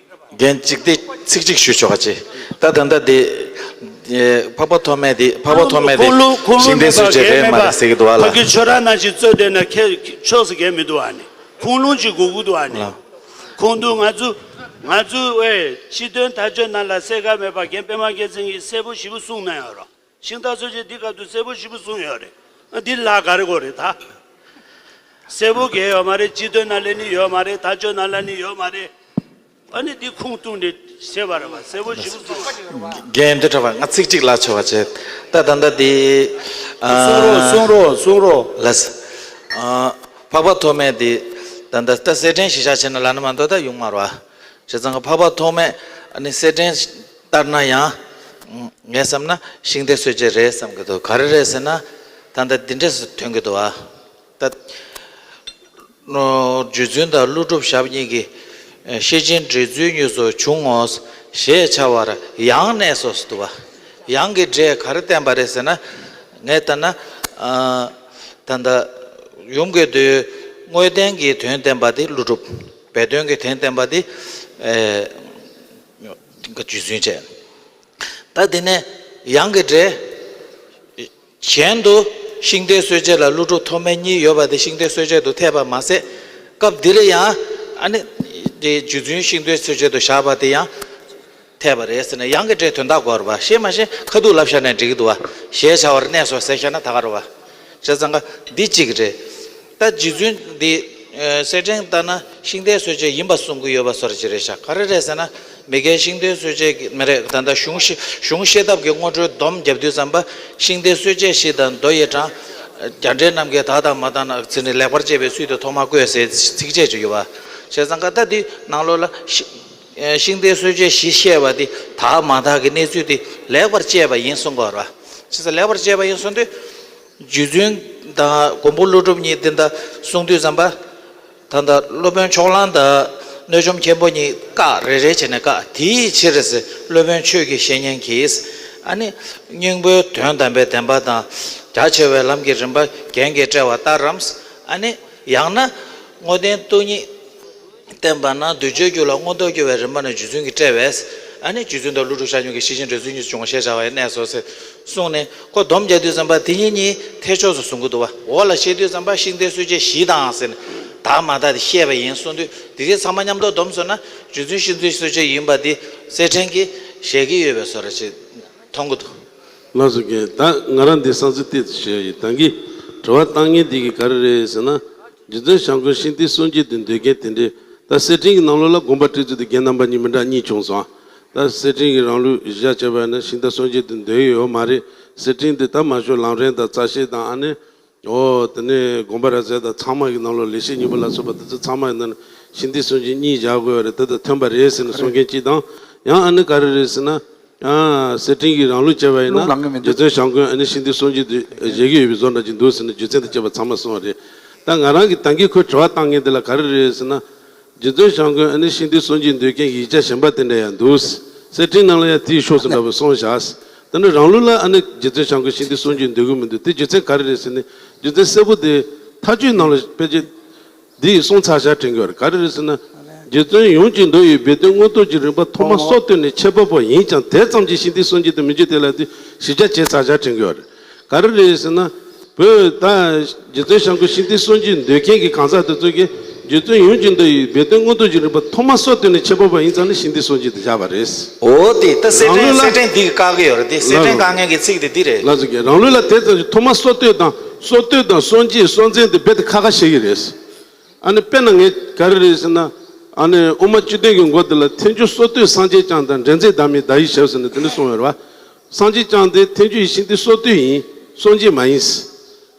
རྒན་གཅིག་དེ་ཚིག་གཅིག་ཞུ་ཆོག་ག་ཅེ། ད་ད་ལྟ་དེ་འཕགས་པ་ཐོགས་མེད་དེ། འཕགས་པ་ཐོགས་མེད་དེ་ཁུངས་ལུང་ཤིང་རྟའི་ཁུངས་ལུང་སུ་མེད་པ་བྱེད་གལ་མེད་པ་མ་རེད་ཟེར་གི་འདུག་བ་ལ། ཕ་གི་ཆོས་ར་ནང་བཞིན་རྩོད་བསྡད་ན་ཁྱད་ཆོས་སུ་གལ་མི་འདུག་ཨ་ནི། ཁུངས་ལུང་ཅིག་དགོས་ཀྱི་འདུག་ཨ་ནི། ལ། ཁུངས་འདུག། ང་ཚོ་ང་ཚོ་ཨེ་སྤྱི་དོན་མཐའ་དཔྱོད་ནང་ལ་གསལ་ཁ་མེད་པ་རྒན་པད་མ་རྒྱལ་མཚན་གྱིས་གསལ་པོ་ཞེ་པོ་གསུངས་གནང་ཡོད་རེད། ཤིང་རྟ་སོས་འབྱེད་འདི་སྐབས་དུ་གསལ་པོ་ཞེ་པོ་གསུངས་ཡོད་རེད། ཨ་འདི་ལ་ག་རེ་དགོས་རེད་ད། གསལ་པོ་གང་ཡོད་མ་རེད། སྤྱི་དོན་ནང་ལ་ནི་ཡོད་མ་རེད། མཐའ་དཔྱོད་ནང་ལ་ནི་ཡོད་མ་རེད། ཨ་ནི་འདི་ཁུངས་བཏུང་ནས་བཤད་པ་རེད་པ། གསལ་པོ་ཞེ་པོ་གསུངས་རེད། རྒན་འདི་འདྲ་བ་ང་ཚིག་གཅིག་ལ་ཆོག་པ་བྱས། ད་ད་ལྟ་འདི། ཨ། གསུང་རོགས་གསུང་རོགས་གསུང་རོགས། ལགས། ཨ། འཕགས་པ་ཐོགས་མེད་འདི། ད་ལྟ་ད་གསེར་ཕྲེང་གཞི་བཞག་བྱས་ན་ལབ་ན་མ་གཏོགས་ད་ཡོང་མ་རེད་པ། བྱས་ཙང་འཕགས་པ་ཐོགས་མེད། ཨ་ནི་གསེར་ཕྲེང་ལྟར་ན་ཡང་ངས་བསམ་ན་ཤིང་རྟའི་སྲོལ་འབྱེད་རེད་བསམ་གྱི་འདུག་ག་རེ་རེད་ཟེར་ན། ད་ལྟ་འདི་འདྲས་སུ་ཐོན་གྱི་འདུག་ཨ། ད་རྗེ་བཙུན་དང་ཀླུ་སྒྲུབ་ཞབས་གཉིས་ཀྱིས་ཤེར་ཕྱིན་འགྲེལ་ཚུལ་གཉིས་སུ་བྱུང་ངོ་ཞེས་བྱ་བར་ཡང་གནས་སོ་ཟེར་འདུག་བ། ཡང་གི་སྒྲས་ག་རེ་བསྟན་པ་རེད་ཟེར་ན། ངས་ལྟ་ན་ད་ལྟ་ཡུམ་གྱི་མདོའི་དངོས་བསྟན་གྱི་དོན་བསྟན་པ་དེ་ཀླུ་སྒྲུབ། སྦས་དོན་གྱི་དོན་བསྟན་པ་དེ་རྗེ་བཙུན་བྱས། ད་དེ་ནས་ཡང་གི་སྒྲས། གཞན་དུ་ཤིང་རྟའི་སྲོལ་འབྱེད་ལ་ཀླུ་སྒྲུབ་ཐོགས་མེད་གཉིས་ཡོད་པ་དེ་ཤིང་རྟའི་སྲོལ་འབྱེད་དུ་འཐད་པ་མ་ཟད། སྐབས་འདིར་ཡང་ཨ་ནི་དེ་རྗེ་བཙུན་ཤིང་རྟའི་སྲོལ་འབྱེད་དུ་བཞག་པ་དེ་ཡང་འཐད་པ་རེད་ཟེར་ནས་ཡང་གི་སྒྲའི་དོན་དག་གོ་ར་བ། ཤེས་མ་ཤེས་ཁ་ཐུག་ལབ་བཞག་ནས་འགྲིག་གི་འདུག་བ། ཞེས་བྱ་བར་གནས་སོ་ཟེར་བཞག་ན་ད་ག་ར་བ། བྱས་ཙང་ཀ་འདི་གཅིག་རེད། ད་རྗེ་བཙུན་འདི་གསེར་ཕྲེང་ལྟར་ན་ཤིང་རྟའི་སྲོལ་འབྱེད་ཡིན་པ་གསུང་གི་ཡོད་པ་བཟོ་འདྲ་ཅིག་རེད་ཤག་ག་རེ་རེད་ཟེར་ན། མི་སྐད་ཤིང་རྟའི་སྲོལ་འབྱེད་ཀྱི་མི་རེད། ད་ལྟ་གཞུང་ཤེས་གཞུང་ཤེས་ཐབས་ཀྱི་སྔོན་འགྲོའི་སྡོམ་རྒྱབ་དུས་ཙམ་པ་ཤིང་རྟའི་སྲོལ་འབྱེད་བཞི་དང་མདོ་ཡི་གྲངས། རྒྱ་འགྲེལ་རྣམ་རྒྱལ་དག་དང་མ་དག་ན་ཚེ་ནི་ལེགས་པར་དཔྱད་པའི་ཚུལ་དུ་ཐོག་མར་བཀོད་ཟེར་ཚིགས་བཅད་ཅིག་ཡོད་པ། བྱས་ཙང་ཀ་ད་འདི་ནང་ལོགས་ལ་ཤི་ཤིང་རྟའི་སྲོལ་འབྱེད་བཞི་བཤད་པ་འདི་དག་མ་དག་གི་གནས་ཚུལ་འདི་ལེགས་པར་དཔྱད་པ་ཡིན་གསུང་གི་ཡོད་རེད་བ། བྱས་ཙང་ལེགས་པར་དཔྱད་པ་ཡིན་གསུང་དུས། རྗེ་བཙུན་དང་མགོན་པོ་ཀླུ་སྒྲུབ་གཉིས་འདི་འདྲ་གསུང་དུས་ཙམ་པ། ད་ལྟ་སློབ་དཔོན་ཕྱོགས་གླང་དང་གནོད་འཇོམས་མཁན་པོ་གཉིས་བཀག་རེ་རེ་བྱས་ནས་བཀག་དེའི་ཕྱིར་ཟེར་སློབ་དཔོན་ཆོས་ཀྱི་བཤེས་གཉེན་གྱིས། ཨ་ནི་སྙིང་པོའི་དོན་དམ་པའི་བདེན་པ་དང་རྒྱ་ཆེ་བའི་ལམ་གྱི་རིམ་པ་རྒྱན་གྱིས་བཀྲལ་བ་ལྟར་རམ། ཨ་ནི་ཡང་ན་དངོས་བསྟན་སྟོང་ཉིད། བསྟན་པ་ན་གདུལ་བྱའི་རྒྱུད་ལ་མངོན་རྟོགས་སྐྱེ་བའི་རིམ་པ་ནི་རྗེ་བཙུན་གྱིས་བཀྲལ་བས། ཨ་ནི་རྗེ་བཙུན་དང་ཀླུ་སྒྲུབ་ཞབས་གཉིས་ཀྱིས་ཤེར་ཕྱིན་འགྲེལ་ཚུལ་གཉིས་སུ་བྱུང་ཞེས་བྱ་བ་ཡི་གནས་སོ་ཟེར་གསུངས་ནས་ཁོ་སྡོམ་རྒྱག་དུས་ཙམ་པ་དེ་གཉིས་གཉིས་འཐད་ཕྱོགས་སུ་བཟུང་གི་འདུག་བ། འོག་ལ་བཤད་དུས་ཙམ་པ་ཤིང་རྟའི་སྲོལ་འབྱེད་བཞི་དང་ཟེར་ནས་དག་མ་དག་དེ་བཤད་པ་ཡིན་གསུངས་དུས་དེ་གའི་ཚང་མ་མཉམ་དུ་སྡོམ་སོང་ན་རྗེ་བཙུན་ཤིང་རྟའི་སྲོལ་འབྱེད་ཡིན་པ་དེ་གསེར་ཕྲེང་གིས་བཞེད་ཀྱི་ཡོད་པའི་བཟོ་འདྲ་ཞིག་མཐོང་གི་འདུག་ལགས་སོ་རྒན། ད་ང་རང་འདི་བསམ་ཚུལ་ཏོག་ཙམ་བཤད་ཡིན། ད་གིན་དྲི་བ་བཏང་མཁན་འདི་གིས་ག་རེ་རེད་ཟེར་ན། རྗེ་བཙུན་བྱམས་མགོན་ཤིང་རྟའི་སྲོལ་འབྱེད་དུ་འདོད་མཁན་དེ་འདྲས། ད་གསེར་ཕྲེང་གི་ནང་ལོགས་ལ་དགོངས་པ་སྤྲད་ཚུལ་དེ་རྒན་རྣམ་པ་གཉིས་མི་འདྲ་གཉིས་བྱུང་སོང་། ད་གསེར་ཕྲེང་གི་རང་ལུགས་གཞི་བྱས་པ་ཡིན་ན་ཤིང་རྟ་སྲོལ་འབྱེད་དུ་འདོད་ཡོད་མ་རེད། གསེར་ཕྲེང་འདི་ད་མ་ཤོ་ལམ་རིམ་དང་རྩ་ཤེ་དང་ཨ་ནི། ཨོ་དེ་ནས་དགོངས་པ་རབ་གསལ་དང་ཚང་མ་གི་ནང་ལོགས་ལེགས་བཤད་སྙིང་པོ་ལ་སོགས་པ་དེ་ཚོ་ཚང་མ་ཡིན་ན་ཤིང་རྟའི་སྲོལ་འབྱེད་གཉིས་བཞག་དགོས་པ་རེད། དེ་དང་མཐུན་པ་རེད་ཟེར་ནས་གསུང་མཁན་གཅིག་དང་། ཡང་ཨ་ནི་ག་རེ་རེད་ཟེར་ན། ཨ། གསེར་ཕྲེང་གི་རང་ལུགས་བྱས་པ་ཡིན་ན་རྒྱུ་མཚན་བྱམས་མགོན་ཨ་ནི་ཤིང་རྟའི་སྲོལ་འབྱེད་དུ་བཞེད་ཀྱི་ཡོད་པའི་བཟོ་འདྲ་ཅིག་འདུག་ཟེར་ནས་རྒྱུ་མཚན་དང་བཅས་པ་ཚང་མ་གསུངས་པ་རེད། ད་ང་རང་གིས་ད་གིན་ཁོས་དྲི་བ་བཏང་མཁན་དེ་ལ་ག་རེ་རེད་ཟེར་ན། རྗེ་བཙུན་བྱམས་མགོན་ཨ་ནི་ཤིང་རྟའི་སྲོལ་འབྱེད་འདོད་མཁན་གྱི་ཡིག་ཆ་གཞན་པ་དེ་འདྲ་ཡང་འདུག་གསེར་ཕྲེང་ནང་ལ་ཡང་དེའི་ཕྱོགས་སུ་འདྲ་པོ་གསུངས་བཞག་དེ་ནི་རང་ལུགས་ལ་ཨ་ནི་རྗེ་བཙུན་བྱམས་མགོན་ཤིང་རྟའི་སྲོལ་འབྱེད་འདོད་ཀྱི་མི་འདུག་དེ་རྒྱུ་མཚན་ག་རེ་རེད་ཟེར་ནས་རྒྱུ་མཚན་གསལ་པོ་དེ་མཐའ་དཔྱོད་ནང་ལ་ཕལ་ཆེར། འདི་ཡི་གསུང་ཚར་བཞག་དྲན་གྱི་ཡོད་རེད། ག་རེ་རེད་ཟེར་ན། རྗེ་བཙུན་ཡུམ་གྱི་མདོ་ཡི་སྦས་དོན་མངོན་རྟོགས་ཀྱི་རིམ་པ་ཐོག་མ་སྲོལ་གཏོད་ནས་འཆད་པ་པོ་ཡིན་ཀྱང་དེ་ཙམ་གྱིས་ཤིང་རྟའི་སྲོལ་འབྱེད་དུ་མི་འགྱུར་དེ་ལ་དེ་གཞི་རྒྱ་བྱས་ཚར་བཞག་དྲན་གྱི་ཡོད་རེད། ག་རེ་རེད་ཟེར་ན། བོད་ད་རྗེ་བཙུན་བྱམས་མགོན་ཤིང་རྟའི་སྲོལ་འབྱེད་འདོད་མཁན་གྱི་གང་ཟག་དེ་ཚོ་གིས་རྗེ་བཙུན་ཡུམ་གྱི་མདོ་ཡི་སྦས་དོན་མངོན་རྟོགས་ཀྱི་རིམ་པ་ཐོག་མ་སྲོལ་གཏོད་ནས་འཆད་པ་པོ་ཡིན་ཙང་ནི་ཤིང་རྟའི་སྲོལ་འབྱེད་དུ་བཞག་པ་རེད། འོ་དེ་ད་གསེར་ཕྲེང་རང་ལུགས་ལ་གསེར་ཕྲེང་འདི་གིས་བཀག་གི་ཡོད་རེད། དེ་གསེར་ཕྲེང་ལགས་སོ། བཀག་མཁན་གྱི་ཚིག་དེ་འདི་རེད། ལགས་སོ་རྒན། རང་ལུགས་ལ་དེ་ཙམ་གྱིས་ཐོག་མ་སྲོལ་གཏོད་དང་སྲོལ་གཏོད་དང་སྲོལ་འབྱེད་སྲོལ་འཛིན་དེ་རྦད་དེ་ཁ་ཁ་བཤད་ཀྱི་རེད། ཨ་ནི་དཔེར་ན་ངས་ག་རེ་རེད་ཟེར་ན། ཨ་ནི་དབུ་མ་བཅུ་བདུན་གྱི་མགོ་དེ་ལ་ཐལ་འགྱུར་སྲོལ་གཏོད་སངས་རྒྱས་བསྐྱངས་དང་འདྲེན་མཛད་བདག་མེད་བརྡ་ཡིས་ཞབས་ཟེར་ནས་དེ་འདྲ་གསུངས་ཡོད་རེད་བ། སངས་རྒྱས་བསྐྱངས་དེ་ཐལ་འགྱུར་ཡེ་ཤེས་དེ་སྲོལ་གཏོད་ཡིན། སྲོལ་འབྱེད་མ་ཡིན།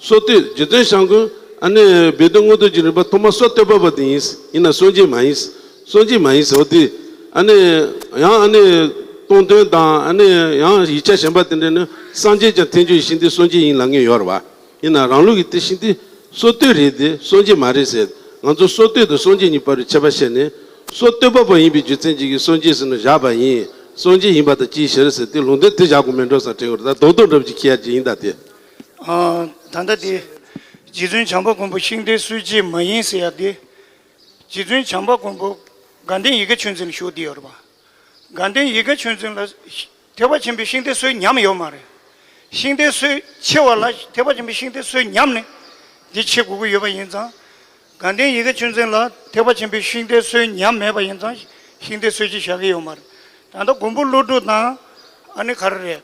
སྲོལ་གཏོད་རྗེ་བཙུན་བྱམས་མགོན་ཨ་ནི་སྦས་དོན་མངོན་རྟོགས་ཀྱི་རིམ་པ་ཐོག་མ་སྲོལ་གཏོད་པ་པོ་དེ་ཡིན། ཡིན་ན་སྲོལ་འབྱེད་མ་ཡིན། སྲོལ་འབྱེད་མ་ཡིན་ཟེར་བ་དེ། ཨ་ནི་ཡང་ཨ་ནི་སྟོང་ཐུན་དང་ཨ་ནི་ཡང་ཡིག་ཆ་གཞན་པ་དེ་འདྲ་ནི་སངས་རྒྱས་ཀྱང་ཐལ་འགྱུར་ཡེ་ཤེས་དེ་སྲོལ་འབྱེད་ཡིན་ལབ་མཁན་ཡོད་རེད་བ། ཡིན་ན་རང་ལུགས་ཀྱི་དེ་ཤིང་རྟའི་སྲོལ་གཏོད་རེད་དེ་སྲོལ་འབྱེད་མ་རེད་ཟེར། ང་ཚོ་སྲོལ་གཏོད་དང་སྲོལ་འབྱེད་གཉིས་བར་གྱི་ཁྱད་པར་བཤད་ནས། སྲོལ་གཏོད་པ་པོ་ཡིན་པའི་རྒྱུ་མཚན་གཅིག་གིས་སྲོལ་འབྱེད་ཟེར་ནས་བཞག་པ་ཡིན། སྲོལ་འབྱེད་ཡིན་པ་དང་ཅིའི་ཕྱིར་ཟེར་དེ་ལུང་འདྲེན་དེ་བཞག་དགོས་མེད་འགྲོ་བསམ་དྲན་གྱི་ཡོད་རེད། ད་རྡོག་རྡོག་འདྲ་པོ་ཅིག་ཁྱེར་ཡ་ཅིག་ཡིན་ད་དེ། ཨ། ད་ལྟ་དེ། རྗེ་བཙུན་བྱམས་པ་མགོན་པོ་ཤིང་རྟའི་སྲོལ་འབྱེད་མ་ཡིན་ཟེར་ཡ་དེ། རྗེ་བཙུན་བྱམས་པ་མགོན་པོ་དགའ་ལྡན་ཡིད་དགའ་ཆོས་འཛིན་ལ་བཞུགས་བསྡད་ཡོད་རེད་པ། དགའ་ལྡན་ཡིད་དགའ་ཆོས་འཛིན་ལ་ཐེག་པ་ཆེན་པོའི་ཤིང་རྟའི་སྲོལ་ཉམས་ཡོད་མ་རེད། ཤིང་རྟའི་སྲོལ་ཕྱེ་བ་ལ་ཐེག་པ་ཆེན་པོའི་ཤིང་རྟའི་སྲོལ་ཉམས་ནས་འདི་ཕྱེ་དགོས་ཀྱི་ཡོད་པ་ཡིན་ཙང་། དགའ་ལྡན་ཡིད་དགའ་ཆོས་འཛིན་ལ་ཐེག་པ་ཆེན་པོའི་ཤིང་རྟའི་སྲོལ་ཉམས་མེད་པ་ཡིན་ཙང་ཤིང་རྟའི་སྲོལ་ཅིག་བཞག་གི་ཡོད་མ་རེད། ད་ལྟ་མགོན་པོ་ཀླུ་སྒྲུབ་དང་ཨ་ནི་ག་རེ་རེད།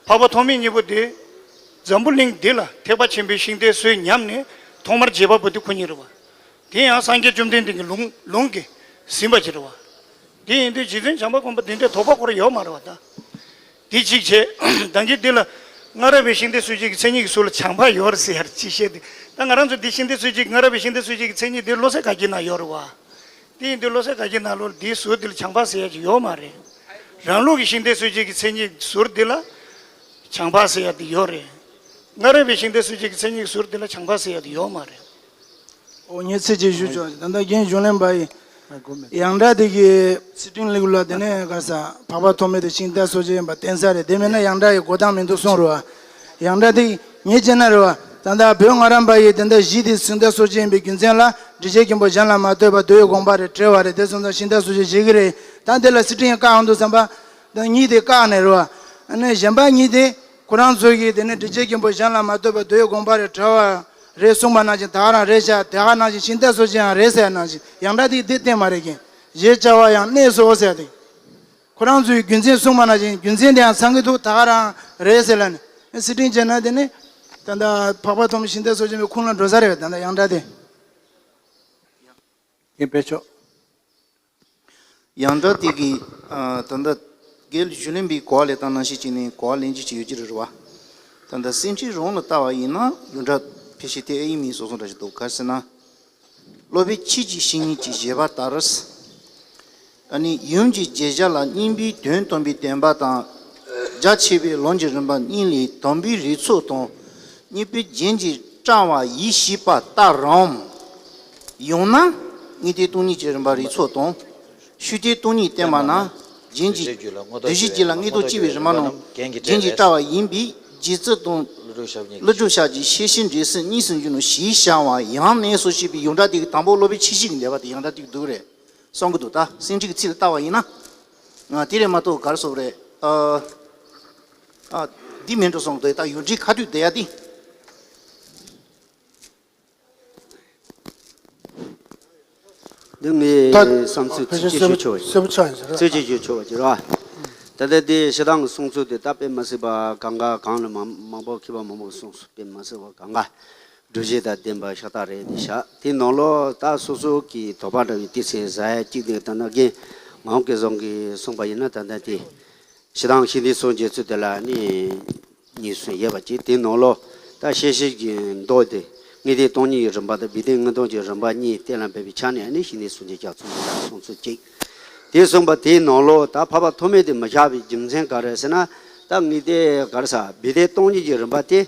འཕགས་པ་ཐོགས་མེད་གཉིས་པོ་དེ་འཛམ་བུ་གླིང་འདི་ལ་ཐེག་པ་ཆེན་པོའི་ཤིང་རྟའི་སྲོལ་ཉམས་ནས་ཐོག་མར་བྱེད་པ་པོ་དེ་ཁོ་གཉིས་རེད་བ། དེ་ཡང་སངས་རྒྱས་བཅོམ་ལྡན་འདས་ཀྱི་ལུང་ལུང་གིས་ཟིན་པ་ཅིག་རེད་བ། དེ་ཡིན་དུས་རྗེ་བཙུན་བྱམས་པ་མགོན་པོ་འདི་འདྲའི་དོགས་པ་སྐོར་ཡོད་མ་རེད་བ་ད། དེ་གཅིག་བྱས། ད་གིན་འདི་ལ་སྔ་རབས་པའི་ཤིང་རྟའི་སྲོལ་འབྱེད་ཀྱི་མཚན་ཉིད་ཀྱི་ཟུར་ལ་བྱང་འཕགས་ཡོད་རེད་ཟེར་ཡ་རེད་ཅེས་བཤད་དེ། ད་ང་རང་ཚོ་འདི་ཤིང་རྟའི་སྲོལ་འབྱེད་ཀྱི་སྔ་རབས་པའི་ཤིང་རྟའི་སྲོལ་འབྱེད་ཀྱི་མཚན་ཉིད་འདི་བློ་གསལ་དགའ་སྐྱིད་ནང་ཡོད་རེད་བ། དེ་ཡིན་དུས་བློ་གསལ་དགའ་སྐྱིད་ནང་ལོགས་འདིའི་ཟུར་འདི་ལ་བྱང་འཕགས་ཟེར་ཡ་ཅིག་ཡོད་མ་རེད། རང་ལུགས་ཀྱི་ཤིང་རྟའི་སྲོལ་འབྱེད་ཀྱི་མཚན་ཉིད་ཟུར་འདི་ལ་བྱང་འཕགས་ཟེར་ཡ་དེ་ཡོད་རེད། སྔ་རབས་པའི་ཤིང་རྟའི་སྲོལ་འབྱེད་ཀྱི་མཚན་ཉིད་ཟུར་འདི་ལ་བྱང་འཕགས་ཟེར་ཡ་དེ་ཡོད་མ་རེད། ཨོ་ངས་ཚིག་གཅིག་ཞུ་ཆོག་ད་ལྟ་རྒན་གཞུང་ལས་པ་ཡིས་ཡང་སྒྲ་དེ་གི་སི་ཏིང་ལིག་ལ་དེ་ནས་ག་ས་འཕགས་པ་ཐོགས་མེད་དེ་ཤིང་རྟ་སྲོལ་འབྱེད་ཡིན་པ་བསྟན་ས་རེད། དེ་མིན་ན་ཡང་སྒྲ་ཡི་གོ་སྟངས་མི་འདུག་གསུངས་རེད་བ། ཡང་སྒྲ་དེ་ངས་བྱས་ན་རེད་བ། ད་ལྟ་བོད་སྔ་རབས་པ་ཡིས་དེ་འདྲ་གཞི་དེ་ཤིང་རྟ་སྲོལ་འབྱེད་ཡིན་པའི་རྒྱུ་མཚན་ལ་འདྲི་བྱེད་མཁན་པོ་གཞན་ལ་མ་ལྟོས་པར་མདོ་ཡི་དགོངས་པ་རེད་བྲལ་བ་རེད། དེ་སོང་ཙང་ཤིང་རྟ་སྲོལ་འབྱེད་བྱེད་ཀྱི་རེད། ད་འདི་ལ་སི་ཏིང་ཡང་བཀག་འོང་འདུག་བསམ་པ། ད་གཉིས་དེ་བཀག་ནས་རེད་བ། ཨ་ནི་གཞན་པ་གཉིས་དེ། ཁོ་རང་ཚོ་གིས་དེ་ནི་འདྲི་བྱེད་མཁན་པོ་གཞན་ལ་མ་ལྟོས་པར་མདོ་ཡི་དགོངས་པ་རེད་བྲལ་བ་རེད་གསུངས་པ་ནང་བཞིན་ད་ག་རང་རེད་ཤག་དེ་ག་ནང་བཞིན་ཤིང་རྟ་སྲོལ་འབྱེད་ཡང་རེད་ཟེར་ནང་བཞིན་ཡང་སྒྲ་དེ་འདི་བསྟན་མ་རེད་ཀྱི། ཞེས་བྱ་བ་ཡང་གནས་སོ་ཟེར་ཏེ། ཁོ་རང་ཚོའི་རྒྱུ་མཚན་གསུངས་པ་ནང་བཞིན་རྒྱུ་མཚན་དེ་ཡང་ཚང་གི་འདུག་ད་ག་རང་རེད་ཟེར་ལ་ནི་སི་ཏིང་བྱས་ན་དེ་ནི་ད་ལྟ་འཕགས་པ་ཐོགས་མེད་ཤིང་རྟ་སྲོལ་འབྱེད་པའི་ཁུངས་ལ་འགྲོ་ས་རེད། ད་ལྟ་ཡང་སྒྲ་དེ། ངས་བེད་ཆོག་ཡང་སྒྲ་དེ་གི་ཨ་ད་ལྟ་རྒན་གཞུང་ལས་པའི་གོ་བ་ལེན་སྟངས་ནང་བཞིན་བྱས་ནས་གོ་བ་ལེན་རྒྱུ་ཅིག་ཡོད་ཀྱི་རེད་བ། ད་ལྟ་སེམས་ཅན་རང་ལ་ལྟ་བ་ཡིན་ན་ཡང་སྒྲ་ཕལ་ཆེར་དེ་ཨེ་ཡིན་མིན་སོ་སོ་འདྲ་ཞིག་འདུག་ག་རེ་ཟེར་ན། སློབ་དཔོན་ཆོས་ཀྱི་བཤེས་གཉེན་གྱིས་བཞེད་པ་ལྟར། ཨ་ནི་ཡུམ་གྱི་བརྗོད་བྱ་ལ་སྙིང་པོའི་དོན་སྟོན་པའི་བསྟན་པ་དང་། རྒྱ་ཆེ་བའི་ལུང་གི་རིམ་པ་གཉིས་ལས་དང་པོའི་རིགས་ཚོགས་དང་། གཉིས་པོའི་རྒྱན་གྱི་བཀྲ་བ་ཡིད་བྱེད་པ་ལྟར་རམ། ཡང་ན་དངོས་བསྟན་སྟོང་ཉིད་ཀྱི་རིམ་པ་རིགས་ཚོགས་དང་། ཤུགས་བསྟན་སྟོང་ཉིད་བསྟན་པ་ན་རྒྱན་གྱི་བསྡུ་བཞིའི་རྒྱན་ལ་མངོན་རྟོགས་སྐྱེ་བའི་རིམ་པ་རྣམས་རྒྱན་གྱི་བཀྲ་བ་ཡིན་པས་རྗེ་བཙུན་དང་། ཀླུ་སྒྲུབ་ཞབས་ཀྱི་ཤེར་ཕྱིན་འབྲས་གསུམ་གཉིས་སུ་འགྱུར་ནོ་ཞེས་བྱ་བ་ཡང་གནས་སོ་ཞེས་པའི་ཡང་སྒྲ་དེ་གི་དང་པོ་སློབ་དཔོན་ཆོས་བཤེས་ཀྱི་འགྲེལ་པ་དེ་ཡང་སྒྲ་དེ་གི་འདུག་རེད། གསུང་གི་འདུག་ད་སེང་ཁྲི་གི་ཚིག་ལ་ལྟ་བ་ཡིན་ན། ང་དེ་རེད་མ་གཏོགས་ག་རེ་ཟེར་རེད། ཨ། ཨ། འདི་མིན་འགྲོ་གསུངས་འདུག་ད་ཡུལ་འདྲི་ཁ་ཐུག་བསྡད་ཡ་འདི། འདི་ངའི་ད་བསམ་ཚུལ་ཕལ་ཆེར་ཚིག་གཅིག་ཞུ་ཆོག་པ་ཅིག་གསལ་པོ་ཆགས་ཡིན་ཟེར། ཚིག་གཅིག་ཞུ་ཆོག་པ་ཅིག་ར། ད་ལྟ་འདི་ཞེ་སྡང་གི་གསུང་ཚུལ་དེ་ད་དཔེ་མ་སྲིད་པ་གང་ག་གང་ལ་མང་མང་པོ་མཁས་པ་མང་པོ་གི་གསུང་སོང་། དཔེ་མ་སྲིད་པ་གང་ག་སྒྲུབ་བྱེད་དང་ལྡན་པ་ཤ་སྟག་རེད་དེ་བཞག་དེའི་ནང་ལོགས་ད་སོ་སོ་གི་དོགས་པ་འདྲ་བའི་ཏི་སེ་ཟ་ཡ་གཅིག་དེ་ད་ནང་རྒན་ངག་དབང་སྐལ་བཟང་གིས་གསུངས་པ་ཡིན་ན་ད་ལྟ་དེ་ཞེ་སྡང་ཤིང་རྟའི་སྲོལ་འབྱེད་ཚུལ་དེ་ལ་ནི་གཉིས་སུ་ཡོད་པ་གཅིག་དེའི་ནང་ལོགས་ད་ཤེར་ཕྱིན་གྱི་མདོ་དེ་དངོས་བསྟན་སྟོང་ཉིད་ཀྱི་རིམ་པ་དང་བི་དན་མངོན་རྟོགས་ཀྱི་རིམ་པ་གཉིས་གཏན་ལ་འབེབས་པའི་ཆ་ནས་ནི་ཤིང་རྟའི་སྲོལ་འབྱེད་རྒྱ་མཚོ་མི་འདའ་གསུང་ཚུལ་གཅིག་དེ་གསུངས་པ་དེའི་ནང་ལོགས་ད་འཕགས་པ་ཐོགས་མེད་དེ་མི་བཞག་པའི་རྒྱུ་མཚན་ག་རེ་ཟེར་ན། ད་དངོས་བསྟན་ག་རེ་ཟ་བི་དན་སྟོང་ཉིད་ཀྱི་རིམ་པ་དེ།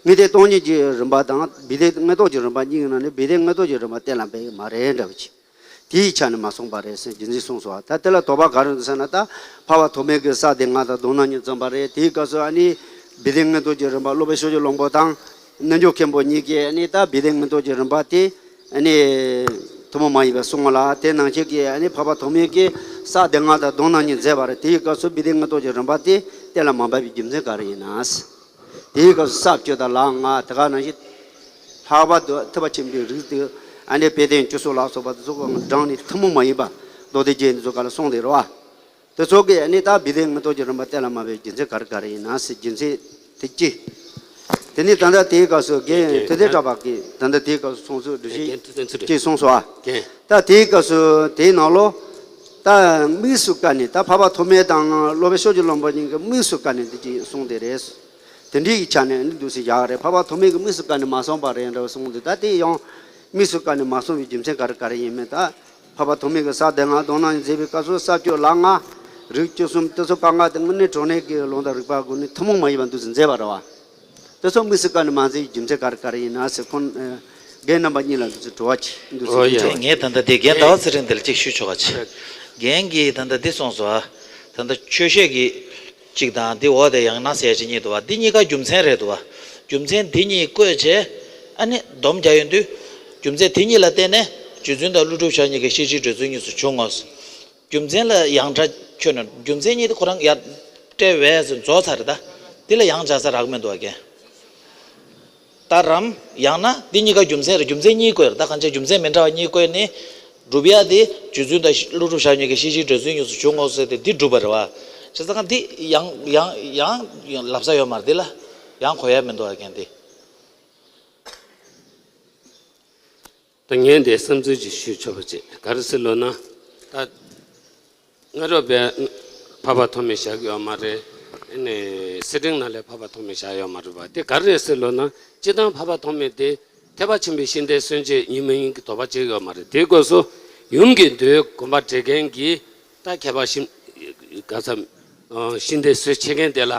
དངོས་བསྟན་སྟོང་ཉིད་ཀྱི་རིམ་པ་དང་བི་དན་མངོན་རྟོགས་ཀྱི་རིམ་པ་གཉིས་ཀྱི་ནང་ནས་བི་དན་མངོན་རྟོགས་ཀྱི་རིམ་པ་གཏན་ལ་འབེབས་ཀྱི་མ་རེད་འདྲ་བ་ཅིག་དེའི་ཆ་ནས་མ་གསུངས་པ་རེད་ཟེར་རྒྱུ་མཚན་གསུངས་སོང་། ད་དེ་ལ་དོགས་པ་ག་རེ་འདུག་ཟེར་ན། ད་འཕགས་པ་ཐོགས་མེད་ཀྱིས་ས་སྡེ་ལྔ་དང་མདོ་སྣ་གཉིས་བརྩམས་པ་རེད། དེའི་སྐབས་སུ་ཨ་ནི་བི་དན་མངོན་རྟོགས་ཀྱི་རིམ་པ་སློབ་དཔོན་ཕྱོགས་བཅུའི་གླང་པོ་དང་། རྣལ་འབྱོར་མཁན་པོ་གཉིས་ཀྱིས་ཨ་ནི་ད་བི་དན་མངོན་རྟོགས་ཀྱི་རིམ་པ་དེ་ཨ་ནི་ཐུན་མོང་མ་ཡིན་པར་གསུངས་པ་ལ། དེ་ནང་བཞིན་གྱི་ཨ་ནི་འཕགས་པ་ཐོགས་མེད་ཀྱིས་ས་སྡེ་ལྔ་དང་མདོ་སྣ་གཉིས་མཛད་པ་རེད། དེའི་སྐབས་སུ་བི་དན་མངོན་རྟོགས་ཀྱི་རིམ་པ་དེ་གཏན་ལ་མ་འབེབས་པའི་རྒྱུ་མཚན་ག་རེ་ཡིན་ན། དེའི་སྐབས་སུ་ས་བཅུ་དང་ལམ་ལྔ་དེ་ག་ནང་བཞིན་ལྷག་པར་དུ་ཐེག་པ་ཆེན་པོའི་རིགས་དེ་ཨ་ནི་དཔལ་ལྡན་བཅུ་གསུམ་ལ་སོགས་པ་དེ་ཚོ་གང་དྲངས་ནས་ཐུན་མོང་མ་ཡིན་པ་མདོ་སྡེ་རྒྱན་དེ་ཚོ་ག་ལ་གསུངས་ཏེ་རེད་བ། དེ་ཚོ་གིས་ཨ་ནི་ད་བི་དན་མངོན་རྟོགས་ཀྱི་རིམ་པ་གཏན་ལ་མ་འབེབས་རྒྱུ་མཚན་ག་རེ་ག་རེ་ཡིན་ན་ཟེར་རྒྱུ་མཚན་དེ་གཅིག་དེ་ནས་ད་ལྟ་དེའི་སྐབས་སུ་རྒན་དེ་དེ་འདྲ་བ་གིས་ད་ལྟ་དེའི་སྐབས་སུ་གསུང་ཚུལ་འདྲི་ཞིག་རྒན་དེ་དེ་ཚོ་རེད། ཅེས་གསུངས་སོ། ཨ། རྒན། ད་དེའི་སྐབས་སུ་དེའི་ནང་ལོགས་ད་དམིགས་སུ་བཀར་ནས་ད་འཕགས་པ་ཐོགས་མེད་དང་སློབ་དཔོན་ཕྱོགས་བཅུའི་གླང་པོ་གཉིས་ཀྱིས་དམིགས་སུ་བཀར་ནས་འདི་ཅིག་གསུངས་ཏེ་རེད། དེ་འདྲའི་ཡིག་ཆ་ནས་འདི་འདུག་སེ་བཞག་རེད། འཕགས་པ་ཐོགས་མེད་ཀྱིས་དམིགས་སུ་བཀར་ནས་མ་གསུངས་པ་རེད་འདྲ་བ་གསུངས་འདུག་ད་དེ་ཡང་དམིགས་སུ་བཀར་ནས་མ་གསུངས་པའི་རྒྱུ་མཚན་ག་རེ་ག་རེ་ཡིན་མིན། ད་འཕགས་པ་ཐོགས་མེད་ཀྱིས་ས་སྡེ་ལྔ་མདོ་སྣ་གཉིས་མཛད་པའི་སྐབས་སུ་ས་བཅུ་ལམ་ལྔ་རིགས་བཅུ་གསུམ་དེ་ཚོ་གང་ག་དེ་དངོས་གནས་དྲང་གནས་ཀྱི་ལུང་དང་རིགས་པ་སྒོ་ནས་ཐུན་མོང་མ་ཡིན་པ་འདུག་སེ་མཛད་པ་རེད་བ། དེ་ཚོ་དམིགས་སུ་བཀར་ནས་མ་མཛད་པའི་རྒྱུ་མཚན་ག་རེ་ག་རེ་ཡིན་ན་ཟེར། ཁོང་རྒན་རྣམ་པ་གཉིས་ལ་འདུག་སེ་དྲི་བ་ཅིག་འདུག་སེ། ཨོ་ཡ། ཞུ་ཆོག་ངས་ད་ལྟ་དེ་རྒན་ཟླ་བ་ཚེ་རིང་དེ་ལ་ཅིག་ཞུ་ཆོག་ག་ཅིག་རྒན་གྱིས་ད་ལྟ་འདི་གསུངས་སོང་། ཨ། ད་ལྟ་ཆོས་བཤད་ཀྱི་གཅིག་དང་འདི་འོག་དེ་ཡང་ན་ཟེར་གཅིག་གཉིས་འདུག་བ། འདི་གཉིས་ཀ་རྒྱུ་མཚན་རེད་འདུག་བ། རྒྱུ་མཚན་འདི་གཉིས་བཀོད་བྱས་ཨ་ནི་སྡོམ་རྒྱག་ཡོང་དུས། རྒྱུ་མཚན་དེ་གཉིས་ལ་བརྟེན་ནས་རྗེ་བཙུན་དང་ཀླུ་སྒྲུབ་ཞབས་གཉིས་ཀྱི་ཤེར་ཕྱིན་འབྲས་གསུམ་གཉིས་སུ་བྱུང་ངོ་། རྒྱུ་མཚན་ལ་ཡང་སྒྲ་ཁྱོན་ནས་རྒྱུ་མཚན་གཉིས་དེ་ཁོ་རང་ཡར་སྤྲད་པས་རྫོགས་ཚར་རེད། ད་འདི་ལ་ཡང་སྦྱར་ས་རག་མི་འདུག་བ་རྒན། ད་རམ། ཡང་ན་འདི་གཉིས་ཀ་རྒྱུ་མཚན་རེད། རྒྱུ་མཚན་གཉིས་བཀོད་རེད། ད་གང་ཅི་རྒྱུ་མཚན་མི་འདྲ་བ་གཉིས་བཀོད་ནས་སྒྲུབ་ཡ་དེ་རྗེ་བཙུན་དང་ཀླུ་སྒྲུབ་ཞབས་གཉིས་ཀྱི་ཤེར་ཕྱིན་འབྲས་གསུམ་གཉིས་སུ་བྱུང་ངོ་ཟེར་ཏེ་འདི་སྒྲུབ་པ་རེད་བ། བྱས་ཙང་འདི་ཡང་ཡང་ཡང་ལབ་ས་ཡོད་མ་རེད། འདི་ལ་ཡང་གོ་ཡ་མི་འདུག་བ་རྒན་འདི། ད་ངས་འདི་བསམ་ཚུལ་ཅིག་ཞུས་ཆོག་པ་ཅིག་ག་རེ་ཟེར་ལབ་ན། ད་སྔ་རབས་པའི་འཕགས་པ་ཐོགས་མེད་བཞག་ཡོད་མ་རེད། ཨ་ནི་སི་ཏིང་ནང་ལ་འཕགས་པ་ཐོགས་མེད་བཞག་ཡོད་མ་རེད་པ། དེ་ག་རེ་རེད་ཟེར་ལབ་ན། སྤྱིར་བཏང་འཕགས་པ་ཐོགས་མེད་དེ་ཐེག་པ་ཆེན་པོའི་ཤིང་རྟའི་སྲོལ་འབྱེད་ཡིན་མ་ཡིན་གྱི་དོགས་པ་བྱེད་ཡོད་མ་རེད། དེའི་སྐབས་སུ་ཡུམ་གྱི་མདོའི་དགོངས་པ་འགྲེལ་མཁན་གྱི་ད་མཁས་པ་ཤིང་ག་ས་ ཤིང་རྟའི་སྲོལ་འཆད་མཁན་དེ་ལ།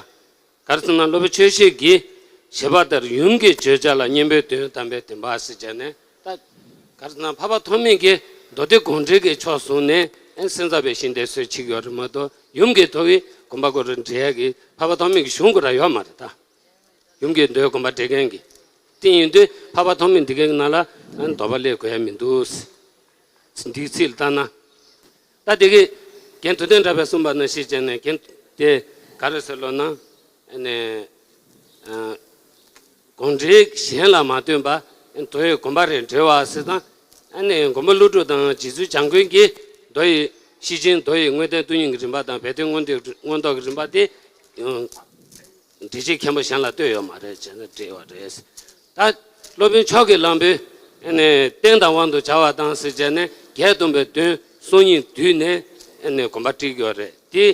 ག་རེ་ཟེར་ན་སློབ་དཔོན་ཆོས་བཤེས་ཀྱིས་བཞེད་པ་ལྟར་ཡུམ་གྱི་བརྗོད་བྱ་ལ་སྙན་པའི་དོན་དམ་པའི་བདེན་པ་ཟེར་བྱས་ནས་ད། ག་རེ་ཟེར་ན་འཕགས་པ་ཐོགས་མེད་ཀྱིས་མདོ་སྡེ་དགོངས་འགྲེལ་གྱི་ཕྱོགས་བཟུང་ནས་ཨེ་སེམས་ཙམ་པའི་ཤིང་རྟའི་སྲོལ་ཕྱེ་གི་ཡོད་རེད་མ་གཏོགས་ཡུམ་གྱི་མདོ་ཡི་དགོངས་པ་ཁོ་རང་འགྲེལ་ཡག་གི་འཕགས་པ་ཐོགས་མེད་ཀྱི་གཞུང་ཁོ་རང་ཡོད་མ་རེད་ད། ཡུམ་གྱི་མདོའི་དགོངས་པ་འགྲེལ་མཁན་གྱི། དེ་ཡིན་དུས་འཕགས་པ་ཐོགས་མེད་འདི་གའི་ནང་ལ་ཨ་ནི་དོགས་པ་སླེབས་དགོས་ཡ་མི་འདུག་འདིའི་ཚིག་ལ་ལྟ་ན། ད་དེ་གི་རྒན་དུས་སྟོན་གྲགས་པས་གསུངས་པ་ནང་བཞིན་བྱས་ནས་རྒན་དེ་ག་རེ་ཟེར་ལོ་ན། ཨ་ནི་ཨ་དགོངས་འགྲེལ་གཞན་ལ་མ་ལྟོས་པ་མདོ་ཡི་དགོངས་པ་རེད་འགྲེལ་བ་ཟེར་དང་། ཨ་ནི་མགོན་པོ་ཀླུ་སྒྲུབ་དང་རྗེ་བཙུན་བྱམས་མགོན་གྱིས་མདོ་ཡི་ཤེར་ཕྱིན་མདོ་ཡི་དངོས་བསྟན་སྟོང་ཉིད་ཀྱི་རིམ་པ་དང་བེ་ཏའི་མངོན་བསྟོད་མངོན་རྟོགས་ཀྱི་རིམ་པ་དེ། འགྲེལ་བྱེད་མཁན་པོ་གཞན་ལ་ལྟོས་ཡོད་མ་རེད་ཅེས་ནས་བྲིས་པ་རེད། ད་སློབ་དཔོན་ཕྱོགས་ཀྱི་གླང་པོས་ཨ་ནི་རྟེན་དང་དབང་དུ་བྱ་བ་དང་ཟེར་བྱས་ནས་བརྒྱད་སྟོན་པའི་དོན་སོ་གཉིས་བསྡུས་ནས་ཨ་ནི་དགོངས་པ་བྲིས་ཡོད་རེད་དེ།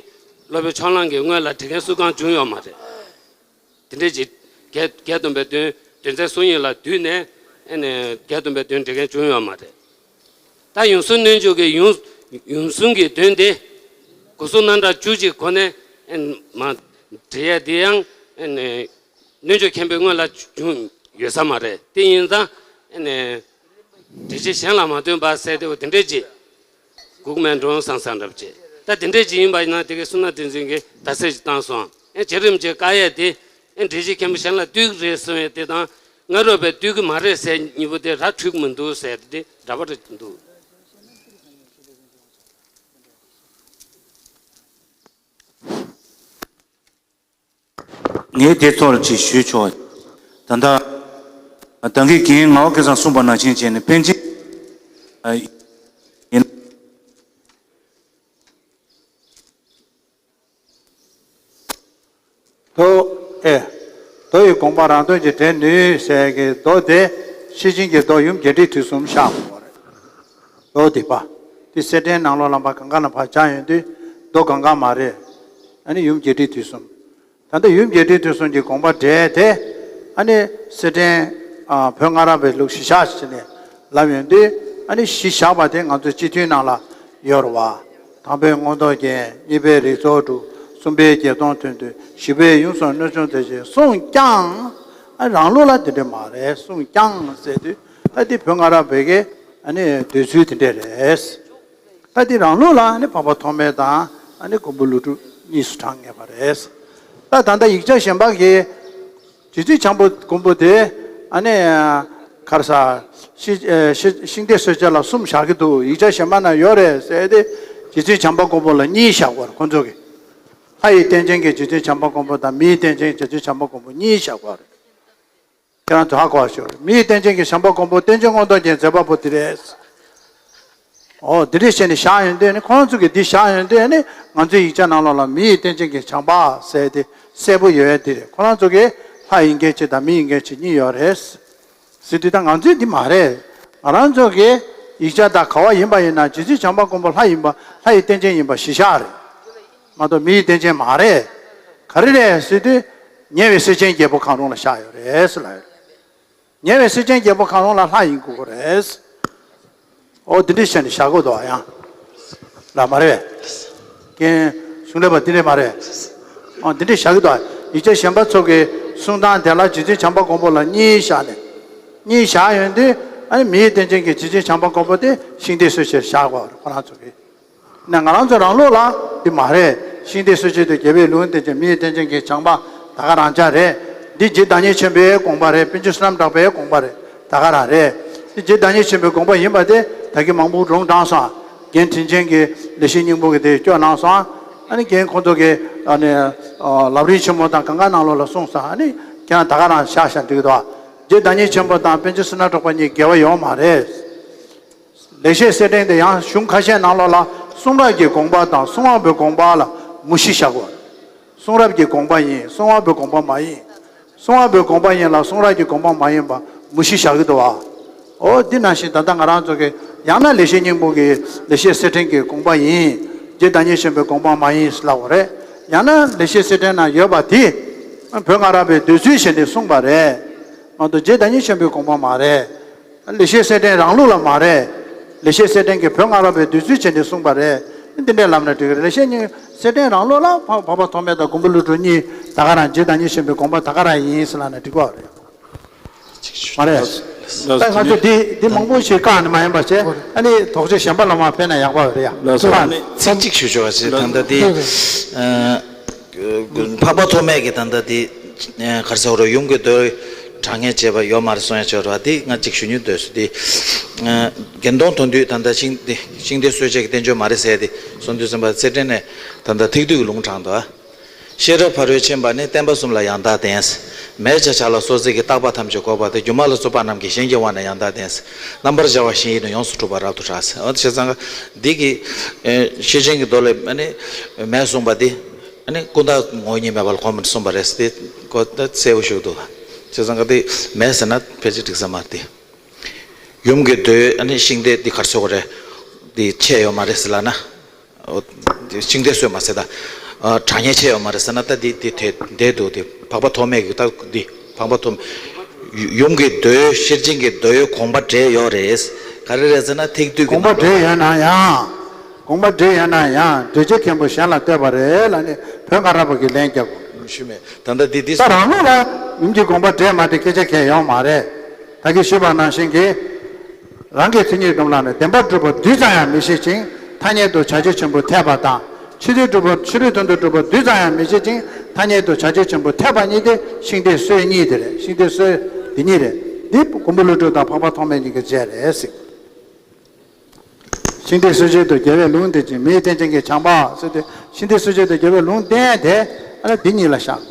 སློབ་དཔོན་ཕྱོགས་གླང་གི་སྔོན་ལ་འགྲེལ་མཁན་སུ་གང་བྱུང་ཡོད་མ་རེད། དེ་འདྲས་ཀྱི་བརྒྱད་བརྒྱད་སྟོན་པའི་དོན་དོན་ཚན་སོ་གཉིས་ལ་བསྡུས་ནས་ཨ་ནི་བརྒྱད་སྟོན་པའི་དོན་འགྲེལ་མཁན་བྱུང་ཡོད་མ་རེད། ད་ཡུམ་གསུམ་སྣོད་འཇོག་གི་ཡུམ་ཡུམ་གསུམ་གྱི་དོན་དེ་སྒོ་གསུམ་རྣམ་གྲངས་བཅུ་གཅིག་གོ་ནས་ཨེ་མ་འབྲི་ཡས་དེ་ཡང་ཨེ་ནས་སྣོད་འཇོག་མཁན་པོའི་སྔོན་ལ་བྱུང་ཡོད་ས་མ་རེད། དེ་ཡིན་ཙང་ཨེ་ནས་འགྲེལ་བྱེད་གཞན་ལ་མ་ལྟོས་པ་ཟེར་དེ་འོ་དེ་འདྲས་ཀྱི་སྒུག་མེད་འགྲོ་སང་སང་འདྲ་བྱེད། ད་དེ་འདྲས་ཀྱི་ཡིན་པ་ཡིན་ན་དེ་གའི་བསོད་ནམས་བསྟན་འཛིན་གྱིས་ད་ཟེར་ཅིག་བཏང་སོང་། ཨེ་བྱེད་རིམ་གྱི་བཀག་ཡས་དེ་ཨེ་འགྲེལ་བྱེད་མཁན་པོ་གཞན་ལ་ལྟོས་ཀྱི་རེད་གསུང་ཡས་དེ་དང་། སྔ་རོལ་པས་ལྟོས་ཀྱི་མ་རེད་ཟེར་གཉིས་པོ་དེ་ར་འཁྲུག་མི་འདུག་ཟེར་དེ་འདྲ་པོ་རེད་འདུག་ངས་དེ་ཐོག་ལ་ཅིག་ཞུས་ཆོག་ད་ལྟ་ད་གིན་རྒན་ངག་དབང་སྐལ་བཟང་གསུངས་པ་ནང་བཞིན་བྱས་ནས་པཎ་ཆེན་ཡིན། མདོ། ཨེ། མདོ་ཡི་དགོངས་པ་རང་དོན་གྱི་འགྲེལ་ནུས་ཟེར་གྱི་མདོ་དེ་ཤེར་ཕྱིན་གྱི་མདོ་ཡུམ་བརྒྱད་ཁྲི་དུས་གསུམ་བཞག་དགོས་པ་རེད། མདོ་དེ་པ། དེ་གསེར་ཕྲེང་ནང་ལོགས་ལ་མ་གང་ག་ན་ཕར་སྦྱར་ཡོང་དུས་མདོ་གང་ག་མ་རེད། ཨ་ནི་ཡུམ་བརྒྱད་ཁྲི་དུས་གསུམ། ད་ལྟ་ཡུམ་བརྒྱད་ཁྲི་དུས་གསུམ་གྱི་དགོངས་པ་འགྲེལ་ཏེ། ཨ་ནི་གསེར་ཕྲེང་། ཨ། བོད་སྔ་རབས་པའི་ལུགས་གཞི་བཞག་ཟེར་ནས་ལབ་ཡོང་དུས། ཨ་ནི་གཞི་བཞག་པ་དེ་ང་ཚོའི་སྤྱི་མཐུན་ནང་ལ་ཡོད་རེད་བ། དང་པོའི་མངོན་རྟོགས་རྒྱན། གཉིས་པའི་རིགས་ཚོགས་དྲུག་གསུམ་པའི་བརྒྱད་སྟོང་དོན་བསྡུས། བཞི་པའི་ཡུམ་གསུམ་སྣོད་བྱུང་མཛད་ཅིང་གསུངས་ཀྱང་། ཨ། རང་ལུགས་ལ་དེ་འདྲ་མ་རེད། གསུངས་ཀྱང་ཟེར་དུས་ད་དེ་བོད་སྔ་རབས་པའི་གི་ཨ་ནི་འདོད་ཚུལ་དེ་འདྲ་རེད། ད་འདི་རང་ལུགས་ལ་ནི་འཕགས་པ་ཐོགས་མེད་དང་ཨ་ནི་མགོན་པོ་ཀླུ་སྒྲུབ་གཉིས་སུ་གྲངས་ངེས་པ་རེད། ད་ད་ལྟ་ཡིག་ཆ་གཞན་པ་གི་རྗེ་བཙུན་བྱམས་པ་མགོན་པོ་དེ་ཨ་ནི་ག་རེ་ཟ། ཤི་ཤི་ཤིང་རྟའི་སྲོལ་འཆད་ལ་གསུམ་བཞག་གི་འདུག་ཡིག་ཆ་གཞན་པ་ན་ཡོད་རེད་ཟེར་ཏེ། རྗེ་བཙུན་བྱམས་པ་མགོན་པོ་ལ་གཉིས་བཞག་པ་རེད་ཁོང་ཚོ་གིས། ལྷ་ཡི་རྟེན་ཅན་གྱི་རྗེ་བཙུན་བྱམས་པ་མགོན་པོ་དང་མི་ཡི་རྟེན་ཅན་རྗེ་བཙུན་བྱམས་པ་མགོན་པོ་གཉིས་བཞག་པ་རེད། ཁྱེད་རང་ཚོ་ཧ་གོ་བ་ཞུ། མི་ཡི་རྟེན་ཅན་གྱི་བྱམས་པ་མགོན་པོ་རྟེན་ཅིང་མངོན་རྟོགས་རྒྱན་མཛད་པ་པོ་དེ་རེད། ཨོ་དེ་འདྲས་བྱས་ནས་བཞག་ཡོང་དུས་ནི་ཁོང་ཚོ་གིས་འདི་བཞག་ཡོང་དུས་ནི་ང་ཚོའི་ཡིག་ཆ་ནང་ལོགས་ལ་མི་ཡི་རྟེན་ཅན་གྱི་བྱམས་པ་ཟེར་དེ་གསལ་པོ་ཡོད་ཡ་དེ་རེད། ཁོ་རང་ཚོ་གིས་ལྷ་ཡིན་མཁན་གཅིག་དང་མི་ཡིན་མཁན་གཅིག་གཉིས་ཡོད་རེད། ཟེར་དུས་ད་ང་ཚོས་འདི་མ་རེད། ང་རང་ཚོ་གི་ཡིག་ཆ་དང་ག་བ་ཡིན་པ་ཡིན་ན་རྗེ་བཙུན་བྱམས་པ་མགོན་པོ་ལྷ་ཡིན་པ་ལྷ་ཡི་རྟེན་ཅན་ཡིན་པ་གཞི་བཞག་རེད། མ་གཏོགས་མི་ཡི་རྟེན་ཅན་མ་རེད། ག་རེ་རེད་ཟེར་དུས་ཉེ་བའི་སེམས་ཅན་བརྒྱད་པོ་གང་རུང་ལ་བཞག་ཡོད་རེད་ཟེར་ལབ་ཡོད། ཉེ་བའི་སེམས་ཅན་བརྒྱད་པོ་གང་རུང་ལ་ལྷ་ཡིན་དགོས་ཀྱི་རེད། ཨོ་འདི་འདྲས་བྱས་ནས་བཞག་དགོས་འདུག་ཨ་ཡང་། ལ་མ་རེད། རྒན་གཞུང་ལས་པ་འདི་འདྲས་མ་རེད། ཨོ་འདི་འདྲས་བཞག་གི་འདུག་ཨ། ཡིག་ཆ་གཞན་པ་ཚོ་གི་གསུང་སྟངས་དེ་ལ་རྗེ་བཙུན་བྱམས་པ་མགོན་པོ་ལ་གཉིས་བཞག་ནས། གཉིས་བཞག་ཡོང་དུས་ཨ་ནི་མི་ཡི་རྟེན་ཅན་གྱི་རྗེ་བཙུན་བྱམས་པ་མགོན་པོ་དེ་ཤིང་རྟའི་སྲོལ་ཆེར་བཞག་དགོས་རེད་ཁོ་རང་ཚོ་གི། ན་ང་རང་ཚོ་རང་ལུགས་ལ་འདི་མ་རེད། ཤིང་རྟའི་སྲོལ་ཆེན་དུ་རྒྱལ་བའི་ལུང་བསྟན་ཅིང་མི་ཡི་རྟེན་ཅན་གྱི་བྱམས་པ་ད་ག་རང་ཅག་རེད། འདི་རྗེ་བདག་ཉིད་ཆེན་པོའི་དགོངས་པ་རེད། པཎ་ཆེན་བསོད་ནམས་གྲགས་པའི་དགོངས་པ་རེད། ད་ག་རང་རེད། འདི་རྗེ་བདག་ཉིད་ཆེན་པོའི་དགོངས་པ་ཡིན་པ་དེ་ད་གིན་མང་པོ་སྒྲུང་དྲངས་སོང་། རྒན་དྲིན་ཅན་གྱིས་ལེགས་བཤད་སྙིང་པོ་གི་དེ་སྐྱོར་གནང་སོང་། ཨ་ནི་རྒན་ཁོང་ཚོ་གིས་ཨ་ནི་ལམ་རིམ་ཆེན་མོ་དང་གང་ག་ནང་ལོགས་ལ་གསུངས་སོང་། ཨ་ནི་ཁྱེད་རང་ད་ག་རང་བཞག་བཞག་འགྲིག་གི་འདུག་རྗེ་བདག་ཉིད་ཆེན་པོ་དང་པཎ་ཆེན་བསོད་ནམས་གྲགས་པ་གཉིས་འགལ་བ་ཡོད་མ་རེད། ལེགས་བཤད་གསེར་ཕྲེང་དེ་ཡང་གཞུང་ཁ་ཤས་ནང་ལོགས་ལ་གསུང་རབ་ཀྱི་དགོངས་པ་དང་གསུང་བ་པོའི་དགོངས་པ་ལ་མུ་བཞི་བཞག་གོ། གསུང་རབ་ཀྱི་དགོངས་པ་ཡིན། གསུང་བ་པོའི་དགོངས་པ་མ་ཡིན། གསུང་བ་པོའི་དགོངས་པ་ཡིན་ལ་གསུང་རབ་ཀྱི་དགོངས་པ་མ་ཡིན་པ་མུ་བཞི་བཞག་གི་འདུག་བ། འོ་འདི་ནང་བཞིན་ད་ལྟ་ང་རང་ཚོ་གི་ཡང་ན་ལེགས་བཤད་སྙིང་པོ་གི་ལེགས་བཤད་གསེར་ཕྲེང་གི་དགོངས་པ་ཡིན། རྗེ་བདག་ཉིད་ཆེན་པོའི་དགོངས་པ་མ་ཡིན་ལབ་དགོས་རེད། ཡང་ན་ལེགས་བཤད་གསེར་ཕྲེང་ན་ཡོད་པ་དེ་བོད་སྔ་རབས་པའི་འདོད་ཚུལ་བྱས་ནས་གསུངས་པ་རེད། མ་གཏོགས་རྗེ་བདག་ཉིད་ཆེན་པོའི་དགོངས་པ་མ་རེད། ལེགས་བཤད་གསེར་ཕྲེང་རང་ལུགས་ལ་མ་རེད། ལེགས་བཤད་གསེར་ཕྲེང་གིས་བོད་སྔ་རབས་པའི་འདོད་ཚུལ་བྱས་ནས་གསུངས་པ་རེད། འདི་འདྲའི་ལབ་ན་འགྲིག་གི་རེད། ལེགས་བཤད་སྙིང་པོའི་སེར་ཕྲེང་རང་ལུགས་ལ་འཕགས་འཕགས་པ་ཐོགས་མེད་དང་མགོན་པོ་ཀླུ་སྒྲུབ་གཉིས་ད་ག་རང་རྗེ་བདག་ཉིད་ཆེན་པོའི་དགོངས་པ་ད་ག་རང་ཡིན་ཟེར་ལབ་ན་འགྲིག་གི་རེད། མ་རེད། ད་ང་ཚོ་འདི་འདི་མང་པོ་ཞིག་བཀག་ནས་མ་ཡིན་པ་བྱས། ཨ་ནི་དོགས་གཅོད་གཞན་པ་ལ་མ་ཕེབས་ན་ཡག་པ་རེད་ཡ། ལགས་སོ། ཨ་ནི་ཚིག་གཅིག་ཞུ་ཆོག་པ་ཞིག་ད་ལྟ་འདི། འཕགས་པ་ཐོགས་མེད་ཀྱིས་ད་ལྟ་འདི། ག་རེ་ཟེར་དགོས་རེད། ཡུམ་གྱི་མདོའི་གྲངས་ངེས་བྱས་པ་ཡོད་མ་རེད་གསུང་ཡ་ཆོག་རེད་བ། འདི་ང་གཅིག་ཞུ་སྙིང་འདོད་སོང་། འདི། དགེ་འདུན་དོན་བསྡུས་ད་ལྟ་ཤིང་འདི་ཤིང་རྟའི་སྲོལ་འབྱེད་ཀྱི་བསྟན་བཅོས་མ་རེད་ཟེར་ཏེ་གསུང་དུས་ཙམ་པ་ཚེ་བཀྲིན་ནས་ད་ལྟ་ཐིག་བསྡུས་ཀྱི་ལུང་དྲངས་འདུག་ཨ། ཤེས་རབ་ཕ་རོལ་ཕྱིན་པ་ནི། བསྟན་པ་གསུམ་ལ་ཡང་དག་ལྡན། མེད་བྱ་བྱ་ལ་སོགས་ཚིག་གིས། བརྟག་པ་ཐམས་ཅད་འགོག་པ་སྟེ། སྒྱུ་མ་ལ་སོགས་པ་རྣམས་ཀྱིས། གཞན་གྱིས་དབང་ནི་ཡང་དག་ལྡན། རྣམ་པར་བྱ་བ་གཞན་ཡིས་ནི། ཡོངས་སུ་གྲུབ་པ་རབ་ཏུ་གྲགས། འོ་དེ་བྱས་ཙང་འདི་གི་ཤེར་ཕྱིན་གྱི་མདོ་ལས་ཨ་ནི་མེད་གསུངས་པ་འདི་ཨ་ནི་ཀུན་བརྟགས་ངོ་བོ་ཉིད་མེད་པ་ལ་གོམས་པར་གསུངས་པ་རེད་ཟེར་ཏེ་གོ་ད་གསལ་པོ་ཞིག་འདུག། བྱས་ཙང་འདི་མེད་ཟེར་ན་ཕལ་ཆེར་འགྲིག་ས་མ་རེད། དེ་ཡུམ་གྱི་མདོའི་ཨ་ནི་ཤིང་རྟའི་འདི་ག་རེ་ཟེར་དགོས་རེད། འདི་ཆད་ཡོད་མ་རེད་ཟེར་ལབ་ན། ཤིང་རྟའི་སྲོལ་མ་ཟེར་ད། གྲངས་ངེས་ཆད་ཡོད་མ་རེད་ཟེར་ན་ད་འདི་འདི་དེ་འདས་འདུག། འདི་འཕགས་པ་ཐོགས་མེད་ཀྱི་ད་འདི་འཕགས་པ་ཐོགས། ཡུམ་གྱི་མདོའི་ཤེར་ཕྱིན་གྱི་མདོའི་དགོངས་པ་འགྲེལ་ཡོད་རེད། ག་རེ་རེད་ཟེར་ན་ཐིག་བསྡུས་ཀྱི་དགོངས་པ་ནང་ལ། འགྲེལ་ཡོད་ན་ཡང་། དགོངས་པ་འགྲེལ་ཡོད་ན་ཡང་འགྲེལ་བྱེད་མཁན་པོ་གཞན་ལ་ལྟོས་པ་རེད་ལབ་ནས་བོད་སྒང་ར་བ་གིས་ལན་རྒྱབ། ཞུས་མེད། ད་ལྟ་འདི་འདི། ད་རང་ལུགས་ལ་ཡུམ་གྱི་དགོངས་པ་འགྲེལ་མ་འགྲེལ་སྐད་ཆ་གང་ཡང་ཡོད་མ་རེད། ད་གིན་ཞུས་པ་ནང་བཞིན་གྱི། རང་གི་མཚན་ཉིད་སྒྲུབ་ལམ་ནི། བདེན་པར་གྲུབ་པ་རྡུལ་ཙམ་ཡང་མི་ཤེས་ཅིང་། ཐ་སྙད་དུ་བྱ་བྱེད་ཆེན་པོ་འཐད་པ་དང་། ཕྱི་རོལ་གྲུབ་པ་ཕྱི་རོལ་དོན་དུ་གྲུབ་པ་རྡུལ་ཙམ་ཡང་མི་ཤེས་ཅིང་། ཐ་སྙད་དུ་བྱ་བྱེད་ཆེན་པོ་འཐད་པ་གཉིས་ཏེ། ཤིང་རྟའི་སྲོལ་གཉིས་དེ་རེད། ཤིང་རྟའི་སྲོལ་འདི་གཉིས་རེད། འདི་མགོན་པོ་ཀླུ་སྒྲུབ་དང་འཕགས་པ་ཐོགས་མེད་གཉིས་ཀྱི་རྗེས་རེད་ཟེར། ཤིང་རྟའི་སྲོལ་འབྱེད་དུ་རྒྱལ་བས་ལུང་བསྟན་ཅིང་། མིའི་རྟེན་ཅན་གྱི་བྱམས་པ་ཟེར་ཏེ། ཤིང་རྟའི་སྲོལ་འབྱེད་དུ་རྒྱལ་བས་ལུང་བསྟན་དེ་ཨ་ནི་འདི་གཉིས་ལ་བཞག།